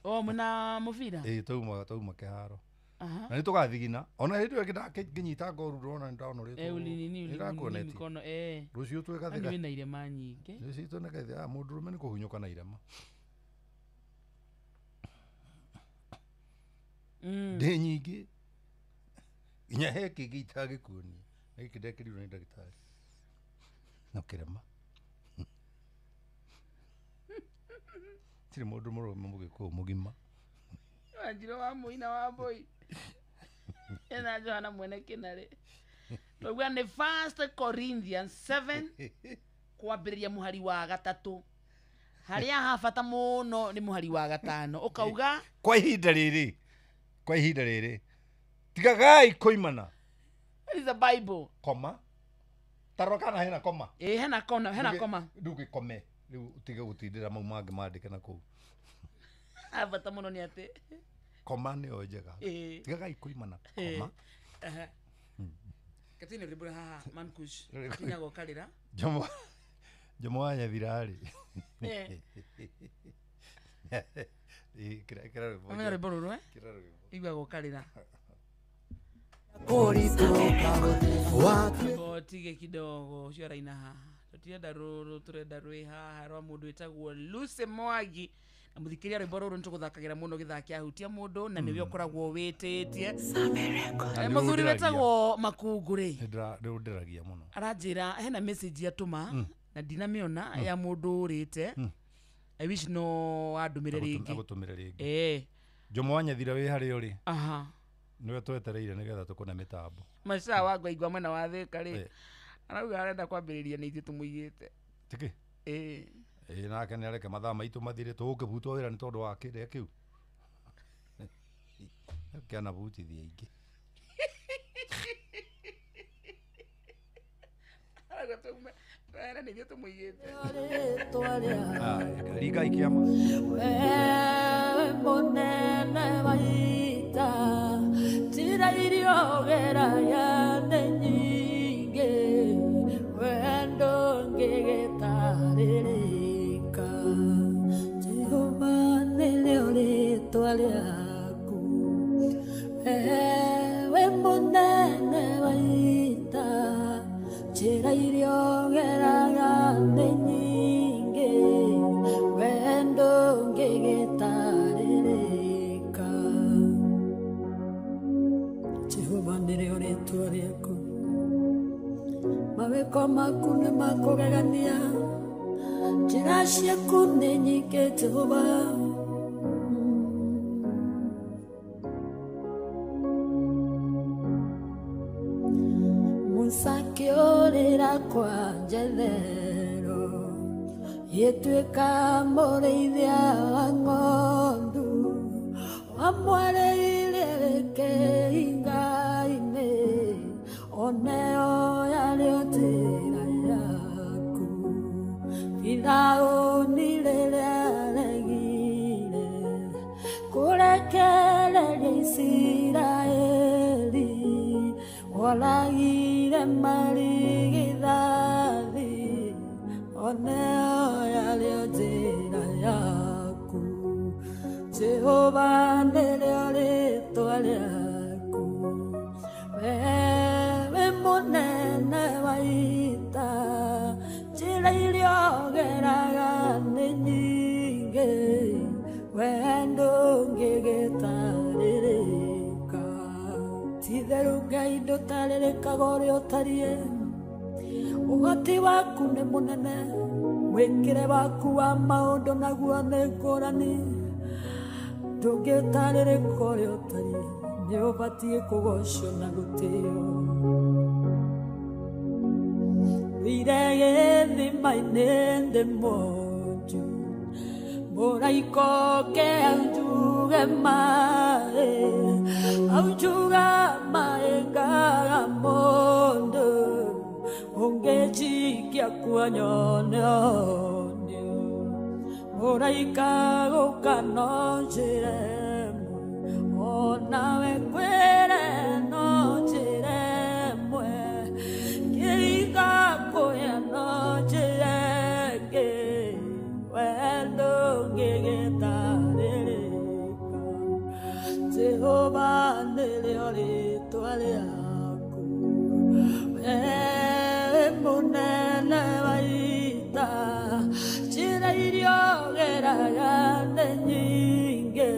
Oh, mwĩna mũbira?
Tauma kĩharo. Na nĩtũgathigina. Ona hĩndĩ ĩyo ngĩnyita ngoru ndĩrona nĩndaonorĩtwo.
Mikono
Rũciũ twĩgathega.
Wĩna irema nyingĩ.
Rũciũ twĩgathega. Mũndũrũme nĩ kũhunyũka na irema. Ndĩ nyingĩ. Nginya he kĩngĩ itagĩkuonia. Na gĩkĩ ndekĩrirwo nĩ ndagĩtarĩ. No kĩrema. Tirĩ mũndũ mũrũme mũgĩkũyũ mũgima.
Wanjirũ wa mũina wa mbũi. Ena Johana mwene kĩnarĩ. Twauga nĩ 1 Corinthians 7 kwambĩrĩria mũhari wa 3. Harĩa ha bata mũno nĩ mũhari wa 5. Ũkauga
kwa ihinda rĩrĩ tigagai kũimana.
What is the Bible?
Koma. Tarora kana hena koma.
Hena kona, hena koma.
Ndũgĩkome. Rĩu ũtige gũtindĩra mau mangĩ mandĩke na kũu.
Ha bata mũno nĩ atĩ
koma nĩyo njega. Tigagai kũimana koma.
Katini rĩmbũra haha Mankush kinya gokarĩra.
Jomo wa Nyathira rĩ. Kĩra rwĩmbo.
Amenya rwĩmbo rũrũ eh? Igua gokarĩra. Tige kidogo ũcio araina haha. Tũtirenda rũrũ tũrenda rwĩ haha rwa mũndũ wĩtagwo Lucy Mwangi. Na mũthikĩria rwĩmbo rũrũ nĩtũgũthakagĩra mũno gĩthaa kĩa hutia mũndũ na nĩwe ũkoragwo wĩtĩtie. Mũthuri wĩtagwo Makungu rĩ.
Nĩũndĩragia mũno.
Aranjĩra hena message atũma na ndinamĩona ya mũndũ ũrĩte. I wish no andũmĩre rĩngĩ.
Agũtũmĩre rĩngĩ. Jomo wa Nyathira wĩ harĩa ũrĩ. Nĩwe twetereire nĩgetha tũkũne mĩtambo.
Maca wa ngwaigua mwena wa Thĩka rĩ. Arauga arenda kwambĩrĩria nĩ ithuĩ tũmũigĩte.
Tĩkĩ? Nake nĩ areke mathaa maitũ mathire tũgũkĩbutwo wĩra nĩ tondũ wa kĩrĩa kĩu. Kĩanabutithia aingĩ.
Arauga wĩra nĩ ithuĩ tũmũigĩte.
Ringai kĩama.
Wewe mũnene wa ita We mũnene wa ita, njĩra iria ũgeraga nĩ nyingĩ, we ndũngĩgĩtarĩrĩka. Jehova nĩrĩo rĩĩtwa rĩaku, mawĩko maku nĩ ma kũgegania, njĩra ciaku nĩ nyingĩ Jehova. Musa akĩũrĩra kwa Jethero, gĩtuĩka mũrĩithia wa ng'ondu, wamwarĩire kĩhinga-inĩ, oneo yarĩ njĩra yaku. Firaũni rĩrĩa aregire kũrekereria Isiraeli, oragire marigithathi, oneo yarĩ njĩra yaku. Jehova nĩrĩo rĩĩtwa rĩaku, we wĩ mũnene wa ita, njĩra iria ũgeraga nĩ nyingĩ, we ndũngĩgĩtarĩrĩka. Ti-itherũ Ngai ndũtarĩrĩkaga ũrĩa ũtariĩ, ũhoti waku nĩ mũnene, mwĩkĩre waku wa maũndũ naguo nĩ ngũrani, ndũngĩtarĩrĩka ũrĩa ũtariĩ, nĩ ũbatiĩ kũgocwo na gũtĩo. Thire gĩthima-inĩ ndĩ mwonju, mũraika oke aunjuge maĩ, aunjuga maĩ ngaga mũndũ, ũngĩnjikia kuo nyone ũnio. Mũraika gũka no njĩra ĩmwe, onawe kwĩre no njĩra ĩmwe, kĩringa kũya no njĩra ĩngĩ, we ndũngĩgĩtarĩrĩka. Jehova nĩrĩo rĩĩtwa rĩaku, we mũnene wa ita, njĩra iria ũgeraga nĩ nyingĩ,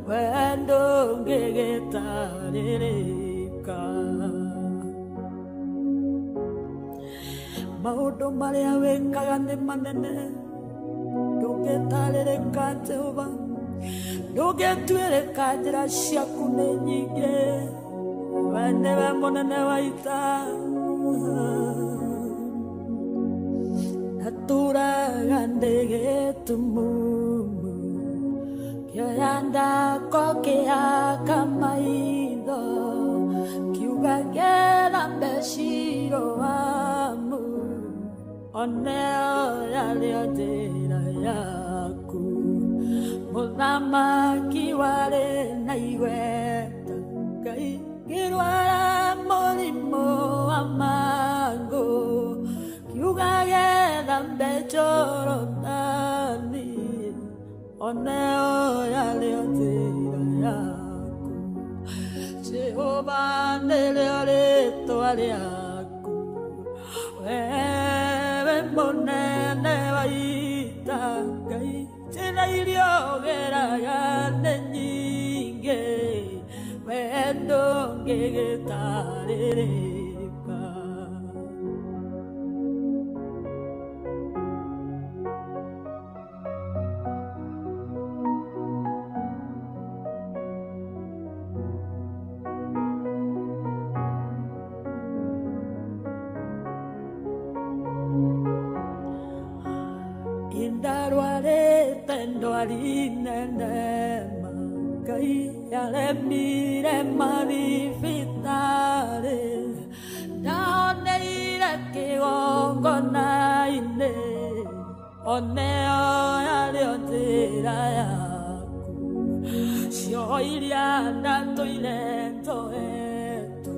we ndũngĩgĩtarĩrĩka. Maũndũ marĩa wĩkaga nĩ manene, ndũngĩtarĩrĩka Jehova, ndũngĩtuĩrĩka, njĩra ciaku nĩ nyingĩ, we nĩwe mũnene wa ita. Natũraga ndĩ gĩtumumu, kĩoya ndako kĩhaka maitho, kiuga ngĩthambe Shiloamu, oneo yarĩ njĩra yaku. Mũthamaki warĩ na igweta, Ngai ngĩrwara mũrimũ wa mangũ, kiuga gĩthambe Jorodani, oneo yarĩ njĩra yaku. Jehova nĩrĩo rĩĩtwa rĩaku, we mũnene wa ita, Ngai njĩra iria ũgeraga nĩ nyingĩ, we ndũngĩgĩtarĩrĩka. Indarwarĩte ndwari nene ma, Ngai yaremire mathibitarĩ, ndahoneire kĩgongona-inĩ, oneo yarĩ njĩra yaku. Cioho iria ndatũire njoetwo,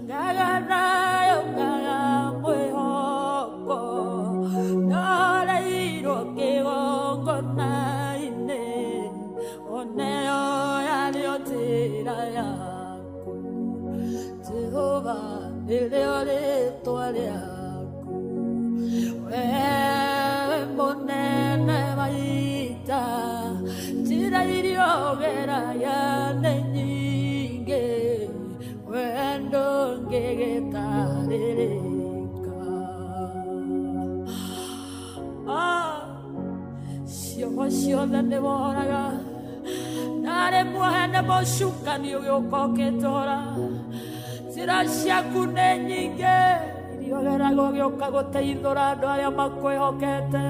ngaga nayo ngaga mwĩhoko, ndahoneirwo kĩgongona-inĩ, oneo yarĩ njĩra njĩra yaku Jehova nĩrĩo rĩtwa rĩaku we mũnene wa ita njĩra iria ũgeragia nĩ nyingĩ we ndũngĩgĩtarĩrĩka. Ciugo ciothe nĩworaga narĩ muohe nĩ mũcukani ũgĩũka ũkĩtũra njĩra ciaku nĩ nyingĩ iria ũgeraga ũgĩũka gũteithũra andũ arĩa makwĩhokete.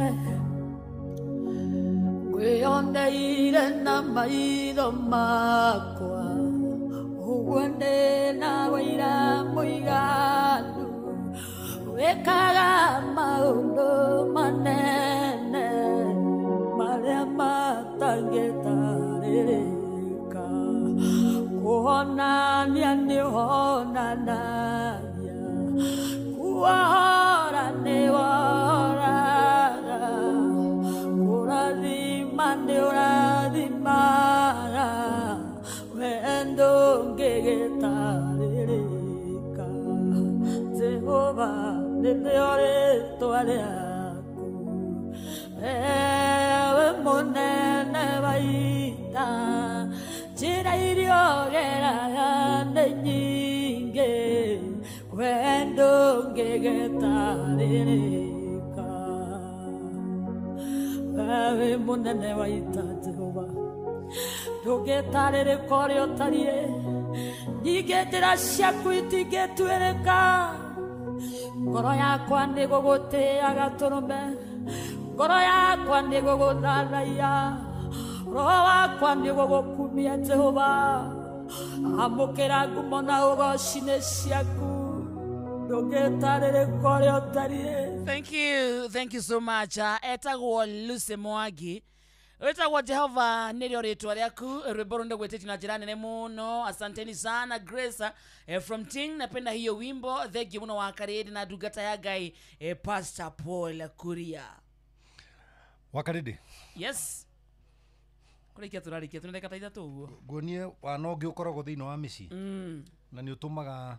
Ngwĩyoneire na maitho makwa ũguo ndĩ na wĩira mũiganu wĩkaga maũndũ manene marĩa matangĩtarĩrĩka. Kũhonania nĩũhonanagia kuohora nĩwohoraga kũrathima nĩũrathimaga we ndũngĩgĩtarĩrĩka. Jehova nĩrĩo rĩtwa rĩaku ewe mũnene wa ita njĩra iria ũgeraga nĩ nyingĩ we ndũngĩgĩtarĩrĩka. Wewe mũnene wa ita Jehova ndũngĩtarĩrĩka ũrĩa ũtariĩ nyingĩ njĩra ciaku itingĩtuĩrĩka. Ngoro yakwa nĩ gũgũtĩĩa gatũrũme ngoro yakwa nĩ gũgũthathaiya roho wakwa nĩ gũgũkumia Jehova. Amũkĩra ngumo na ũgoci nĩ ciaku ndũngĩtarĩrĩka ũrĩa ũtariĩ.
Thank you so much. Etagwo Lucy Mwangi wĩtagwo Jehova nĩrĩo rĩtwa rĩaku rwĩmbo rũu nĩgwĩtĩtio na njĩra nene mũno. Asanteni sana Grace from Ting, napenda hiyo wimbo. Thank you mũno wa Karĩndĩ na ndungata ya Ngai Pastor Paul Kuria.
Wakarĩndĩ.
Yes, kũrĩkia tũrarĩkia tũna ndagĩka ta ithatũ ũguo.
Nguonie wana ũngĩ ũkoragwo thĩinĩ wa mĩciĩ na nĩ ũtũmaga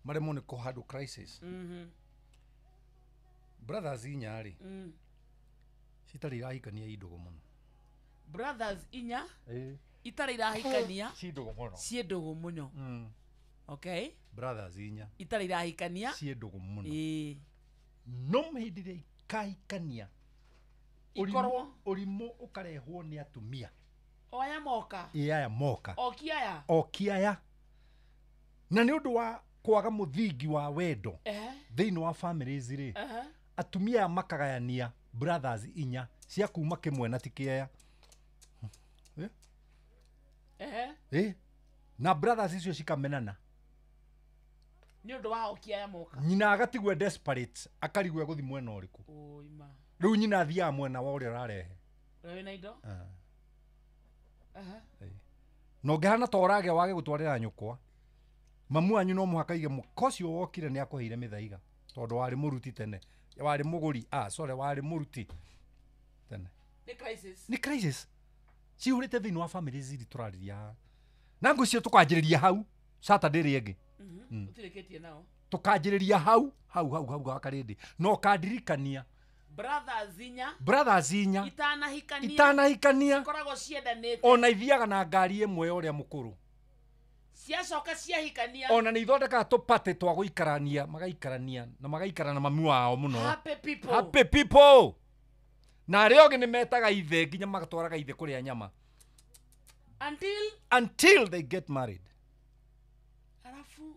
maremwo nĩ kũhandle crisis. Brothers inya rĩ citarĩ irahikania i ndũgũ mũno.
Brothers inya itarĩ irahikania
ci ndũgũ mũno.
Ciĩ ndũgũ mũno. Okay,
Brothers inya
itarĩ irahikania
ciĩ ndũgũ mũno. No hĩndĩ ĩrĩa ikahikania
ikorwo
ũrimũ ũkarehwo nĩ atumia
o aya moka.
Ĩ aya moka
oki aya
oki aya na nĩ ũndũ wa kwaga mũthingi wa wendo thĩinĩ wa families rĩ atumia aya makagayania brothers inya cia kuma kĩmwe na ti kĩea. Na brothers icio cikamenana
nĩ ũndũ wa oki aya moka.
Nyina agatigwo desperate akarigwo egũthiĩ mwena ũrĩkũ. Rĩu nyina athiaga mwena wa ũrĩa ũrarehe
ũrĩa wĩna indo.
Na ũngĩhana ta ũragĩa wage gũtwarĩra nyũkwa mamu wanyu no mũhaka aige mũka ũcio wokire nĩ akũheire mĩthaiga tondũ warĩ mũruti tene warĩ mũgũri sorry warĩ mũruti tene.
Nĩ crisis.
Nĩ crisis cihũrĩte thĩinĩ wa families iria tũrarĩria haha na ngwĩciria tũkanjĩrĩria hau Saturday ĩrĩa ĩngĩ.
Ũtirĩkĩtie nao
tũkanjĩrĩria hau hau hau hau Wakarĩndĩ na ũkandirikania
brothers inya
itanahikania
itanahikania ikoragwo ciendanĩte
ona ithiaga na ngari ĩmwe ya ũrĩa mũkũrũ
ciacoka ciahikania
ona nĩ ithondekaga tũpatĩ twa gũikarania magaikarania na magaikara na mami wao mũno.
Happy people.
Happy people. Na arĩa ũngĩ nĩ metaga ithe nginya magatwaraga ithe kũrĩa nyama until they get married.
Alafu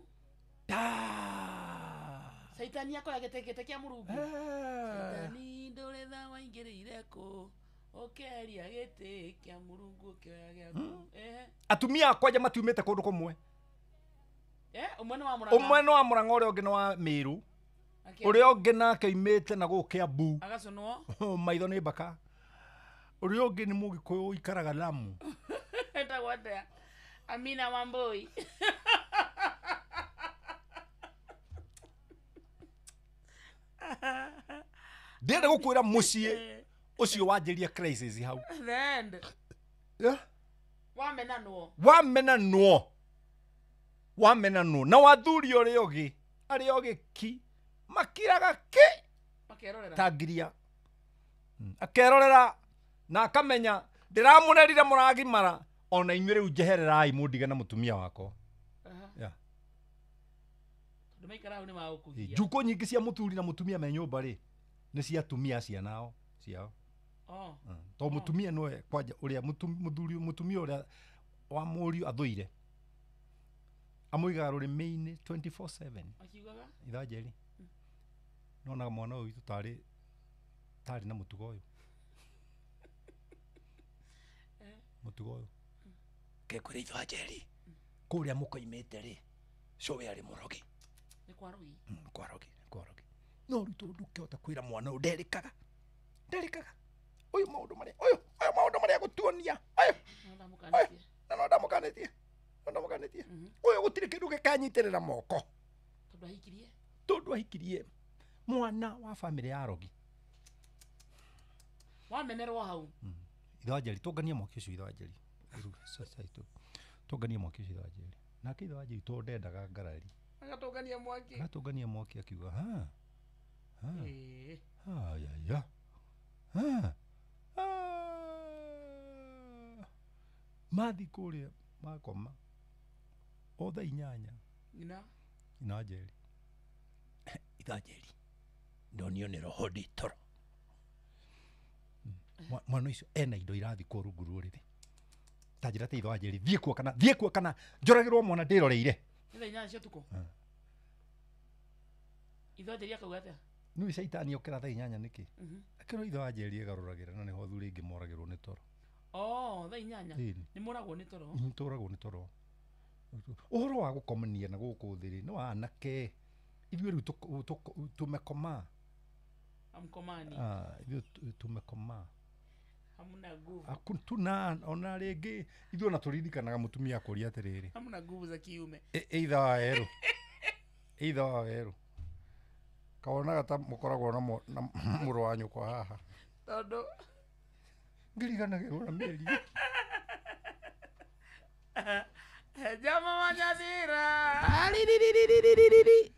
Saitani akoya gĩtĩ kĩa Mũrungu. Saitani ndũrĩ tha waingĩrĩire kũ ũkĩeheria gĩtĩ kĩa Mũrungu ũkĩoya gĩaku.
Atumia akwa nja matiumĩte kũndũ kũmwe.
Ũmwe nĩ wa Mũrang'a.
Ũmwe nĩ wa Mũrang'a ũrĩa ũngĩ nĩ wa Mĩrũ. Ũrĩa ũngĩ nake oimĩte na gũkũ Kĩambu.
Agacũnwo.
Maitho nĩ mbaka. Ũrĩa ũngĩ nĩ Mũgĩkũyũ ũikaraga Lamu.
Etagwo atĩa? Amina Wambui.
Ndĩrenda gũkwĩra mũciĩ ũcio wanjĩria crisis hau.
The end.
Yeah.
Wamenanwo.
Wamenanwo. Wamenanwo na wathuri ũrĩa ũngĩ arĩa ũngĩ ki makiraga ki
makerorera
ta ngiria akerorera na akamenya ndiramũrerire mũragimara ona inyuĩ rĩu njehererai mũndige na mũtumia wakwa. Yeah.
Tondũ maikara hau nĩ magũkũgia.
Njukũ nyingĩ cia mũthuri na mũtumia me nyũmba rĩ nĩ cia atumia cianao ciao.
Oh.
To mũtumia nĩwe kwanja ũrĩa mũthuri mũtumia ũrĩa wa mũriũ athũire amũigaga rũrĩmĩ-inĩ 24/7.
Akiugaga
Itha Njeri nonaga mwana ũyũ witũ tarĩ na mũtugo ũyũ mũtugo ũyũ kekwĩra Itha Njeri kũrĩa mũkoimĩte rĩ cũwe arĩ mũrogi.
Nĩ kwa rogi.
Kwa rogi, kwa rogi. No rĩu tondũ ndũngĩhota kwĩra mwana ũyũ nderĩkaga ũyũ maũndũ marĩa ũyũ maũndũ marĩa gũtuonia ũyũ na no ndamũkanĩtie ũyũ gũtirĩ kĩndũ gĩkanyitĩrĩra moko tondũ ahikirie mwana wa bamĩrĩ ya rogi.
Wamenerwo hau.
Itha Njeri tũnganie mwaki ũcio Itha Njeri tũnganie mwaki ũcio Itha Njeri nake Itha Njeri tondũ ndendaga ngarari agatũngania mwaki akiuga ha ha ha ya ya ha mathi kũrĩa makoma o thaa 8 ina Njeri Itha Njeri ndonio nĩ roho ndĩ toro. Mwana ũcio ena indo irathikwo rungu rwa ũrĩrĩ ta njĩra ta Itha Njeri thiĩ kuo kana njũragĩrwo mwana ndĩroreire.
Nĩ thaa 8 cia ũtukũ. Itha Njeri akauga atĩa?
Nĩũĩ caitani okĩra thaa 8 nĩkĩ? Akĩrwo Itha Njeri ĩgarũragĩra na nĩho athuri aingĩ moragĩrwo nĩ toro.
Oh, thaa 8 nĩ moragwo nĩ toro.
Nĩ tũragwo nĩ toro. Ũhoro wa gũkomania na gũkũ thĩ rĩ nĩ wa anake ithuĩ rĩu tumekoma.
Amkomani.
Ithuĩ tumekoma.
Hamuna nguvu.
Tuna ona rĩngĩ ithuĩ ona tũririkanaga mũtumia akũria atĩrĩrĩ.
Hamuna nguvu za kiume.
Itha wa werũ. Itha wa werũ. Kawonaga ta mũkoragwo na mũrũ wa nyũkwa haha.
Tondũ
ngiriganagĩrwo na mĩeri.
Jama Manyathira.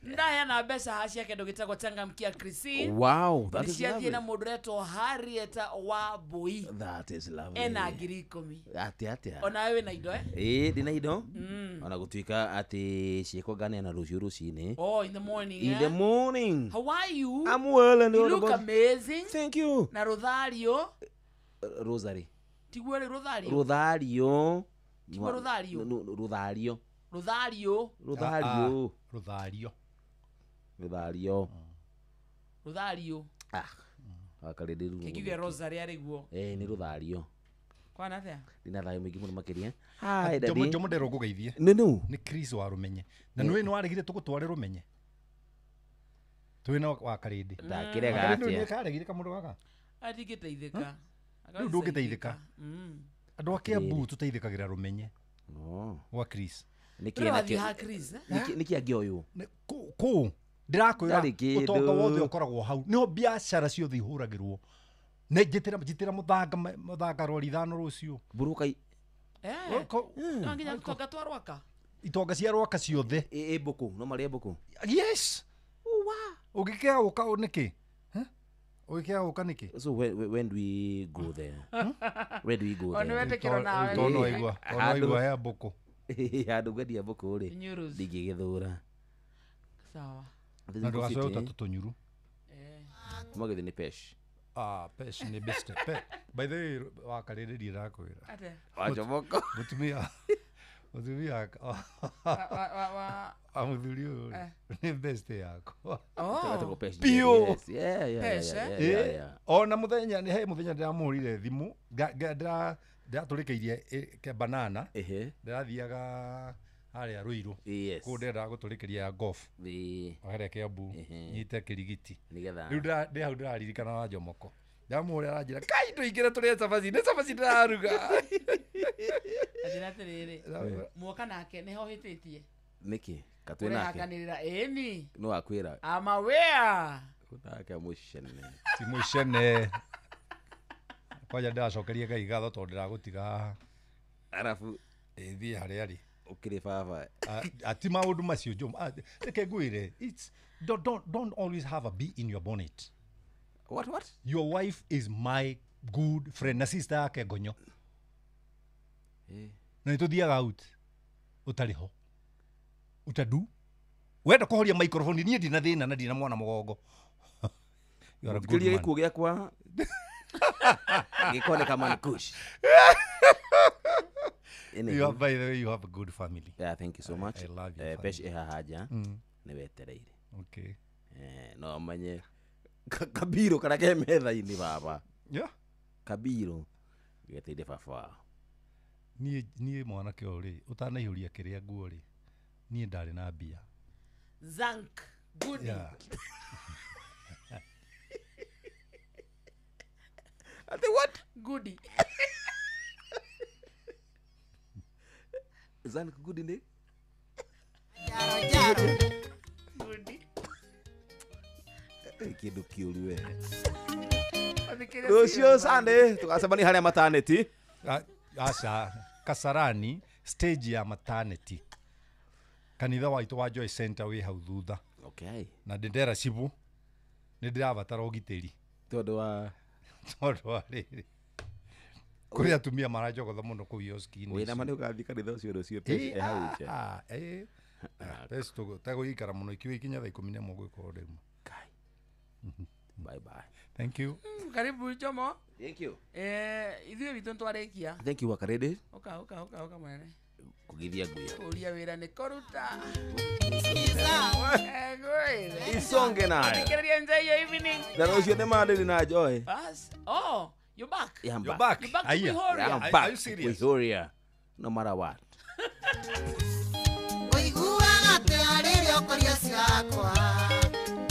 Ndaheana mbeca haha cia kĩndũ gĩtagwo Changamkia Christine.
Wow, that is
Nĩ ciathiĩ
lovely.
na mũndũ ũretwo Harriet wa Mbui.
That is lovely.
Ena 10,000.
Atĩa.
Onawe wĩna indo eh?
Ĩĩ ndĩna indo. Ona gũtuĩka atĩ ciĩko nganeana rũciũ rũcinĩ.
Oh, in the morning.
In the morning.
How are you?
I'm well and
you look amazing.
Thank you.
Na rũthario.
Rosary.
Tiguo rĩ rũthario?
Rũthario.
Tiguo rũthario?
Rũthario.
Rũthario.
Rũthario.
Rũthario.
Rũthario.
Rũthario.
Ah. Wakarĩrĩ ruo.
Kĩngiuge rosary arĩ guo.
Eh, nĩ rũthario.
Kwana atĩa?
Ndina thayũ mũingĩ mũno makĩria. Hi daddy.
Jomo nderwo ngũgeithie.
Nĩ nũ?
Nĩ Chris wa Rũmenye. Na nĩũĩ nĩ waregire tũgũtware Rũmenye. Twĩna wa Karĩndĩ.
Ndakĩrega atĩa?
Nĩ karegire kamũndũ gaka?
Ndingĩteithĩka.
Rĩu ndũngĩteithĩka. Andũ a Kiambu tũteithĩkagĩra Rũmenye. Gwa Chris.
Nĩkĩ angĩoywo?
Kũu ndĩrakwĩra ũtonga wothe ũkoragwo hau nĩho biacara ciothe ihũragĩrwo. Nĩ njĩtĩra mũthanga rori 5 rũciũ.
Mburuka
No nginya tũtonga twa Rwaka.
Itonga cia Rwaka ciothe.
Ĩ mbũkũ, no marĩe mbũkũ.
Yes. Ũngĩkĩaga gũka nĩkĩ? Ũngĩkĩaga gũka nĩkĩ?
So when do we go there? Where do we go there?
Ona wetĩkĩrwo nawe.
Tondũ waigua he mbũkũ.
Handũ ngwendia mbũkũ rĩ ndingĩgĩthũra.
Sawa.
Na ndũgacoe ũtatũ tũnyuru.
Magĩthĩ nĩ pesh.
Ah, pesh nĩ best. By the way, wakarĩrĩria ndakwĩra.
Atĩa?
Wajomoko.
Mũtumia wa mũthuri ũyũ nĩ best yakwa. Biũ. Ona mũthenya nĩ he mũthenya ndĩramũhũrire thimũ ndĩratũrĩkĩirie banana ndĩrathiaga harĩa Ruiru kũu ndĩrendaga gũtũrĩkĩria ya golf harĩa Kiambu nyite kĩrigiti rĩu ndĩ hau ndĩraririkana wa Jomoko ndamũhũrĩra aranjĩra kai tũingĩre tũrĩe cabaci nĩ cabaci ndĩraruga.
Anjĩra atĩrĩrĩ mwoka nake nĩho hĩtĩtie
nĩkĩ katwĩ nake
ũrehakanĩrĩra ĩni
no akwĩra
I'm aware
nake mũcene
ti mũcene kwanja ndĩracokeria Ngai ngatho tondũ ndĩragũtiga haha
arabu
ĩthiĩ harĩa arĩ.
Ũkĩrĩ baba.
Ati maũndũ macio Jomo. Reke ngwĩre, it's don't always have a bee in your bonnet.
What?
Your wife is my good friend na sister yake Gonyo. Na nĩtũthiaga out ũtarĩ ho. Utadu. Wenda kũhoria microphone niĩ ndina thĩna na ndina mwana mũgongo. You are a good man.
Gĩkuũ gĩakwa gĩkoneka man kush.
You have, by the way, you have a good family.
Yeah, thank you so much.
I love your family.
Pesh ĩhaha nja nĩ wetereire.
Okay.
No menye kabiro karĩa ke metha-inĩ baba.
Yeah.
Kabiro geteire baba.
Niĩ mwanake ũyũ rĩ, ũtanaihũria kĩrĩa nguo rĩ, niĩ ndarĩ na mbia.
Zank goodie.
Yeah.
Ati what?
Goodie.
Zank goodie ne?
Goodie.
Kĩndũ kĩũru we. Rũciũ Sunday tũgacemania harĩa maternity.
Aca Kasarani stage ya maternity. Kanitha waitũ wa Joy Center wĩ hau thutha.
Okay.
Na ndĩndera cibũ nĩ ndĩrabatara ũgitĩri.
Tondũ wa
rĩrĩ. Kũrĩ atumia maranjogotha mũno kũu kioski-inĩ.
Wĩna ma nĩ ũgathiĩ kanitha ũcio rũciũ Pesh e hau nja.
Pesh tũtegũikara mũno ikiuga ikinya thaa 11 gũgĩkorwo ndauma.
Bye bye.
Thank you.
Karibu Jomo.
Thank you.
Ithuĩ witũ nĩtwarĩkia.
Thank you Wakarede.
Ũka mwene.
Kũgithia nguo.
Kũria wĩra nĩ kũruta.
Isonge nayo.
Thikĩrĩria enjoy your evening.
Na rũciũ nĩ Monday na Joy.
Bas. Oh, you're back.
Yeah, I'm
You're
back.
back.
You're back to
Aya.
Kuihoria.
Yeah, I'm back.
Are you serious?
Kuihoria. No matter what.
Ũiguaga atĩa rĩrĩa ũkũria ciakwa?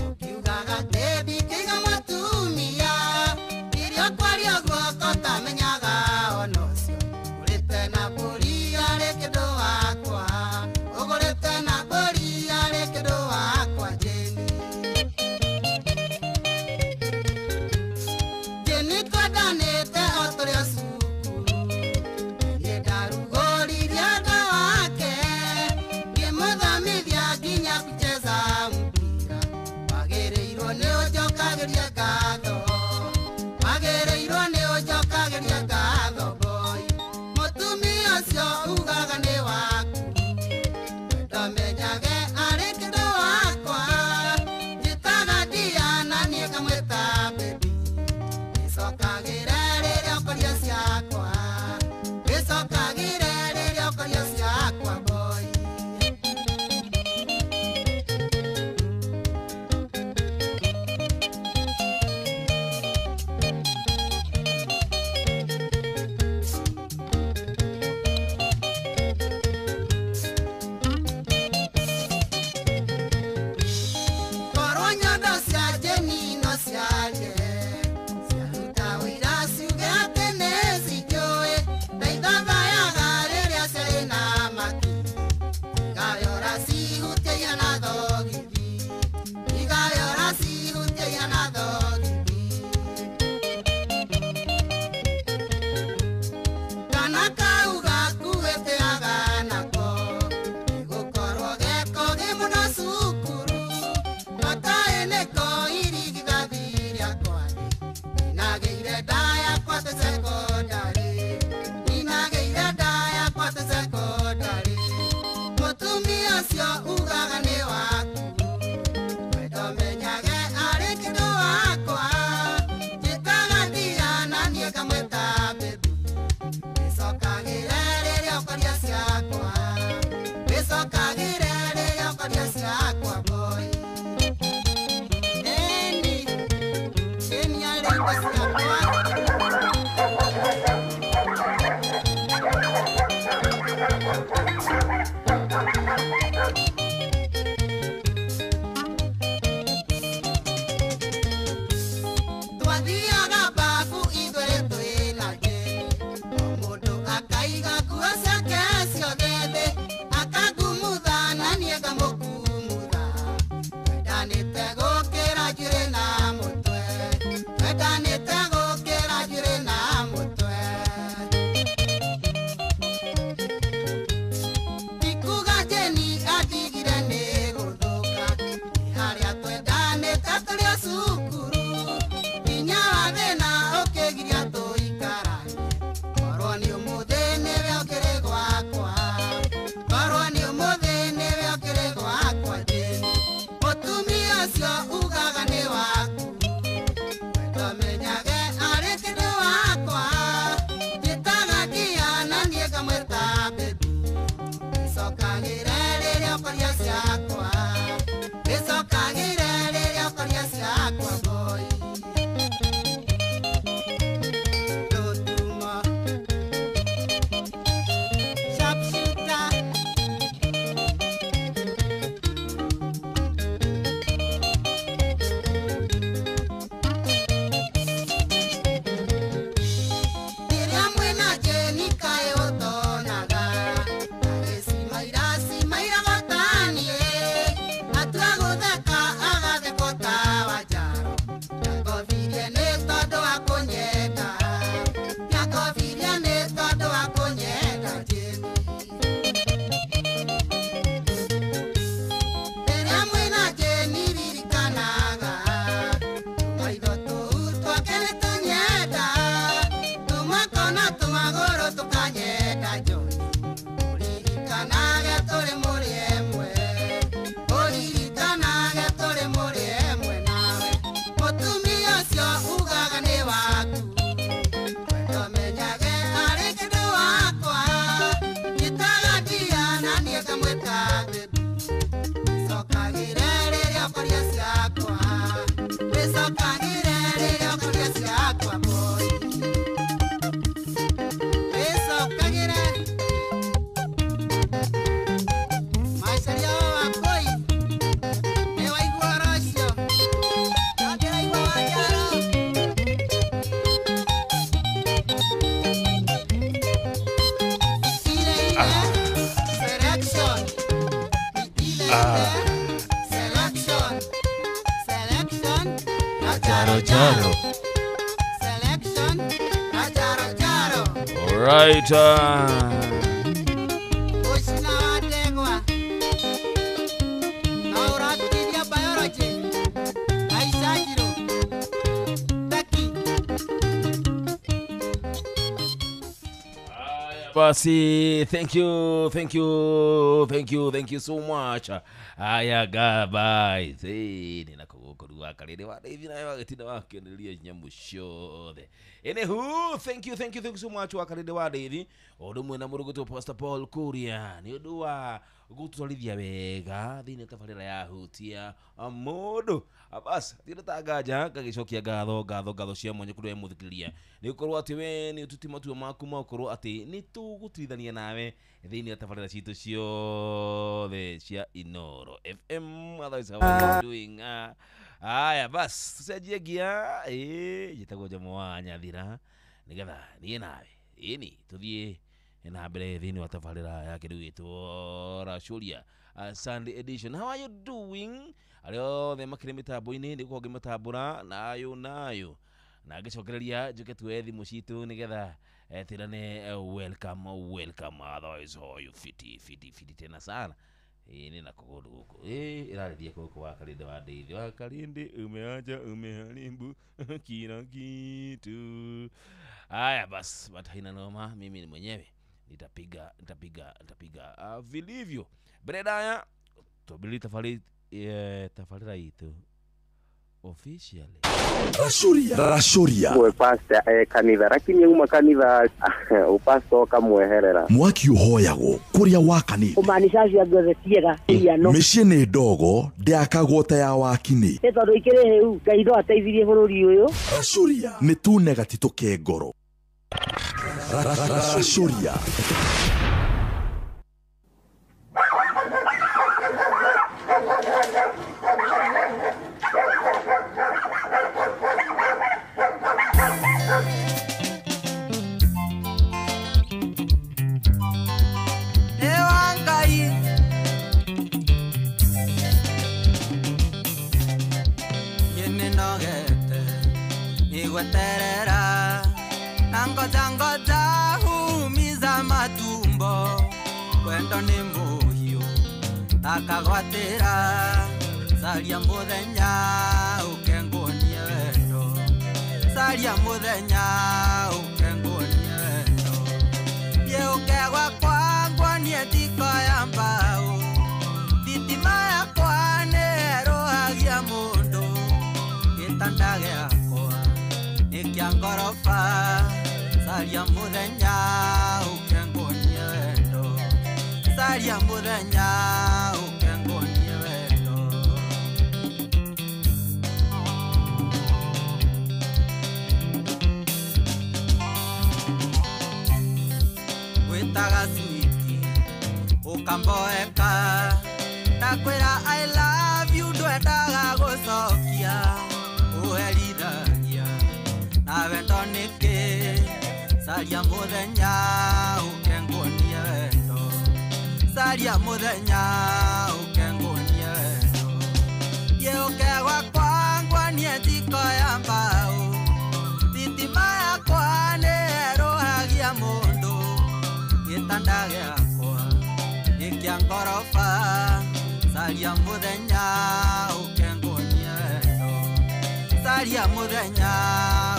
Ũkiugaga atĩ ndingĩiga mũtumia. Rĩrĩa ũkwaria guoko ũtamenyaga ona ũcio. Ũgũrĩte na mbũri arĩ kĩndũ wakwa. Ũgũrĩte na mbũri arĩ kĩndũ wakwa Jane. Jane twendanĩte o tũrĩ o cukuru. Niĩ ndarugũririe ũndũ wake. Ngĩmũthomithia nginya kucheza mpira. Wagĩrĩirwo nĩ ũnjokagĩrie ngatho. Wagĩrĩirwo nĩ ũnjokagĩrie ngatho boy. Mũtumia ũcio ugaga nĩ waku. Ndamenyage arĩ kĩndũ wakwa. Njĩtaga Diana niĩ ngamwĩta baby. Wĩcokagĩre rĩrĩa ũkũria ciakwa. Wĩcokagĩre rĩrĩa ũkũria ciakwa boy. Korwo nyondo cia Jane no ciarie, ciaruta ũira ciuge atĩ nĩ cinjũĩ. Ndaithathayaga rĩrĩa ciarĩ na maki. Igayora cihutie ihana thogithi. Igayora cihutie ihana thogithi. Kana kau gakuĩte aganako, nĩgũkorwo geko gĩ mũno cukuru. Gataĩ nĩko irigithathi rĩakwa Ninagĩire nda yakwa te sekondari. Ninagĩire nda yakwa te sekondari. Mũtumia ũcio ugaga nĩ waku. Wendo menyage arĩ kĩndũ wakwa. Njĩtaga Diana niĩ ngamwĩta baby. Wĩcokagĩre rĩrĩa ũkwaria ciakwa. Wĩcokagĩre rĩrĩa ũkwaria ciakwa boy. Eni, eni arĩ indo ciakwa. Twathiaga babu ithuerĩ twĩna Jane. O mũndũ akaiga nguo ciake ciothe thĩ. Akangumutha na niĩ ngamũkumutha. Twendanĩte gũkĩra njuĩrĩ na mũtwe. Twendanĩte gũkĩra njuĩrĩ na mũtwe. Ti rĩrĩa ũkoria ciakwa wĩcokagĩre rĩrĩa ũkoria ciakwa boy Totuma Sharpshooter Rĩrĩa mwĩna Jeni kaĩ ũtonaga agĩcimaira cimaira gotaniĩ atua gũtheka agatheka ta wa njaro Nĩangothirie nĩ tondũ wa kũnyenda Nĩangothirie nĩ tondũ wa kũnyenda Jeni Rĩrĩa mwĩna Jeni ririkanaga tũmaitho tũu twake nĩ tũnyenda tũmoko na tũmagũrũ tũkanyenda Joni ũririkanage tũrĩ mũrĩ ĩmwe ũririkanage tũrĩ mũrĩ ĩmwe nawe mũtumia ũcio ugaga nĩ waku wendo menyage arĩ kĩndũ wakwa njĩtaga ndia na niĩ ngamwĩta baby wĩcokagĩre rĩrĩa ũkoria ciakwa wĩcokagĩre rĩrĩa ũkoria ciakwa boy wĩcokagĩre Maicaria wa Wakũi nĩ waigua ũhoro ũcio ndangĩraigua Wanjaro Ile ile selection ile ile selection selection
Jaro jaro.
selection jaro jaro
All right.
Ucina wa ndegwa na ũratithia biology Aisha Njirũ Taki
Basi, thank you, thank you, thank you, thank you so much. Aya gabai. Hey, nina kugukuru wa kariri wa David na wagitinda wakĩonereria nyamũ ciothe. Anywho, thank you, thank you, thank you so much wa kariri wa David. Ũndũ ũmwe na mũrũgũtũ Pastor Paul Kuria nĩ ũndũ wa gũtwarithia wega thĩinĩ wa tabarĩra ya hutia mũndũ. Bas, thĩinĩ ta nganja ngagĩcokia ngatho ngatho ngatho cia mwanya kũrĩ we mũthikĩrĩria nĩ gũkorwo atĩ we nĩ ũtuĩte matua maku ma gũkorwo atĩ nĩ tũgũtuithania nawe thĩinĩ wa tabarĩra citũ ciothe cia Inoro FM. Otherwise, how are you doing? Aya bas, tucenjie ngia ĩ njĩtagwo Njamu wa Nyathira nĩgetha niĩ nawe ĩni tũthiĩ na mbere thĩinĩ wa tabarĩra ya kĩndũ gĩtwo Racũria Sunday edition. How are you doing? Arĩa othe makĩrĩ mĩtambo-inĩ nĩ gũkorwo ngĩmĩtambũra nayo nayo na ngĩcokereria njuke tuoe thimũ citũ nĩgetha twĩrane welcome welcome, otherwise how you fiti fiti fiti tena sana. Ĩ nĩ na kũgũrũ gũkũ ĩ ĩrarĩria gũkũ wa Karinde wa Ndeithi wa Karinde umeacha umeharibu kila kitu. Haya bas, but haina noma, mimi ni mwenyewe nitapiga nitapiga nitapiga vilivyo. Mbere twambĩrĩrie tabarĩra itũ officially.
Racuria Racuria
we pastor kanitha lakini uma kanitha upastor ukamweherera
mwaki uhoyagwo kuria wakanite
kumaanisha acio angĩ othe tiega iano
mĩciĩ nĩ ndogo ndĩakagwo ta ya wakini
nĩ tondũ ikĩrĩ hĩu Ngai no ateithirie bũrũri ũyũ.
Racuria nĩ tune gatitũ ke ngoro. Racuria
Igweterera nangoja ngoja humiza matumbo wendo ni muhiu takagwatira saria muthenya ukenguonie wendo saria muthenya ukenguonie wendo ye ukegwa kwangwonie thiko ya mbao thitima yakwa nĩĩrũhagia mũndũ gĩtanda gĩakwa nĩ ngorofa saria muthenya ukenguonie wendo saria muthenya. Ukamboeka Ndakwĩra I love you ndwendaga gũcokia Ũherithagia na wendo nĩkĩ Caria mũthenya ũke nguonie wendo Caria mũthenya ũke nguonie wendo Thiĩ ũke gwakwa nguonie njiko ya mbaũ Thitima yakwa nĩ ĩrũhagia mũndũ Gĩtanda gĩakwa nĩ kĩa ngoroba Caria mũthenya ũke nguonie wendo Caria mũthenya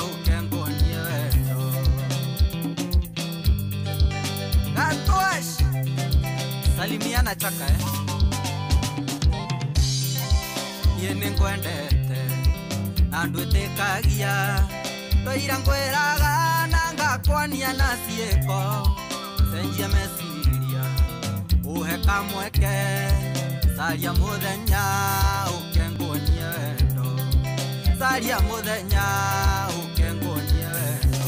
ũke nguonie wendo Gatwash Salimiana chaka Niĩ nĩngwendete na ndwĩtĩkagia Twaira ngwĩraga na ngakwonia na ciĩko Cenjia meciria ũhe kamweke Caria mũthenya ũke nguonie wendo Caria mũthenya ũke nguonie wendo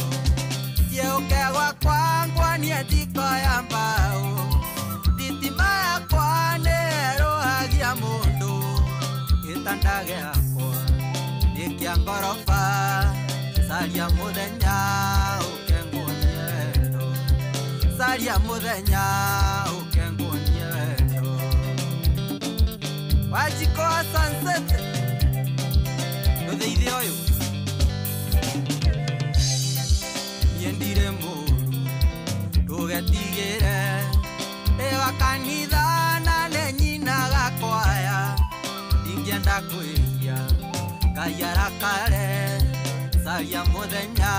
Thiĩ ũke gwakwa nguonie njiko ya mbaũ Thitima yakwa nĩ ĩrũhagia mũndũ Gĩtanda gĩakwa nĩ kĩa ngoroba Caria mũthenya ũke nguonie wendo Caria mũthenya ũke nguonie wendo Wajiko wa sunset Ndũtheithie ũyũ Niĩ ndirĩ mũru ndũgetigĩre Ndĩ wa kanitha na nĩ nyinaga kwaya Ndingĩenda kwĩhia Ngai arakare Caria mũthenya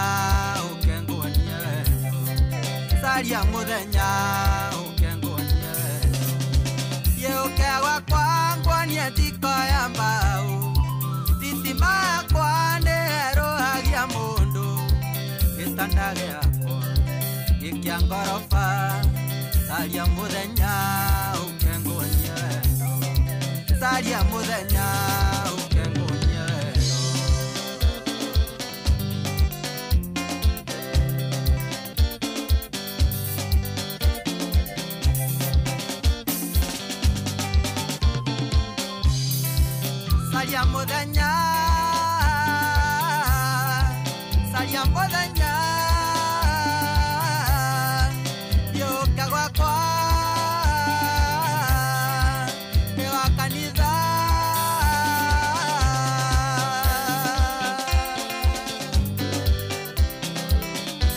ũke nguonie wendo Caria mũthenya ũke nguonie wendo Thiĩ ũke gwakwa nguonie njiko ya mbaũ Thitima yakwa nĩ ĩrũhagia mũndũ Gĩtanda gĩakwa nĩ kĩa ngoroba Caria mũthenya ũke nguonie wendo Caria mũthenya ũke nguonie wendo Caria mũthenya Caria mũthenya Thiĩ ũke gwakwa Ndĩ wa kanitha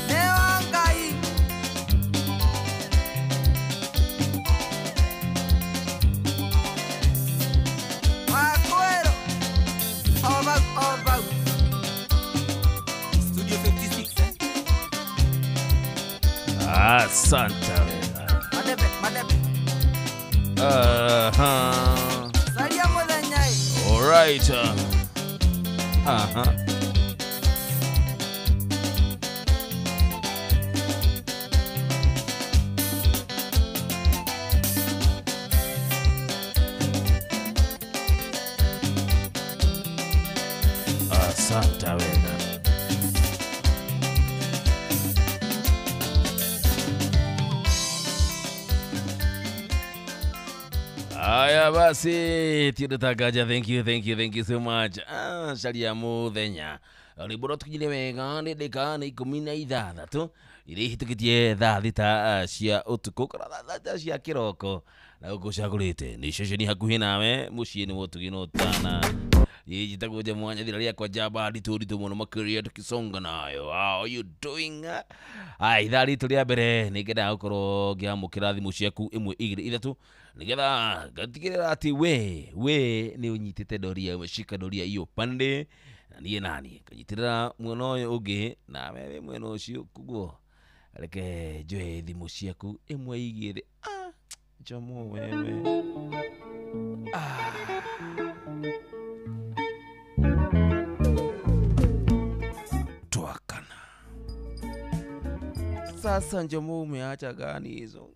Nĩ wa Ngai Wakwero Over, over. Studio 56, eh?
Asante wega.
Madebe, madebe. Caria mũthenya ĩ.
All right. Asante wega. Aya basi tiendetagaja thank you thank you thank you so much. Caria mũthenya rwĩmbo rwatũkinyire wega nĩ ndĩka nĩ 16 iria ihĩtũkĩtie thaa 6 cia ũtukũ kana thaa 6 cia kĩroko na gũkũ ũcagũrĩte nĩ ceceni hakuhĩ nawe mũciĩ nĩ Mũtugi na Ũtana. Njĩtagwo Njamwanya thira rĩakwa njamba nditũ nditũ mũno makĩria tukisonga nayo. How are you doing? Ai ithaa ritũ rĩa mbere nĩ ngendaga gũkorwo ngĩamũkĩra thimũ ciaku 1 2 3 nĩgetha ngatigĩrĩra atĩ we nĩ ũnyitĩte doria umeshika doria hiyo pande na niĩ nani nganyitĩrĩra mwena ũyũ ũngĩ nawe wĩ mwena ũcio koguo reke njoe thimũ ciaku 1 2 Njomo wewe Twakana. Sasa Njomo umeacha gani hizo?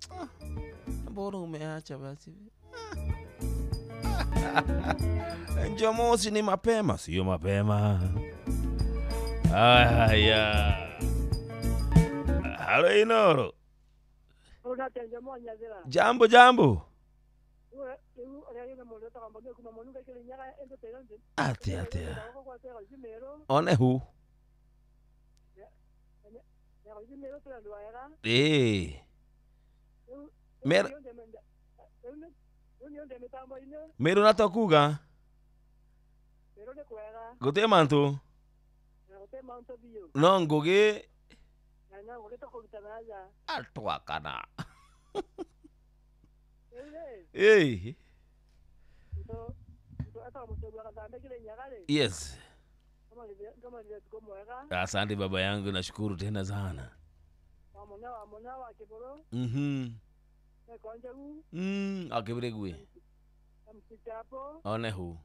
Mbona umeacha basi? Njomo si ni mapema, sio mapema. Haya. Halo Inoro. Jambo jambo. Atia atia. One hu. Eh. Mer Meru na tokuga. Gute mantu. No ngugi. Atwakana. Hey. Yes. Asante baba yangu, nashukuru tena sana. Akibiregwe. One hu.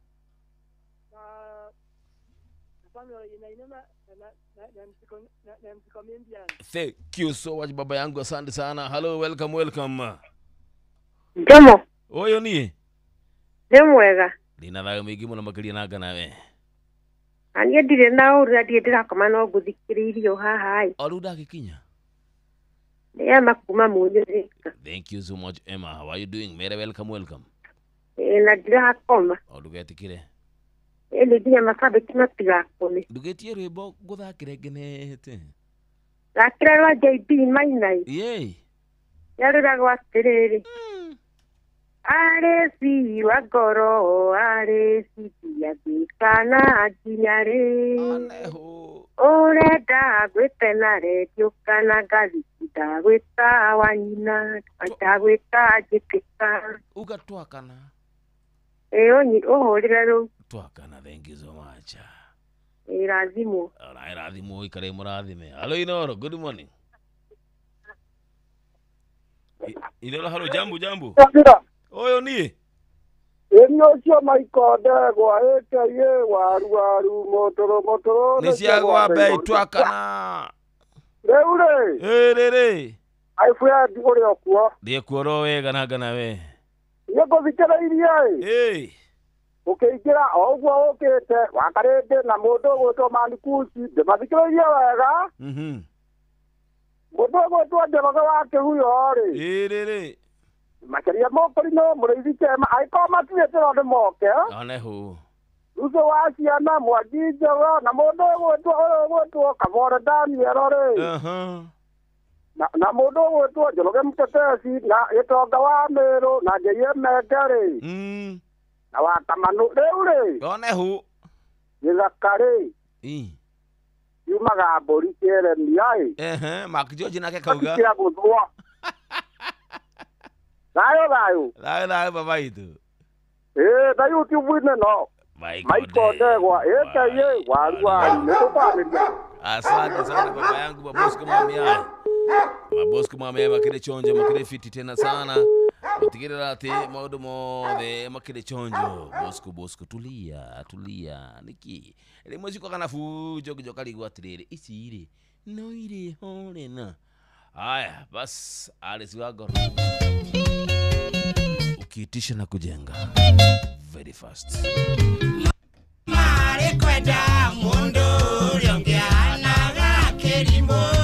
Thank you so much baba yangu, asante sana. Hello, welcome, welcome.
Ndomo.
Oyo ni?
Nĩ mwega.
Ndina thayo mũingĩ mũno makĩria na ngana we.
Na niĩ ndirĩ na ũru na ndirĩ ndĩrakoma no ngũthikĩrĩirie o haha ĩ.
O rĩu ndagĩkinya.
Nĩ Emma kuma Mũnyũrĩka.
Thank you so much Emma. How are you doing? Mere welcome, welcome.
Ĩ na ndirakoma.
O ndũgetikĩre.
Ĩ nĩ nginya macambĩki matigakome.
Ndũgetie rwĩmbo ngũthakĩre ngenete.
Thakĩra rwa JB Mainai.
Yay.
Yarũragwo atĩrĩrĩ. Arĩ ciwa ngoro, arĩ citia kana nginya rĩ. Ũrenda gwĩte na redio kana ngathĩti ndagwĩta wa nyina, ndagwĩta njĩtĩka.
Uga twakana.
Ĩ ũhũrĩre rũu.
Twakana, thank you so much.
Ĩ rathimwo.
Ora irathimwo ikare mũrathime. Hello Inoro, good morning. Inoro, hello, jambo jambo. Oyo ni?
Ĩni ũcio Michael Ndegwa aka waru waru motoro motoro.
Nĩ ciagwa bei twakana.
Rĩu rĩ.
Ĩ rĩrĩ.
My friend ũrĩ o kuo.
Ndiĩ kuo ro wega na ngana we.
Nĩ ngũthikĩrĩirie ĩ.
Ĩ.
Ũkĩingĩra o ũguo ũkĩte wakarĩndĩ na mũndũ ũgwĩtwo Manikuci ndĩmathikĩrĩirie wega. Mũndũ ũgwĩtwo Njoroge wa Kĩhuyo rĩ.
Ĩ rĩrĩ.
Makĩria mũkũrinũ mũrĩithi kĩema angĩkorwo matirĩ tĩro nĩ moke.
One hu.
Rũciũ wa ciana Mwangi Njoro na mũndũ ũgwĩtwo ũyũ ũgwĩtwo Kabore Daniel rĩ. Na mũndũ ũgwĩtwo Njoroge Mũtetesi na Gĩtonga wa Mĩrũ na Njĩrie Menge rĩ. Na wa Kamanũ rĩu rĩ.
One hu.
Gĩthaka rĩ. Yumaga mbũri kĩeremia ĩ.
Ehe, Mark George nake kauga.
Kĩra gũthwo. Thayo thayo.
Thayo thayo baba itu.
Eh, na YouTube-inĩ no. Michael Ndegwa aka waru waru nĩ tũkwarĩria.
Asante sana baba yangu Babosco Mamiai. Babosco Mamiai makĩrĩ chonjo makĩrĩ fiti tena sana. Utigĩrĩra atĩ maũndũ mothe makĩrĩ chonjo. Bosco Bosco tulia tulia niki. Rĩmwe cikoka na fujo ngĩcoka rigwo atĩrĩrĩ ici rĩ no irĩ ho rĩ na. Haya bas Alice wa ngoro. Ukiitisha na kujenga very fast.
Mare kwenda mundu uria ũngĩanaga kĩrimũ.